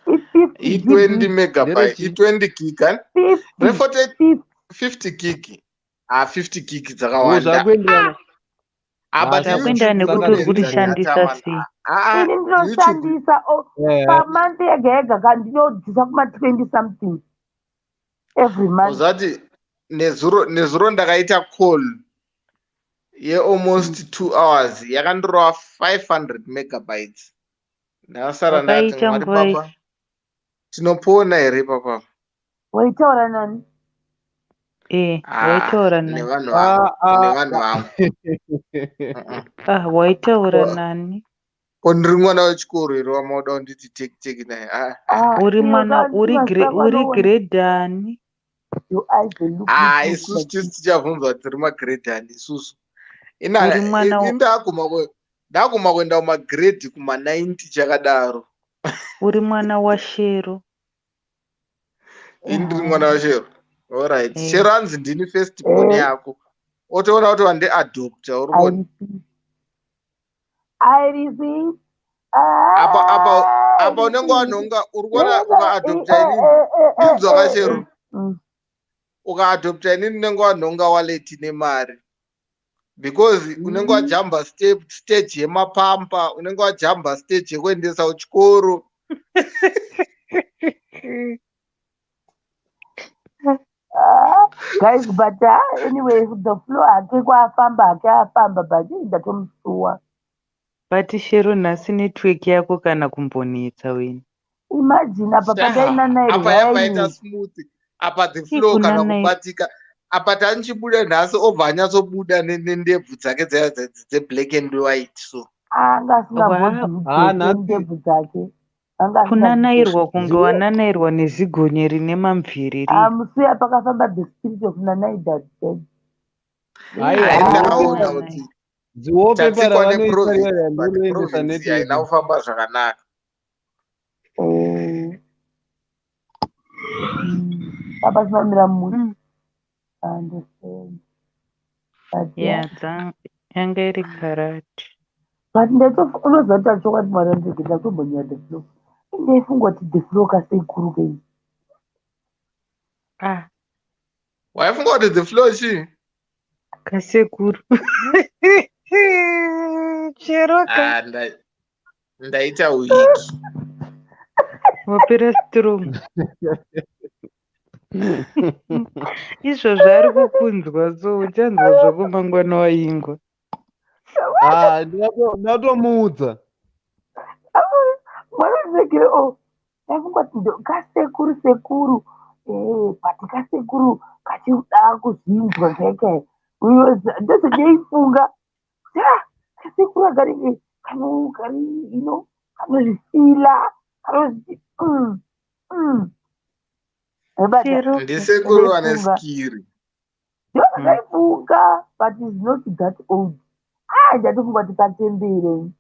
I50 I20 GB. megabyte, Nderechii? i20 gig. Hani? 50. Re48 50. 50 gig. Ah, 50 gig Wo dzakawanda. zvakuenderana. Ah, Ah, but Zvakuenderana YouTube nekuti saka uri inoenza data kurishandisa man. sei. Ah, Ini ah, YouTube. ndinoshandisa Eh, pamonth yega yega ka ndinobvisa kuma 20 something every month. Uzati nezuro ndakaita call yealmost 2 hours yakandorova 500 megabytes. Ndakasara ndati Wakaita Mwari nguva baba tinopona here papa? Waitaura nani? Eh, Ah, waitaura nani? nevanhu vangu, ah, ah, nevanhu vangu. Mm-mm. Ah, waitaura Ko nani? ko ndiri mwana wechikoro here wamauda kunditi teki teki naye? Ah, ah. Ah, Uri iwe mwana uri kana uri vanoona grade ani? your eyes they look Ah, look isusu like tisi this. tichabvunzwa kuti tiri magrade ani isusu. Uri mwana Ndaguma kuenda kumagrade kuma90 chakadaro. Uri mwana waShero. Ini ndiri mwana waShero. Alright. Eh. Shero anzi ndini first born Eh, yako. Otoona kuti wandiadopta uri I kuona. receive. I receive. Apa apa I apa unenge receive. wanhonga uri kuona Eh, eh, ukaadopta eh, inini. eh, eh, eh, Inzwa eh, kaShero. eh. Ukaadopta inini unenge wanhonga wallet nemari. Because unenge wajamba step stage yemapampa, unenge wajamba stage yekuendesa kuchikoro. Ah, guys, but anyway, the flow hake kwaafamba hake afamba, but ndatomusuwa. But Shero nhasi network yako kana kumbonetsa wena. Imagine apa Sha, pandainanairwa apa yabva yaita yainetsa. smooth. Apa the flow kana Ikunanaira. kubatika. Apa tanichibuda nhasi obva anyatsobuda nendebvu dzake dzaya dzeblack and white so. Anga Wow. asingambobviri ah, dzeke nhasi ndebvu dzake. Anga asingadzidzeki. Kunanairwa kunge dziwo wananairwa nezigonye rine mamviri riya. Musi pakafamba the spirit of Nanaida dead. Aiwa, Hai Ah, ndakaona nanai. kuti dziwallpaper tatsikwa ravanoisa neprovince riya but ndinoendesa province haina network. kufamba zvakanaka. Eh, papa simamira mushe. Understand. But yeah. Yeah, yanga iri karate. But unoziva kuti chokwadi Mwari andirege ndatombonyaya the flow. Ndaifunga kuti the flow kasekuru kei. Ah, Waifunga kuti the flow chii? kasekuru. Chero ka. Ah, ndaita wiki. Wapera strong. Izvozvo ari kukunzwa so uchanzwa zvako mangwana waingwa. Ah, ndatomuudza. Mwari andiregere o. Ndaifunga kuti kasekuru sekuru. Eh, but kasekuru kachida kuzvinzwa chaiko. Ndozvandaifunga kasekuru akanenge kari ino kanozvifila kanozviti Ndisekuru vane skiri. Ndozvandaifunga, but is not that old. Ah, ndatofunga kuti kachembere.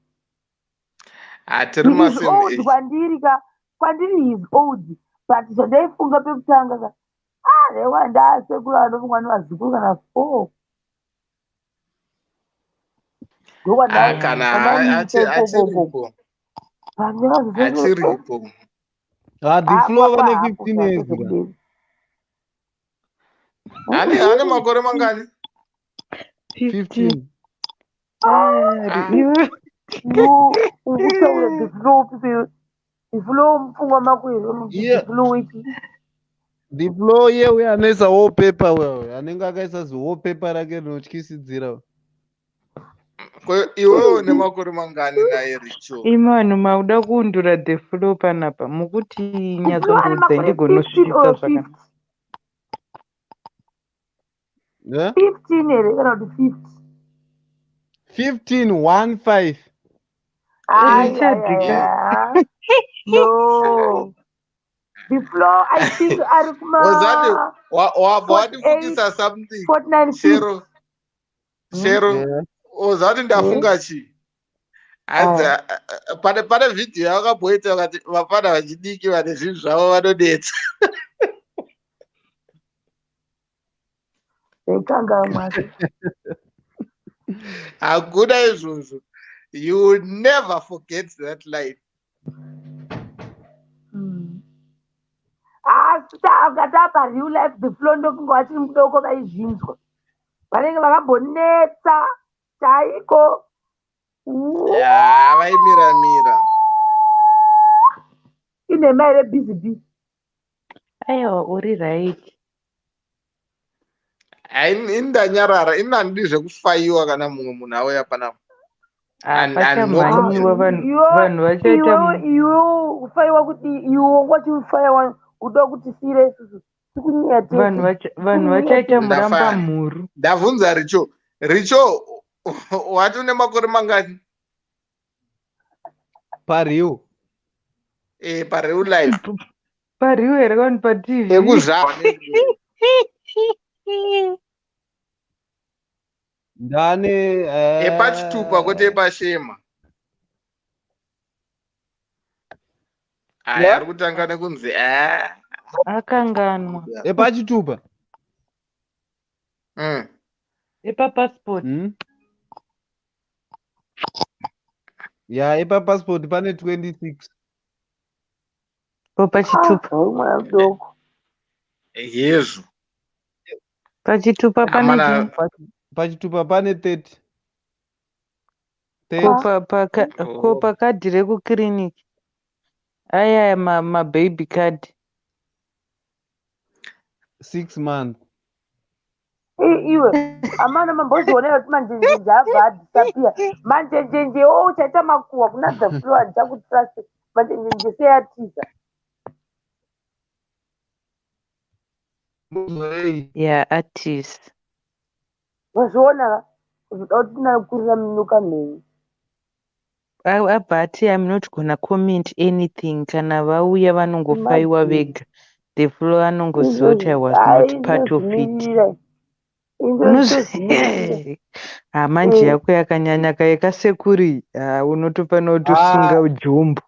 Hatiri He is old kwandiri ka, kwandiri he is old, but zvandaifunga pekutanga ka, ah, ndaiwa ndasekuru anofungwa nevazukuru kana 4. Ah, kana achiripo. Achiripo. Ah, the flow vane 15 years. Ane makore mangani? 15. Ukutaura the flow people, the flow mupfungwa mako here? The flow ichi. The flow iye uye anoisa wallpaper uya anenge akaisa ziwallpaper rake rinotyisidzira. Iwewe une makore mangani naye Richo? Imi vanhu mauda kuundura the flow panapa mukuti nyatsondiudza ndigonosvitsa zvakanaka. 15 here kana kuti 50? 15 1 5. Richard ka. No. The flow, I think ari kuma wabva wandifungisa something. 49. Shero. Shero. Uzati ndafunga chii? Hanzi pane vhidhiyo yavakamboita vakati vafana vachidiki vane zvinhu zvavo vanonetsa. Ndaikangamwa. Hakuna izvozvo. You will never forget that line. Asi akati real life the flow ndofunga vachiri mudoko vaizvinzwa. Vanenge vakambonetsa chaiko. Ya, vaimira mira. Inhema here busy bee? Aiwa, uri right. Ini ndanyarara, ini handidi zvekufaiwa kana mumwe munhu auya panapa. Pachamhanyiwa vanhu vachaita iwe kufaiwa kuti iwe wachifaiwa uda kuti sire isusu tikunyaya tese. Vanhu vachaita muramba mhuru. Ndabvunza Richo. Richo, wati une makore mangani? Pariu. Pareal life. Pariu here kana paTV? Ekuzvarwa. Ndane epachitupa kwete epashema. Aya ari kutanga nekunzi akanganwa. Epachitupa. Epapassport. Ya, epapassport pane 26. Ko pachitupa. Mwana mudoko. Yezvo. Pachitupa pane pachitupa pane 30. Ko pakadhi rekukiriniki. Aya mababy card. 6 months. Iwe amana mambozviona kuti manjenjenje abva adisappear. Manjenjenje wo uchaita makuhwa kuna the flow handichakutrust. Manjenjenje seyatiza. Ya artist. Wazviona uzoda kuti tinakurira minuka mhenyu. Abva ati I'm not gonna comment anything kana vauya vanongofaiwa vega. The flow anongoziva kuti I was not part of it. Manje yako yakanyanya kasekuri unotofanira kutosunga ujombo.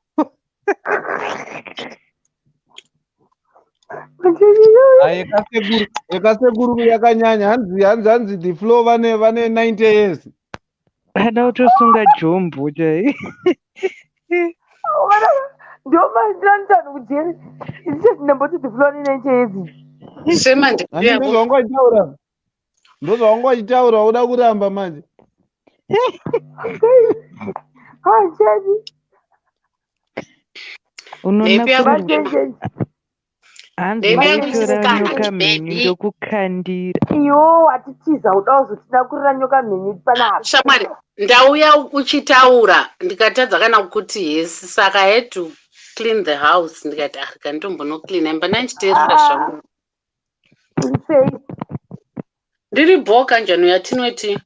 Yekasekuru yakanyanya hanzi the flow vane 90 years. Ada kutosunga jombo chai. Ndomandiranitani kujeri. Ndamboti the flow ane 90 years. Shema ndozvawanga ndozvawanga uchitaura uda kuramba manje. Hanjani. Hanzi ndaitora nyoka mhenyu ndokukandira. Iwo watitiza uda kuzotinakurira nyoka mhenyu panapa. Shamwari, ndauya uchitaura ndikatadza kana kuti yes, saka I had to clean the house ndikati ah rega ndombonocleana imba ndandichiteerera zvangu. Sei? Ndiri bho kanjani yatinoti.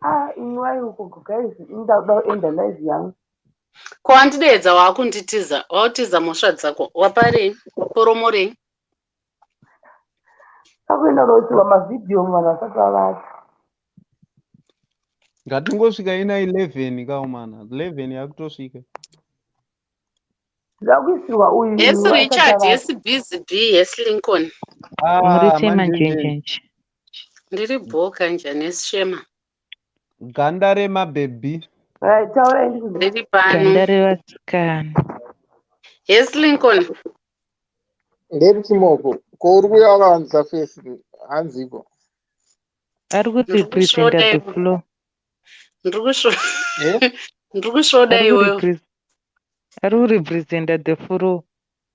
Ah, inwai uko guys, inda kuenda live yangu. Ko wandideedza waakunditiza, wautiza mhosva dzako. Waparei? Waporomorei? Kakuenda kunoitirwa mavhidhiyo vanhu vasati vavata. Ngatingosvika ina 11 kaumana. 11 yakutosvika. Ndida kuisirwa uyu Yes uyu asati Richard, avata. yes Busy B, yes Lincoln. Muri Ah, sei manjenjenje. manjenjenje? Ndiri bho kanjani, yes Shema. Ganda remabhebhi. Right, taurai ndikuzwa. Ndiri pano. Ganda revasikana. Yes Lincoln. Nderi chimoko. Ko uri kuuya wakawanzisa face hanziko. Ari Ndiri kurepresenta kusvoda the iwe. floor. Ndiri kusvoda. Eh? Ndiri kusvoda Ari iwewe. kurepre- ari kurepresenta the floor.